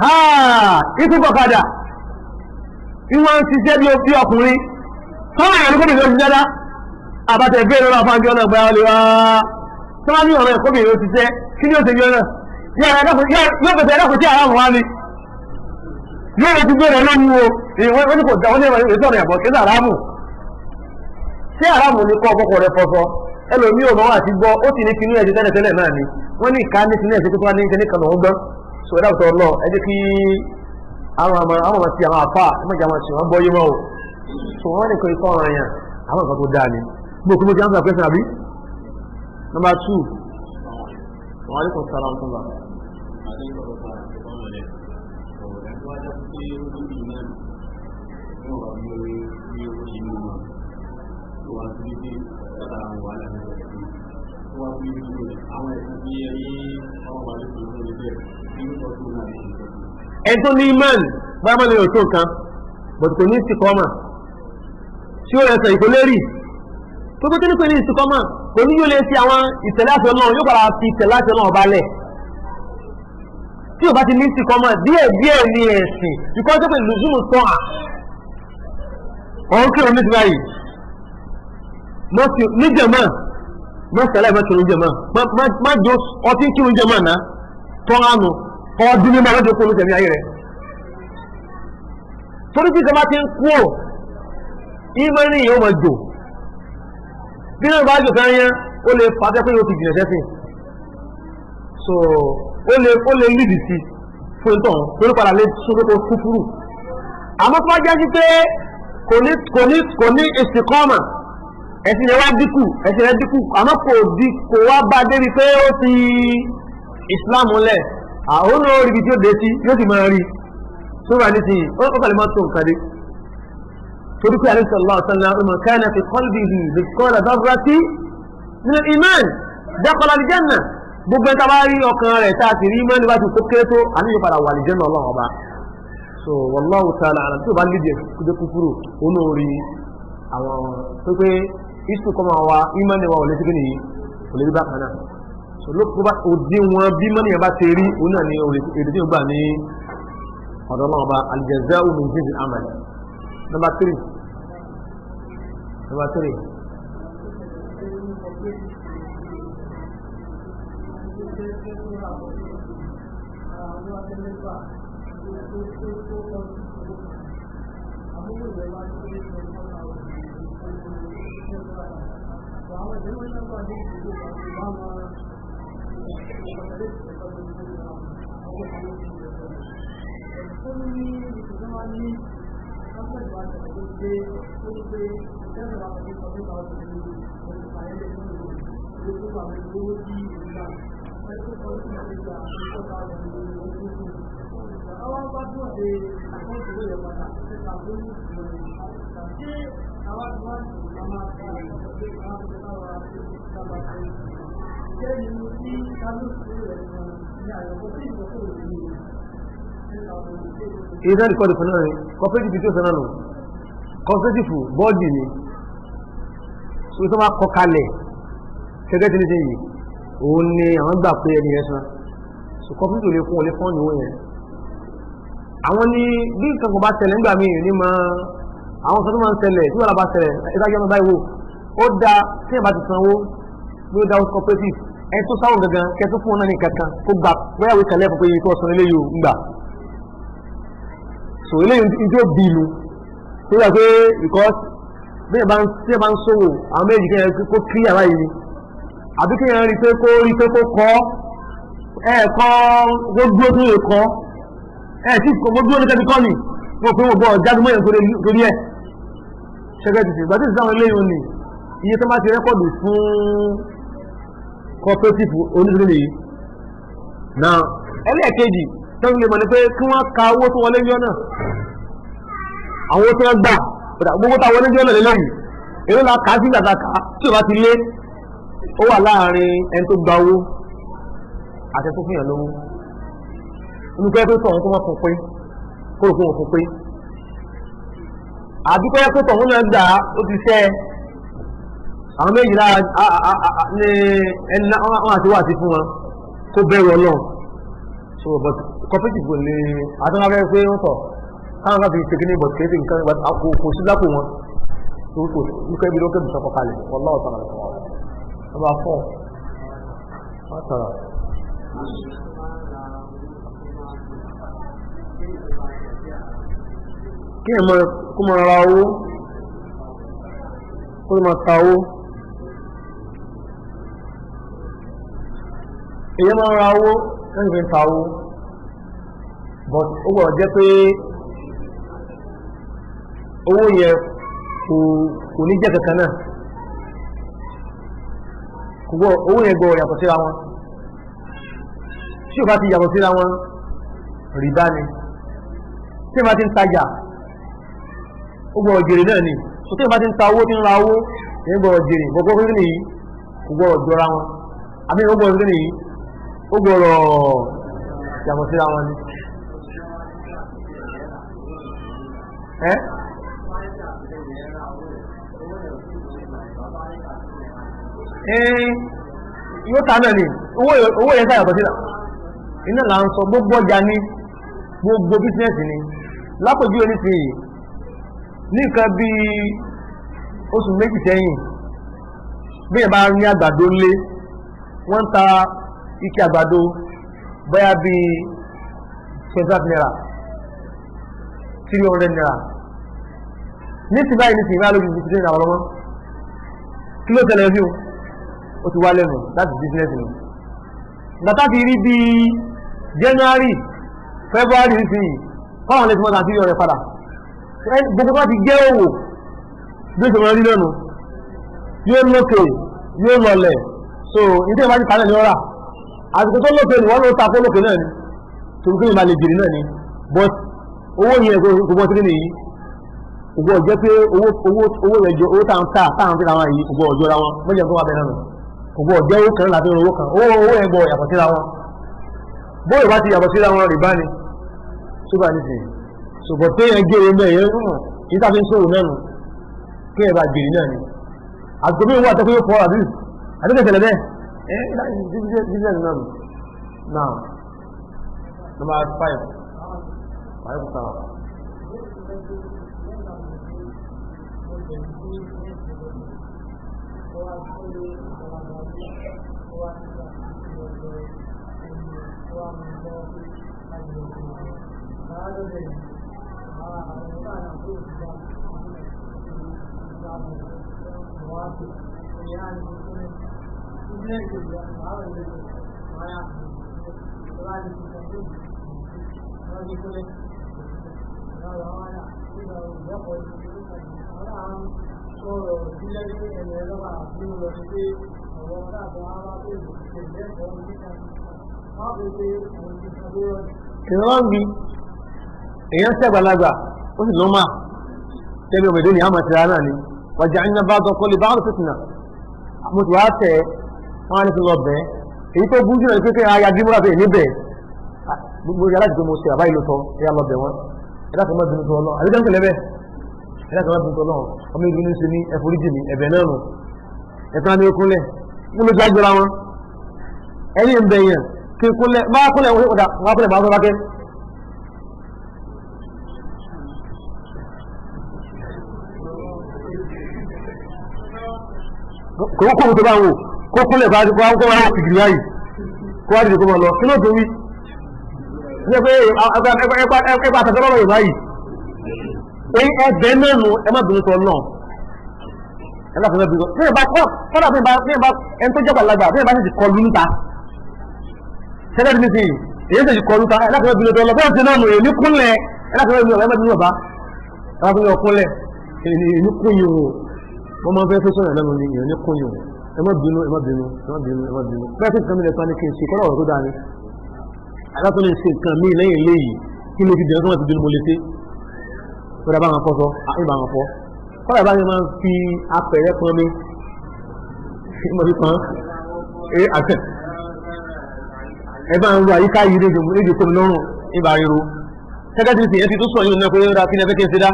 ha ikú kọ̀kadà ìwọ̀n ń ṣiṣẹ́ bí ọkùnrin tọ́wọ́ ìyàrá kóbìnrin ó ti dáadáa àbátẹ̀ bẹ́ẹ̀ lọ́wọ́ afáńjọ́ náà gbá ọlẹ́ wá tọ́wọ́ ní ọ̀rọ̀ ẹ̀kọ́bìnrin ó ti ṣẹ́ kí ni ó ṣe yọ náà yóò fẹsẹ̀ ẹ̀dàkùn tí àràmù wá ní yóò rẹ̀ ti gbé rẹ̀ lọ́nu o. Wọ́n ní kò dá wọ́n ní ètò ọ̀rọ̀ ẹ̀bọ̀ kí ní àràmù ṣé àràmù ní kọ́ ọkọ̀ rẹ̀ fọṣọ ẹlòmí ò máa ti gbọ́ ó sì ní kinú ẹ̀ṣẹ̀ tẹ́lẹ̀tẹ́lẹ̀ náà ni wọ́n ní ìka ní kinú ẹ̀ṣẹ̀ tó tó wá ní kíní kan lòún gbọ́n. So ẹ̀dá òtọ́ lọ ẹ jẹ́ kí àwọn ọmọ àwọn ọmọ ti àwọn àfà ẹ mọ̀jà máa ṣe wọ́n gbọ́ yé mọ́ o. So wọ́n ní kò ikọ́ ọ̀ràn yẹn àwọn nǹkan tó dáa ni mo kí mo ti answer question àbí. Number two. Wa alaikum salaam wa rahmatullah. Ẹni tó ní imán báyọ̀ mọ́ lè yóò tó nǹkan but kò ní ìsìkọ́mà tí ó rẹ̀ sọ ìkólérì tó tó ní pé ní ìsìkọ́mà kò ní yóò lè fi àwọn ìtẹ̀lé àṣẹ náà yóò padà fi ìtẹ̀lé àṣẹ náà balẹ̀ tí o bá ti ní ìsìkọ́mà díẹ̀ díẹ̀ ní ẹ̀sìn because ó pè lùzúmù tán à ọ̀hún kí òun ní ti báyìí níjẹ̀mọ́ mọ́sálẹ̀ má kírun jẹ̀mọ́ má jọ ọtí kírun jẹ̀mọ́ náà tọ́ àánú ọdún ní máa lọ́jọ́ kó ló tẹ̀mí ayé rẹ̀ torí tí ìjọba ti ń kú ò ìmọ̀rin yóò máa jò bí náà bá jò kan yẹn ó lè fà á pé yóò ti jìnà sẹ́sìn. So ó lè lídìí sí fún ìtàn torí padà lè sún kó kúfúrú. Àmọ́ tó bá jẹ́ sí pé kò ní istiqama, ẹ̀sìn rẹ̀ wá dínkù, ẹ̀sìn rẹ̀ dínkù, àmọ́ kò di kò wá bá débi pé ó fi Islam lẹ̀, àwọn náà rí ibi tí ó dé sí yóò sì máa rí sóra ní ti ó kàlẹ́ máa tó nǹkan dé torí pé Ànábì sallallahu alaihi wasallam man kana fi qalbihi mithqala dharratin min al-iman dakhala al-janna. Gbogbo ẹni tá a bá rí ọkàn rẹ̀ tá a sì rí mọ́ni bá ti kó kéré tó àníyàn padà wà al-janna Ọlọ́run ọba. So wallahu ta'ala a'lam. Tí o bá lédè kúdé kúkúrú ó náà rí àwọn tó pé isu kọ́ máa wa ìmọ̀ni wa ò lè sí kíni yìí kò lè rí bákan náà. So ló kó bá òdi wọn bí mọ́ni yẹn bá ti rí òun náà ní èrè tí ó gbà ní ọ̀dọ̀ náà ọba al-jazā'u min jinsi al-amal. Number three, number three. Ìdá ìkọ́dù fún náà ni cooperative tí ó sọ náà nù. Cooperative bọ́ọ̀dì ni, so tó bá kọ kalẹ̀ gẹ́gẹ́ tí ní ṣe yìí, òun ni àwọn gbà pé ẹni yẹn san. So cooperative lè fún ọ lè fún ìwé yẹn. Àwọn ní bí nǹkan kan bá ṣẹlẹ̀ nígbà míì ní mọ àwọn sọ tó máa ń ṣẹlẹ̀ tí wàhálà bá ṣẹlẹ̀, ìdájọ́ ọmọ báyìí wò ó da tí ẹ̀ bá ti sanwó ló dá ó cooperative ẹni tó sáwọn gangan kẹ tó fún ọ náà ní kankan kó gbà bóyá ìwé kan lẹ́fọ̀ pé iye tó ọ̀sán eléyìí ò ń gbà. So eléyìí ní tí ó bí ìlú tó yà pé because bí ẹ bá ń tí ẹ bá ń ṣòwò àwọn méjì kéèyàn kó clear báyìí ni, àbí kéèyàn rí pé kó rí pé kó kọ́ ẹ kọ́ kó dúró tó lè kọ́ ẹ tí kò dúró ní kẹ́bí kọ́ ni wọ́n pé wọ́n bọ̀ jáde mọ́yàn torí ẹ̀ ṣẹ́gẹ́ tìtì ìgbà tí ìsáwọn eléyìí ni iye tó bá ti rẹ́kọ̀dù fún cooperative oníṣòwò nìyí. Náà ẹlẹ́ẹ̀kejì tó ń lè mọ̀ ní pé kí wọ́n ka owó tó wọlé yọ náà, àwọn owó tó wọ́n gbà gbogbo tá wọlé yọ náà lélẹ́yìn èrò la kà á sí ìgbà ká tí ò bá ti lé, ó wà láàrin ẹni tó gba owó àti ẹni tó fún yàn lówó. Inú pé pé tọ̀hún kó má fún pé kó rò fún òun fún pé, àbí pé pé tọ̀hún náà gbà ó ti ṣẹ́ àwọn méjì lára ní ẹni wọn àti wà sí fún wọn kó bẹ̀rù Ọlọ́run. So but cooperative kò lè àtúnwá fẹ́ pé wọ́n tọ̀ káwọn kan fi ṣe kíní, but kìí ṣe nǹkan kò sí lápò wọn tó kò nípa ibi lókè bùsọ̀ kọkalẹ̀. Wallahu ta'ala sọ̀rọ̀ number four wọ́n sọ̀rọ̀. Kí ẹ̀ máa kó máa ra owó kó máa ta owó, èyí máa ra owó lẹ́yìn fi ń ta owó, but ó gbọ́dọ̀ jẹ́ pé owó yẹn kò ní jẹ́ kankan náà, kò gbọ́ owó yẹn gbọ́ yàtọ̀ síra wọn. Tí o bá ti yàtọ̀ síra wọn, rìbá ni. Tí o bá ti ń tajà, ó gbọ́dọ̀ jèrè náà ni. So tí o bá ti ń ta owó, tí ń ra owó, èyí gbọ́dọ̀ jèrè. Gbogbo kí nìyí kò gbọ́dọ̀ jọra wọn, àbí ó gbọ́dọ̀ kí nìyí ó gbọ́dọ̀ yàtọ̀ síra wọn ni. Yóò ta náà ni owó yẹn sáyàtọ̀ síra. Iná là ń sọ gbogbo ọjà ní gbogbo bísínẹ́sì ni. Lápòjú ẹni sí yìí ní nǹkan bí oṣù méjì sẹ́yìn, bí ẹ bá ní àgbàdo ńlé, wọ́n ń ta ike àgbàdo bóyá bí 25 naira, 300 naira. Ní ti báyìí ní ti ìbá lójú 15 naira lọ́wọ́. Kí ló tẹ̀lé sí o? Ó ti wá lẹ́nu láti business nù. Gbàtà ti rí bí January, February nísìnyí, fáwọn lè ti mọ́ta àti yọ rẹ̀ padà. Gbogbo bá ti jẹ́ òwò bí ó ṣe máa rí lẹ́nu, yóò lókè yóò lọlẹ̀. So ní tí ìbá ti kalẹ̀ ní ọ̀rà àsìkò tó lókè ni wọ́n ló ta kó lókè náà ni, torí pé ìbá lè jèrè náà ni. But owó yẹn kò bọ́ sí nìyí, kò gbọ́ jẹ́ pé owó yẹn jọ owó tá à ń tà tá à ń fi ra wọn yìí, kò gbọ́ ọjọ́ ra wọn mọ́jà tó wà bẹ́ẹ̀ náà nù. Kò gbọ́ jẹ́ owó kan láti owó kan, owó yẹn gbọ́ yàtọ̀ síra wọn. Bóyá bá ti yàtọ̀ síra wọn, rìbá ni ṣùgbọ́n nísìnyí. Ṣùgbọ́n téèyàn jèrè ń bẹ̀ yẹn yìí tá a fi ń ṣòwò náà nù, kéèyàn bá jèrè náà ni. Àsìkò bí wọ́n àtọ́kọ́ yóò fọ́ àbí àbí tẹ̀lé bẹ́ẹ̀ ẹ́ business náà nù. Now number five. Alaikum salaam. Ìran bí èèyàn sẹ́gbàlagbà ó sì lọ́mà tẹ́bí ọmọdé ní àmà tìrà náà ni wàjà iná bá dọ́kọ́ lè bá ọ̀rọ̀ fìtìnà. Mo ti wá tẹ̀ wọ́n á ní kí lọ bẹ́ẹ̀. Èyí tó burú jù náà ni pé kí aya gímúra bẹ́ẹ̀ níbẹ̀ gbogbo yàrá ti pé mo ṣe àbáyé ló tọ́ ẹ̀yà lọ bẹ̀ wọ́n. Ẹ̀dá kan má bínú tó ọlọ́ àbí dáńtẹ̀lẹ́ bẹ́ẹ̀, ẹ̀dá kan má bínú tó ọlọ́. Ọmọ ìlú ní ṣe ní ẹ̀fọ́ríjì ní ẹ̀bẹ̀ náà nù ẹ̀tàn ní okúnlẹ̀ mo ló jágbéra wọn ẹni ń bẹ̀ yẹn kí kúnlẹ̀ bá kúnlẹ̀ wọ́n kúnlẹ̀ wọ́n kúnlẹ̀ bá sọ́dákẹ́. Kò kó tó bá wò kó kúnlẹ̀ bá kó wá ìgbìyà yìí kó wá dìde kó mọ̀ lọ kí ló tó wí ní pé ẹgbẹ́ àtàkọ́rọ̀ yorùbá yìí ẹgbẹ́ mẹ́nu ẹ má bínú sọ náà ẹ má bínú sọ bí ẹ bá kọ́dà bí ẹ bá ẹni tó jẹ́ gbàlagbà bí ẹ bá sì ti kọlu níta sẹ́gẹ́ ti sìn èyí sì ti kọlu ta ẹ láti má bínú sọ lọ bẹ́ẹ̀ ti náà nù èmi kúnlẹ̀ ẹ láti má bínú ẹ má bínú ọba ẹ má bínú ọkúnlẹ̀ èmi kún yìí o wọ́n máa ń fẹ́ sọ̀rọ̀ lẹ́nu ni èmi kún yìí o ẹ má bínú ẹ má bínú ẹ má bínú ẹ má bínú bẹ́ẹ̀ sì kàn mí lẹ́tọ́ ni kí n ṣe kọ́dà ọ̀rọ̀ tó dáa ni alákùn lè ṣe nǹkan míì lẹ́yìn léyìí kí ló fi dẹ̀rẹ́ tó wọ́n ti dúró mo lè ṣe kọ́dà bá wọn fọ́ sọ àyè bá wọn fọ́ kọ́dà bá wọn máa ń fi apẹ̀rẹ̀ pọn mi mo fi pọn ẹ àtẹ ẹ bá ń ro àyíká yìí léjò léjò kó mi lọ́rùn ibà ríro sẹ́kẹ́tìrì sì yẹn ti tó sọ yìí náà pé ó dáa kí ni ẹ fẹ́ kí n ṣe dá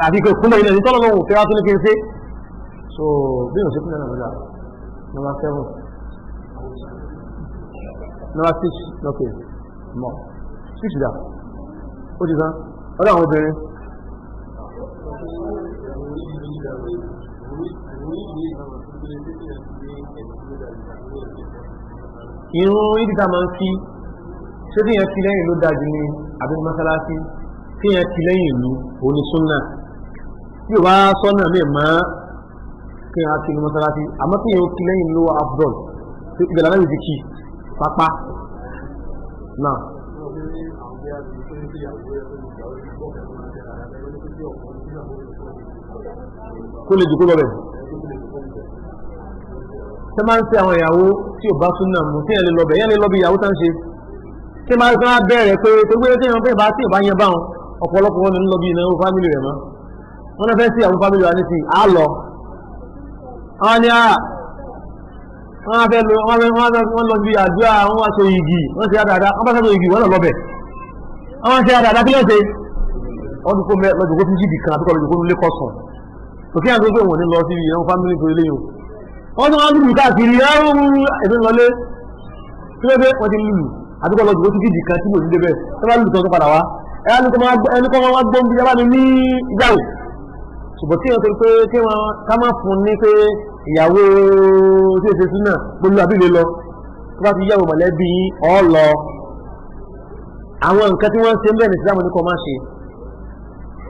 àti pé kúnlẹ̀ yìí náà ní tọ́lọ́ lọ́wọ́ fẹ́ wá tó ní kí n ṣe. So bí mo ṣe kúnlẹ̀ náà lọ́dà number 7 number 6 okay mọ 6 dà ó ti tán ọ̀dọ̀ àwọn obìnrin. Irun ìdíta máa ń kí ṣé kí yẹn kí lẹ́yìn ló dájú ní àbí mọ́sálásí kí yẹn kí lẹ́yìn ìlú òun ni súnà bí o bá sọ́nà míì mọ́ kí yẹn á kí ní mọ́sálásí àmọ́ kí yẹn ó kí lẹ́yìn ló afdol ìgbàlá náà ti kí pápá náà. Kó lè jòkó lọ́bẹ̀. Ṣé máa ń ṣe àwọn ìyàwó tí ò bá súnà mú tí yẹn lè lọ́bẹ̀ yẹn lè lọ́bẹ̀ ìyàwó tá ń ṣe. Ṣé máa ń sọ bẹ̀rẹ̀ pé tó gbé tí yẹn bá tí ò bá yẹn bá wọn ọ̀pọ̀lọpọ̀ wọn ní lọ́bí ìnáwó fámìlì rẹ̀ mọ́. Wọ́n náà fẹ́ sí àwọn fámìlì wa ní sí á lọ. Wọ́n ní à wọ́n fẹ́ lọ wọ́n lọ bí àdúrà wọ́n wá so igi wọ́n ṣe àdàdà wọ́n bá so igi wọ́n lọ lọ́bẹ̀. Wọ́n ṣe àdàdà kí ló ṣe? Wọ́n ti kó mẹ́ lọ́jọ́ kó tún jìbì kan àbíkọ́ lọ́jọ́ kó nílé kọ̀sán. Òkè àti pé wọ́n ní lọ sí ìyẹn fámìlì tó ilé yìí. Wọ́n tún wọ́n lùlù káàkiri ẹ̀rù èmi lọlé. Kí ló dé? Wọ́n ti lùlù àbíkọ́ lọ́jọ́ kó tún jìbì kan tí mo ní débẹ̀. Tó bá lùlù tán tó padà wá. Ẹni kọ́ wọ́n gbọ́n bí yàrá mi ní ìyàwó. Ṣùgbọ́n tí wọ́n ti pé kí wọ́n ká má fún ní pé ìyàwó tí ó ṣe súnà gbogbo àbílẹ̀ lọ tó bá ti yàwó mọ̀lẹ́bí ọ̀ lọ. Àwọn nǹkan tí wọ́n ń ṣe ń bẹ́ẹ̀ ní Ìsìlámù ní kò má ṣe.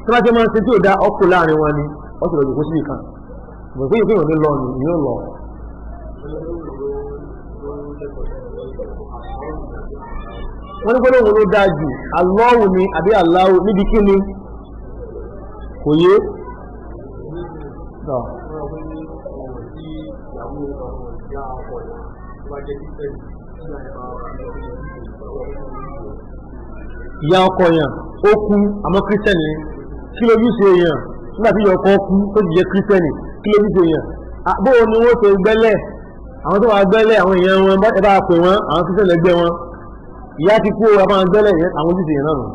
Tó bá ti máa ń ṣe tí ò dá ọkọ̀ láàrin wọn ni ó sì lọ jòkó síbì kan. Bọ̀ pé ìpín òní lọ ni yóò lọ. Wọ́n ní pé lóhun ló dáa jù Allahu ni àbí Allahu níbi kí ni kò yé. Ìyá ọkọ yẹn ó kú àmọ́ kírísítẹ́nì kí ló yúṣe èèyàn nígbà tí ìyá ọkọ kú tó ti jẹ́ kírísítẹ́nì kí ló yúṣe èèyàn bóò ni wọ́n ṣe gbẹ́lẹ̀ àwọn tó wà gbẹ́lẹ̀ àwọn èèyàn wọn ẹ bá pè wọ́n àwọn kírísítẹ́nì ẹgbẹ́ wọn ìyá ti kú ọ máa gbẹ́lẹ̀ àwọn ojúṣe èèyàn náà nù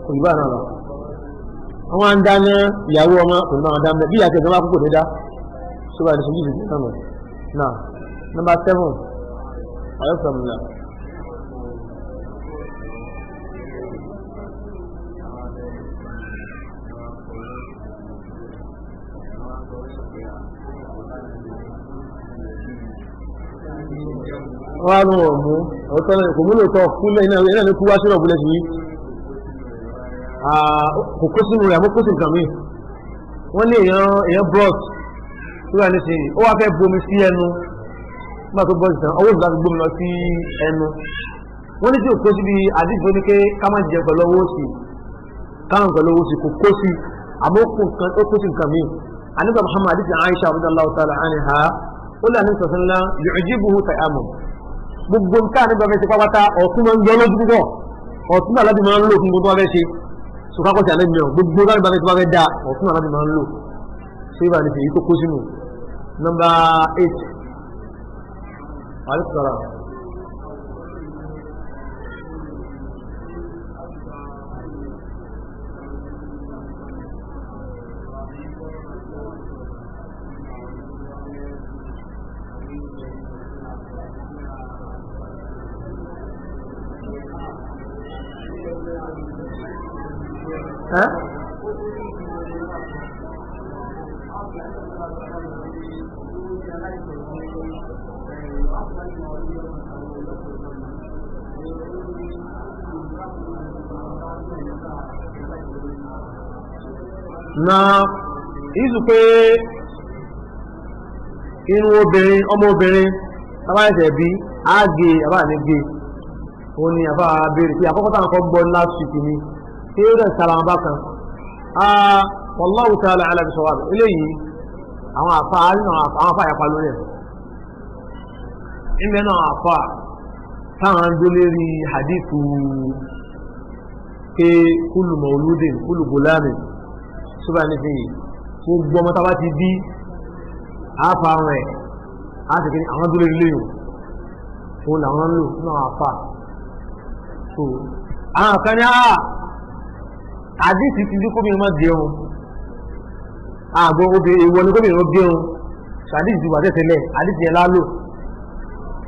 kò ní bá náà lọ. Wọ́n á ń dáná ìyàwó ọmọ kò ní máa dá mẹ́ bí ìyá tẹ̀sán bá kú kò ní dá sóbà ní sojúṣe èèyàn náà nù. Náà number 7 ayọ́sọ̀mùlà. Wọ́n á lóun ọ̀mú ọ̀tọ́ kò múlò tọ́ kúlẹ̀ iná ní kú wá sínú ọ̀bùlẹ̀ sí kò kó sínú rẹ̀ àmọ́ kó sí nǹkan mi. Wọ́n ní èèyàn bros tó wà nísìnyí ó wá fẹ́ bomi sí ẹnu Nígbà tó bọ́ọ̀sì tán, ọwọ́ ìgbà tó gbómi lọ sí ẹnu. Wọ́n ní tí ò kó síbi àdìsí tó ní pé ká má jẹ pẹ̀lú ọwọ́ òsì, káwọn pẹ̀lú ọwọ́ òsì kò kó sí, àmọ́ ó kó sí nǹkan míì. Àníbà Muhammad àdìsí Aisha radiyallahu ta'ala anha, ó lé àníbà sọ̀sán yu'jibuhu ta'amuhu. Gbogbo nǹkan àníbà fẹ́ ṣe pápátá ọ̀tún máa ń yọ lójú púpọ̀, ọ̀tún náà láti máa ń lò fún gbogbo wọn fẹ́ ṣe. Sọ̀kákọ̀ sí àlejò mìíràn, gbogbo nǹkan àníbà fẹ́ ṣe wá fẹ́ dá ọ̀tún náà láti máa ń lò. Ṣé ibà ní èyí tó kó sínú? Nọ́mbà 8. Aleykum salaam. Ẹ́? Na ìsù pé inú obìnrin, ọmọ obìnrin tàbá ẹ̀sẹ̀ bí ágé àbá ní gé, ó ní àbá béèrè pé àkọ́kọ́ táwọn kọ́ gbọ́ last week ni tí ó rẹ̀ sára wọn bákan. Wallahu ta'ala a'lam bis-sawab. Eléyìí àwọn àfa àwọn àfa àyàpá lórí ẹ̀. Ìmẹ̀ náà àfa táwọn ń dólé rí hadithu pé kullu mawludin kullu gulamin sọ́bà ní fi gbogbo ọmọ tá bá ti bí àáfà rẹ̀ á sì kí àwọn dólé rí léyìn òun làwọn ń lò náà àfa. So àwọn kan ní àá àdìsí ti ní kóbìnrin má gẹrun, àgbo obìnrin èèwọ̀ ni kóbìnrin ó gẹrun, so àdìsí ti wà tẹ̀tẹ̀lẹ̀, àdìsí yẹn lálò.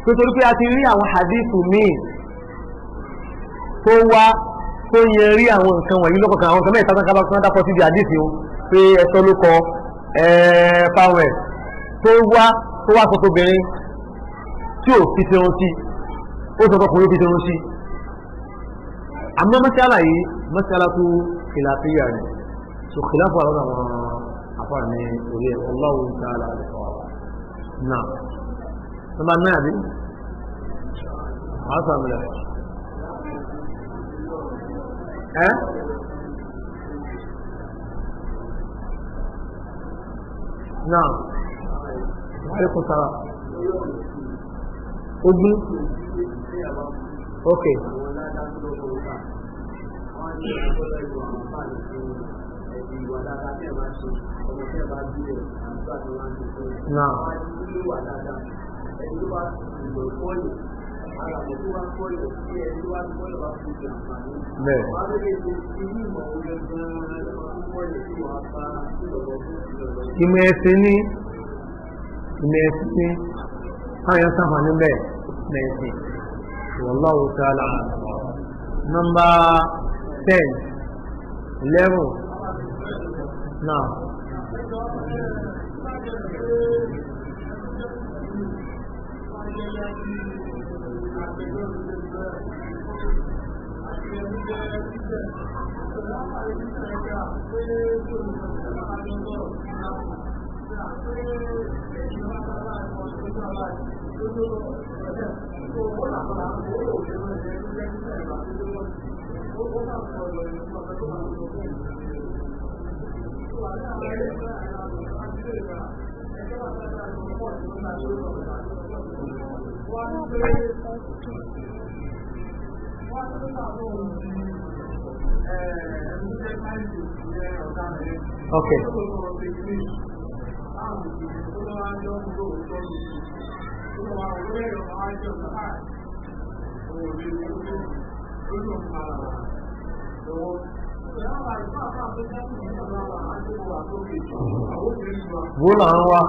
Nítorí pé a ti rí àwọn àdìsí míì tó wá tó yẹn rí àwọn nǹkan wọ̀nyí lọ́kọ̀ọ̀kan, àwọn nǹkan mẹ́ta tán kábà kán dápọ̀ síbi àdìsí o pé ẹ̀tọ́ ló kọ fáwọn ẹ̀ tó wá tó wá sọ tóbìnrin tí ò fi tirun sí, ó sọ tọkùnrin fi tirun sí. Àmọ́ mọ́sálà yìí mọ́sálà tó khilafiyya ni, so khilafu àwọn àwọn afọ́ ní orí ẹ̀, wallahu ta'ala a'lam. Náà nọ́mbà náà bí wàá sàmì rẹ̀ ẹ́ náà wa alaikum salaam. Ogún, ok. Náà. Bẹ́ẹ̀. Ìmọ̀ ẹ̀sìn ní ìmọ̀ ẹ̀sìn ní káyọ̀ sáfà níbẹ̀ mẹ́sìn. Wallahu ta'ala a'lam. Nọ́mbà 10, 11. Náà. Okay. Wo là ń wá?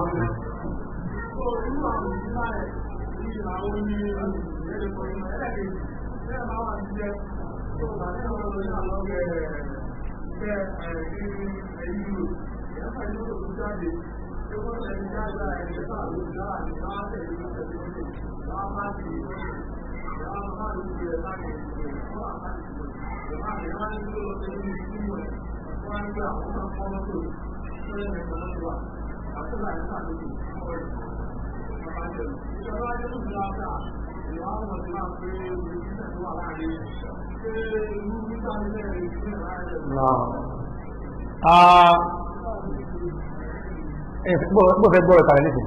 Bó fẹ́ gbọ́rọ̀ kàrẹ̀ nìsìn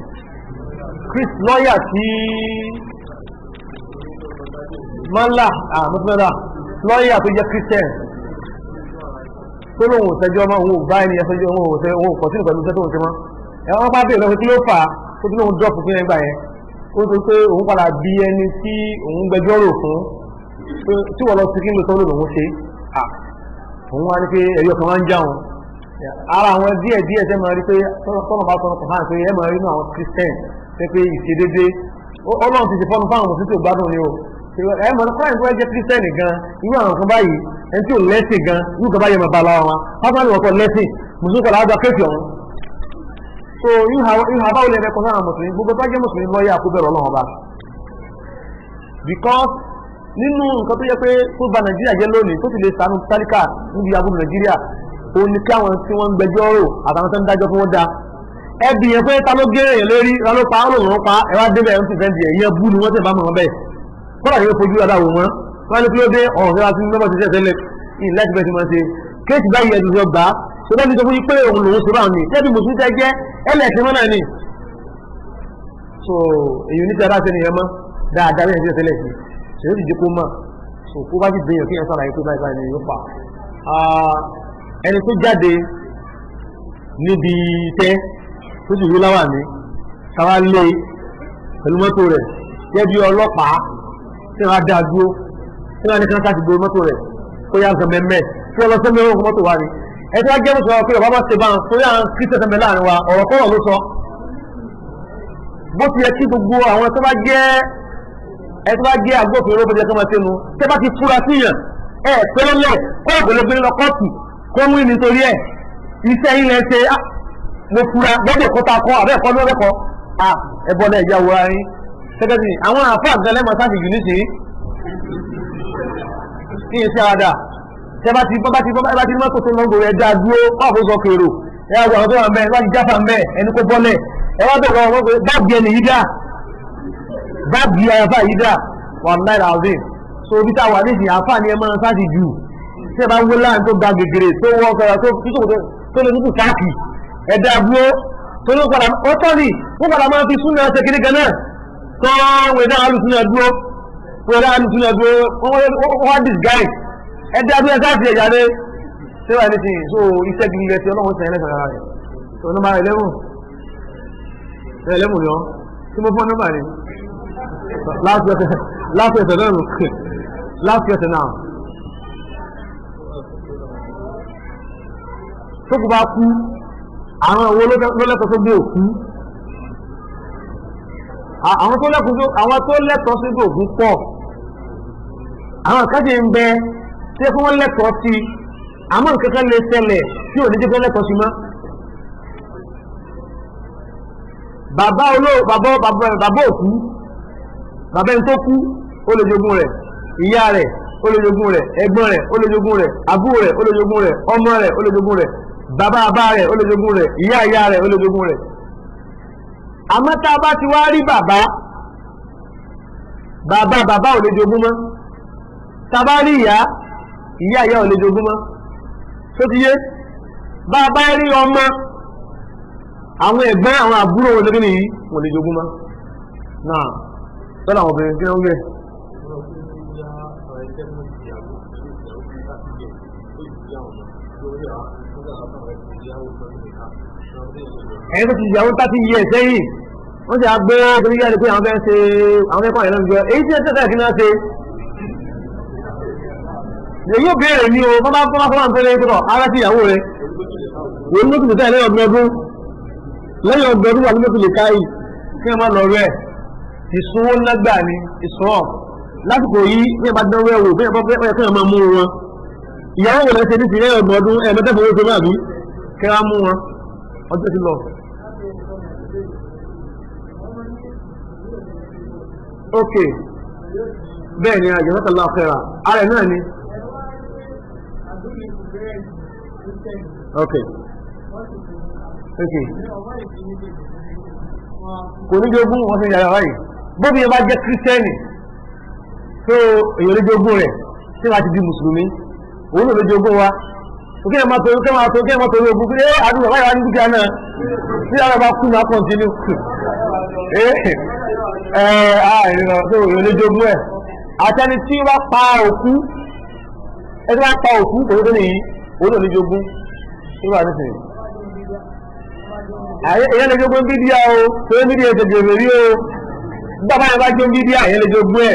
Chris lọ́yà tí mọ́lá àmọ́sílọ́lá lọ́yà tó jẹ́ Christian tó lóun òtẹ́jọ́ mọ́ òun ò bá ẹni ẹsẹ́jọ́ òun ò òun kọ̀ sínú pẹ̀lú iṣẹ́ tó ń ṣe mọ́. Ẹ̀wọ̀n bá bèèrè lọ́wọ́ kí ló fà á tó tún lóun drop fún ẹgbà yẹn. Ó sọ pé òun padà bí ẹni tí òun gbẹjọ́ rò fún tí wọ́n lọ sí kí ló sọ lóun ṣe. Òun wá ní pé ẹ̀rí ọkàn wá ń já òun. Ara àwọn díẹ̀ díẹ̀ tẹ́ máa rí pé tọ́nà bá sọ ọkàn hàn pé ẹ máa rí inú àwọn Christian pé pé ìṣedédé Ọlọ́run ti ṣe fọ́nù fáwọn mùsùlùmí tó gbádùn ni o. Ẹ mọ̀ ní Christ wọ́n jẹ́ Christian gan irú àwọn kan báyìí ẹni tí ò lẹ́sìn gan irú kan báyìí máa bá lára wọn. Pápá ni wọ́n kọ́ lẹ́sìn mùsùlùmí kọ́ làwọn gba kéèkì ọ̀hún. So ìhà báwo lè rẹ́kọ̀ọ́ sára mùsùlùmí gbogbo tó jẹ́ mùsùlùmí lọ́yà kó bẹ̀rù Ọlọ́run ọba. Because nínú nǹkan tó yẹ pé tó ba Nàìjíríà jẹ́ lónìí tó sì lè ṣàánú tálíkà níbi agbóhùn Nàìjíríà ó ní kí àwọn tí wọ́n ń gbẹjọ́ rò àtàwọn tó ń dájọ́ fún wọn dá. Ẹbí yẹn pé ta ló gé èèyàn lérí ta ló pa ó lòun pa ẹ wá débẹ̀ ẹ̀ ń tìfẹ́ di ẹ̀yìn bú ni wọ́n sì bá mọ̀ wọn bẹ́ẹ̀. Kọ́lá yóò fojú dáadáa wò wọ́n. Wọ́n ní kí ló dé ọ̀hún tí wọ́n ti mẹ́bọ̀ ti ṣe tẹ́lẹ̀ ní láti bẹ́ẹ̀ ti máa ṣe. Kéèsì báyìí ẹ̀dùn sọ gbà á. Ṣé bẹ́ẹ̀ ti sọ fún yín pé òun lòun ṣe báwọn ni? Ṣé bí mùsùlùmí tẹ́ jẹ́ ẹlẹ́sìn mọ́ náà ni? So èyí ní ti ara ṣe nìyẹn mọ́ dáadáa bí ẹ̀ ti ṣe tẹ́lẹ̀ sí. Ṣé ó sì jẹ́ kó mọ̀? So kó bá ti dèèyàn kí ẹ̀ sàlàyé pé báyìí báyìí ni yóò fà. Ẹni tó jáde níbi tẹ́ tó sì wí láwà ní káwá lé pẹ̀lú mọ́tò rẹ̀ jẹ́ bí ọlọ́pàá tí wọ́n á dá dúró tí wọ́n á ní kí wọ́n ká ti gbé mọ́tò rẹ̀ kó yá nǹkan mẹ́mẹ́ tí wọ́n lọ sẹ́mi ọ̀hún mọ́tò wa ni. Ẹ tí wọ́n jẹ́ mùsùlùmí pé ọba bá ṣe bá ń torí àwọn kírísítẹ̀ sẹ́mi láàrin wa ọ̀rọ̀ kọ́rọ̀ ló sọ. Bó ti yẹ kí gbogbo àwọn tó bá jẹ́ ẹ tó bá jẹ́ agbófinró bó ti yẹ kí wọ́n ṣe nu tẹ́ bá ti fura síyàn ẹ pẹ́lẹ́lẹ̀ kó ọ̀gbẹ́lẹ́gbẹ́ lọ kọ́ọ̀tù kó mú nítorí ẹ̀ iṣẹ́ ilẹ̀ ṣe mo fura gbọ́dọ̀ kọ́ta kọ́ àbẹ́ ẹ̀kọ́ ní ọ̀rẹ́kọ́ ẹ̀bọ náà ìyá wura yín sẹ́kẹ́tì àwọn àfáà gan lẹ́mọ̀ sáfì jù nísìnyí kí n ṣe àdá tẹ́ bá ti bá ti bá ti mọ́tò tó lọ́gbọ̀n rẹ̀ dá dúró báwo sọ kèrò ẹ wá àwọn tó wà mẹ́ wá ti jáfà mẹ́ ẹni kó bọ́lẹ̀ ẹ wá bẹ̀rẹ̀ wọn pé báàgì ẹni yìí dá báàgì àfáà yìí dá wallahi alazim. So ibi tá a wà nísìnyí àfáà ni ẹ máa sáfì jù tí ẹ bá wé láàrin tó ga gègèrè tó wọ́ ọkọ̀ tó lè tútù káàkì ẹ̀dá àbúrò tó ló padà ó tọ́ ni wọ́n padà máa fi súnà ṣe kiri kan náà tó wọ́n ẹ̀dá alùsúnà dúró wọ́n ẹ̀dá alùsúnà dúró wọ́n wá disguise ẹ̀dá àbúrò ẹ̀dá àti ẹ̀yà rẹ̀ ṣé wà ní sìn so iṣẹ́ gidi rẹ̀ ti ọlọ́run sẹ́yìn lẹ́sàn ara rẹ̀ tó nọ́mbà 11 11 ni ọ́ tí mo fọ́ nọ́mbà ni last question náà last question now. Tó kù bá kú àwọn owó ló lẹ́tọ̀ọ́ tó gbé òkú àwọn tó lẹ́tọ̀ọ́ sí gbé òkú pọ̀ àwọn kan sì ń bẹ tí ẹ fún wọn lẹ́tọ̀ọ́ sí àmọ́ nǹkan kan lè ṣẹlẹ̀ tí ò ní jẹ́ fẹ́ lẹ́tọ̀ọ́ sí mọ́. Bàbá òkú bàbá ẹni tó kú ó lè jogún rẹ̀ ìyá rẹ̀ ó lè jogún rẹ̀ ẹ̀gbọ́n rẹ̀ ó lè jogún rẹ̀ àbúrò rẹ̀ ó lè jogún rẹ̀ ọmọ rẹ̀ ó lè jogún rẹ̀ bàbá bàbá rẹ̀ ó lè jogún rẹ̀ ìyá ìyá rẹ̀ ó lè jogún rẹ̀. Àmọ́ tá a bá ti wá rí bàbá bàbá bàbá ò lè jogún mọ́ tá a bá rí ìyá ìyá ìyá ò lè jogún mọ́ tó ti yé. Bá a bá rí ọmọ àwọn ẹ̀gbọ́n àwọn àbúrò wọn lókè nìyí wọn lè jogún mọ́ náà tọ́lá àwọn obìnrin kí wọ́n gbé. Ẹ̀yìn tó ti ìyàwó 30 years sẹ́yìn wọ́n ti àgbé torí yára pé àwọn fẹ́ ṣe àwọn fẹ́ kọ́ ẹ̀rọ ìjọ èyí tí ẹ tẹ́tẹ́ kí náà ṣe èyí ò béèrè ní o bá bá fọ́nà tó lé tó ara sí ìyàwó rẹ̀ wọ́n ló ti tẹ́lẹ̀ lẹ́yìn ọdún lẹ́yìn ọdún wà ló ti lè káyì kí wọ́n má lọ rẹ̀ ìsunwó lágbà ni ìsun lásìkò yìí bí ẹ bá dánwó ẹwò bí ẹ bá fẹ́ kí wọ́n máa mú wọn ìyàwó wọn ṣe ní ti lẹ́yìn ọdún ẹ̀ẹ́mẹ́tẹ́fọwọ́ ṣe máa bí kí wọ́n mú wọn ọjọ́ ti lọ. Ok bẹ́ẹ̀ ni jazakallahu khaira ara ẹ̀ náà ni. Ok ok Kò ní jogún. Wọ́n sì yàrá báyìí. Bóbi yẹn bá jẹ́ kírísítẹ́nì tó, èyàn lè jogún rẹ̀. Tí wọ́n ti di mùsùlùmí, òun ló lè jogún wa. Kí ẹ máa torí, kí ẹ máa torí, kí ẹ máa torí ogun ẹ àdúgbò báyìí wá ní dúkìá náà. Tí àwọn bá kú náà continue ẹ ẹ àìrìnà tó, èyàn lè jogún ẹ. Àtẹni tí wọ́n pa òkú, ẹ tí wọ́n pa òkú kò tó nìyí, òun ló lè jogún. Tí wọ́n nísìnyí, èyàn lè jogún bídíà o, torí bídíà ti gbèrè rí o. Bàbá yẹn bá jogún bídíà, èyàn lè jogún ẹ,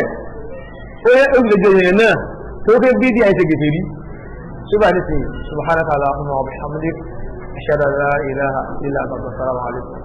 ó sì lè jogún yẹn náà, torí pé bídíà ti gbèrè rí. Ṣùgbọ́n nísìnyí, subhanaka allahumma wa bihamdik, ashhadu an la ilaha illa anta, assalamu alaikum.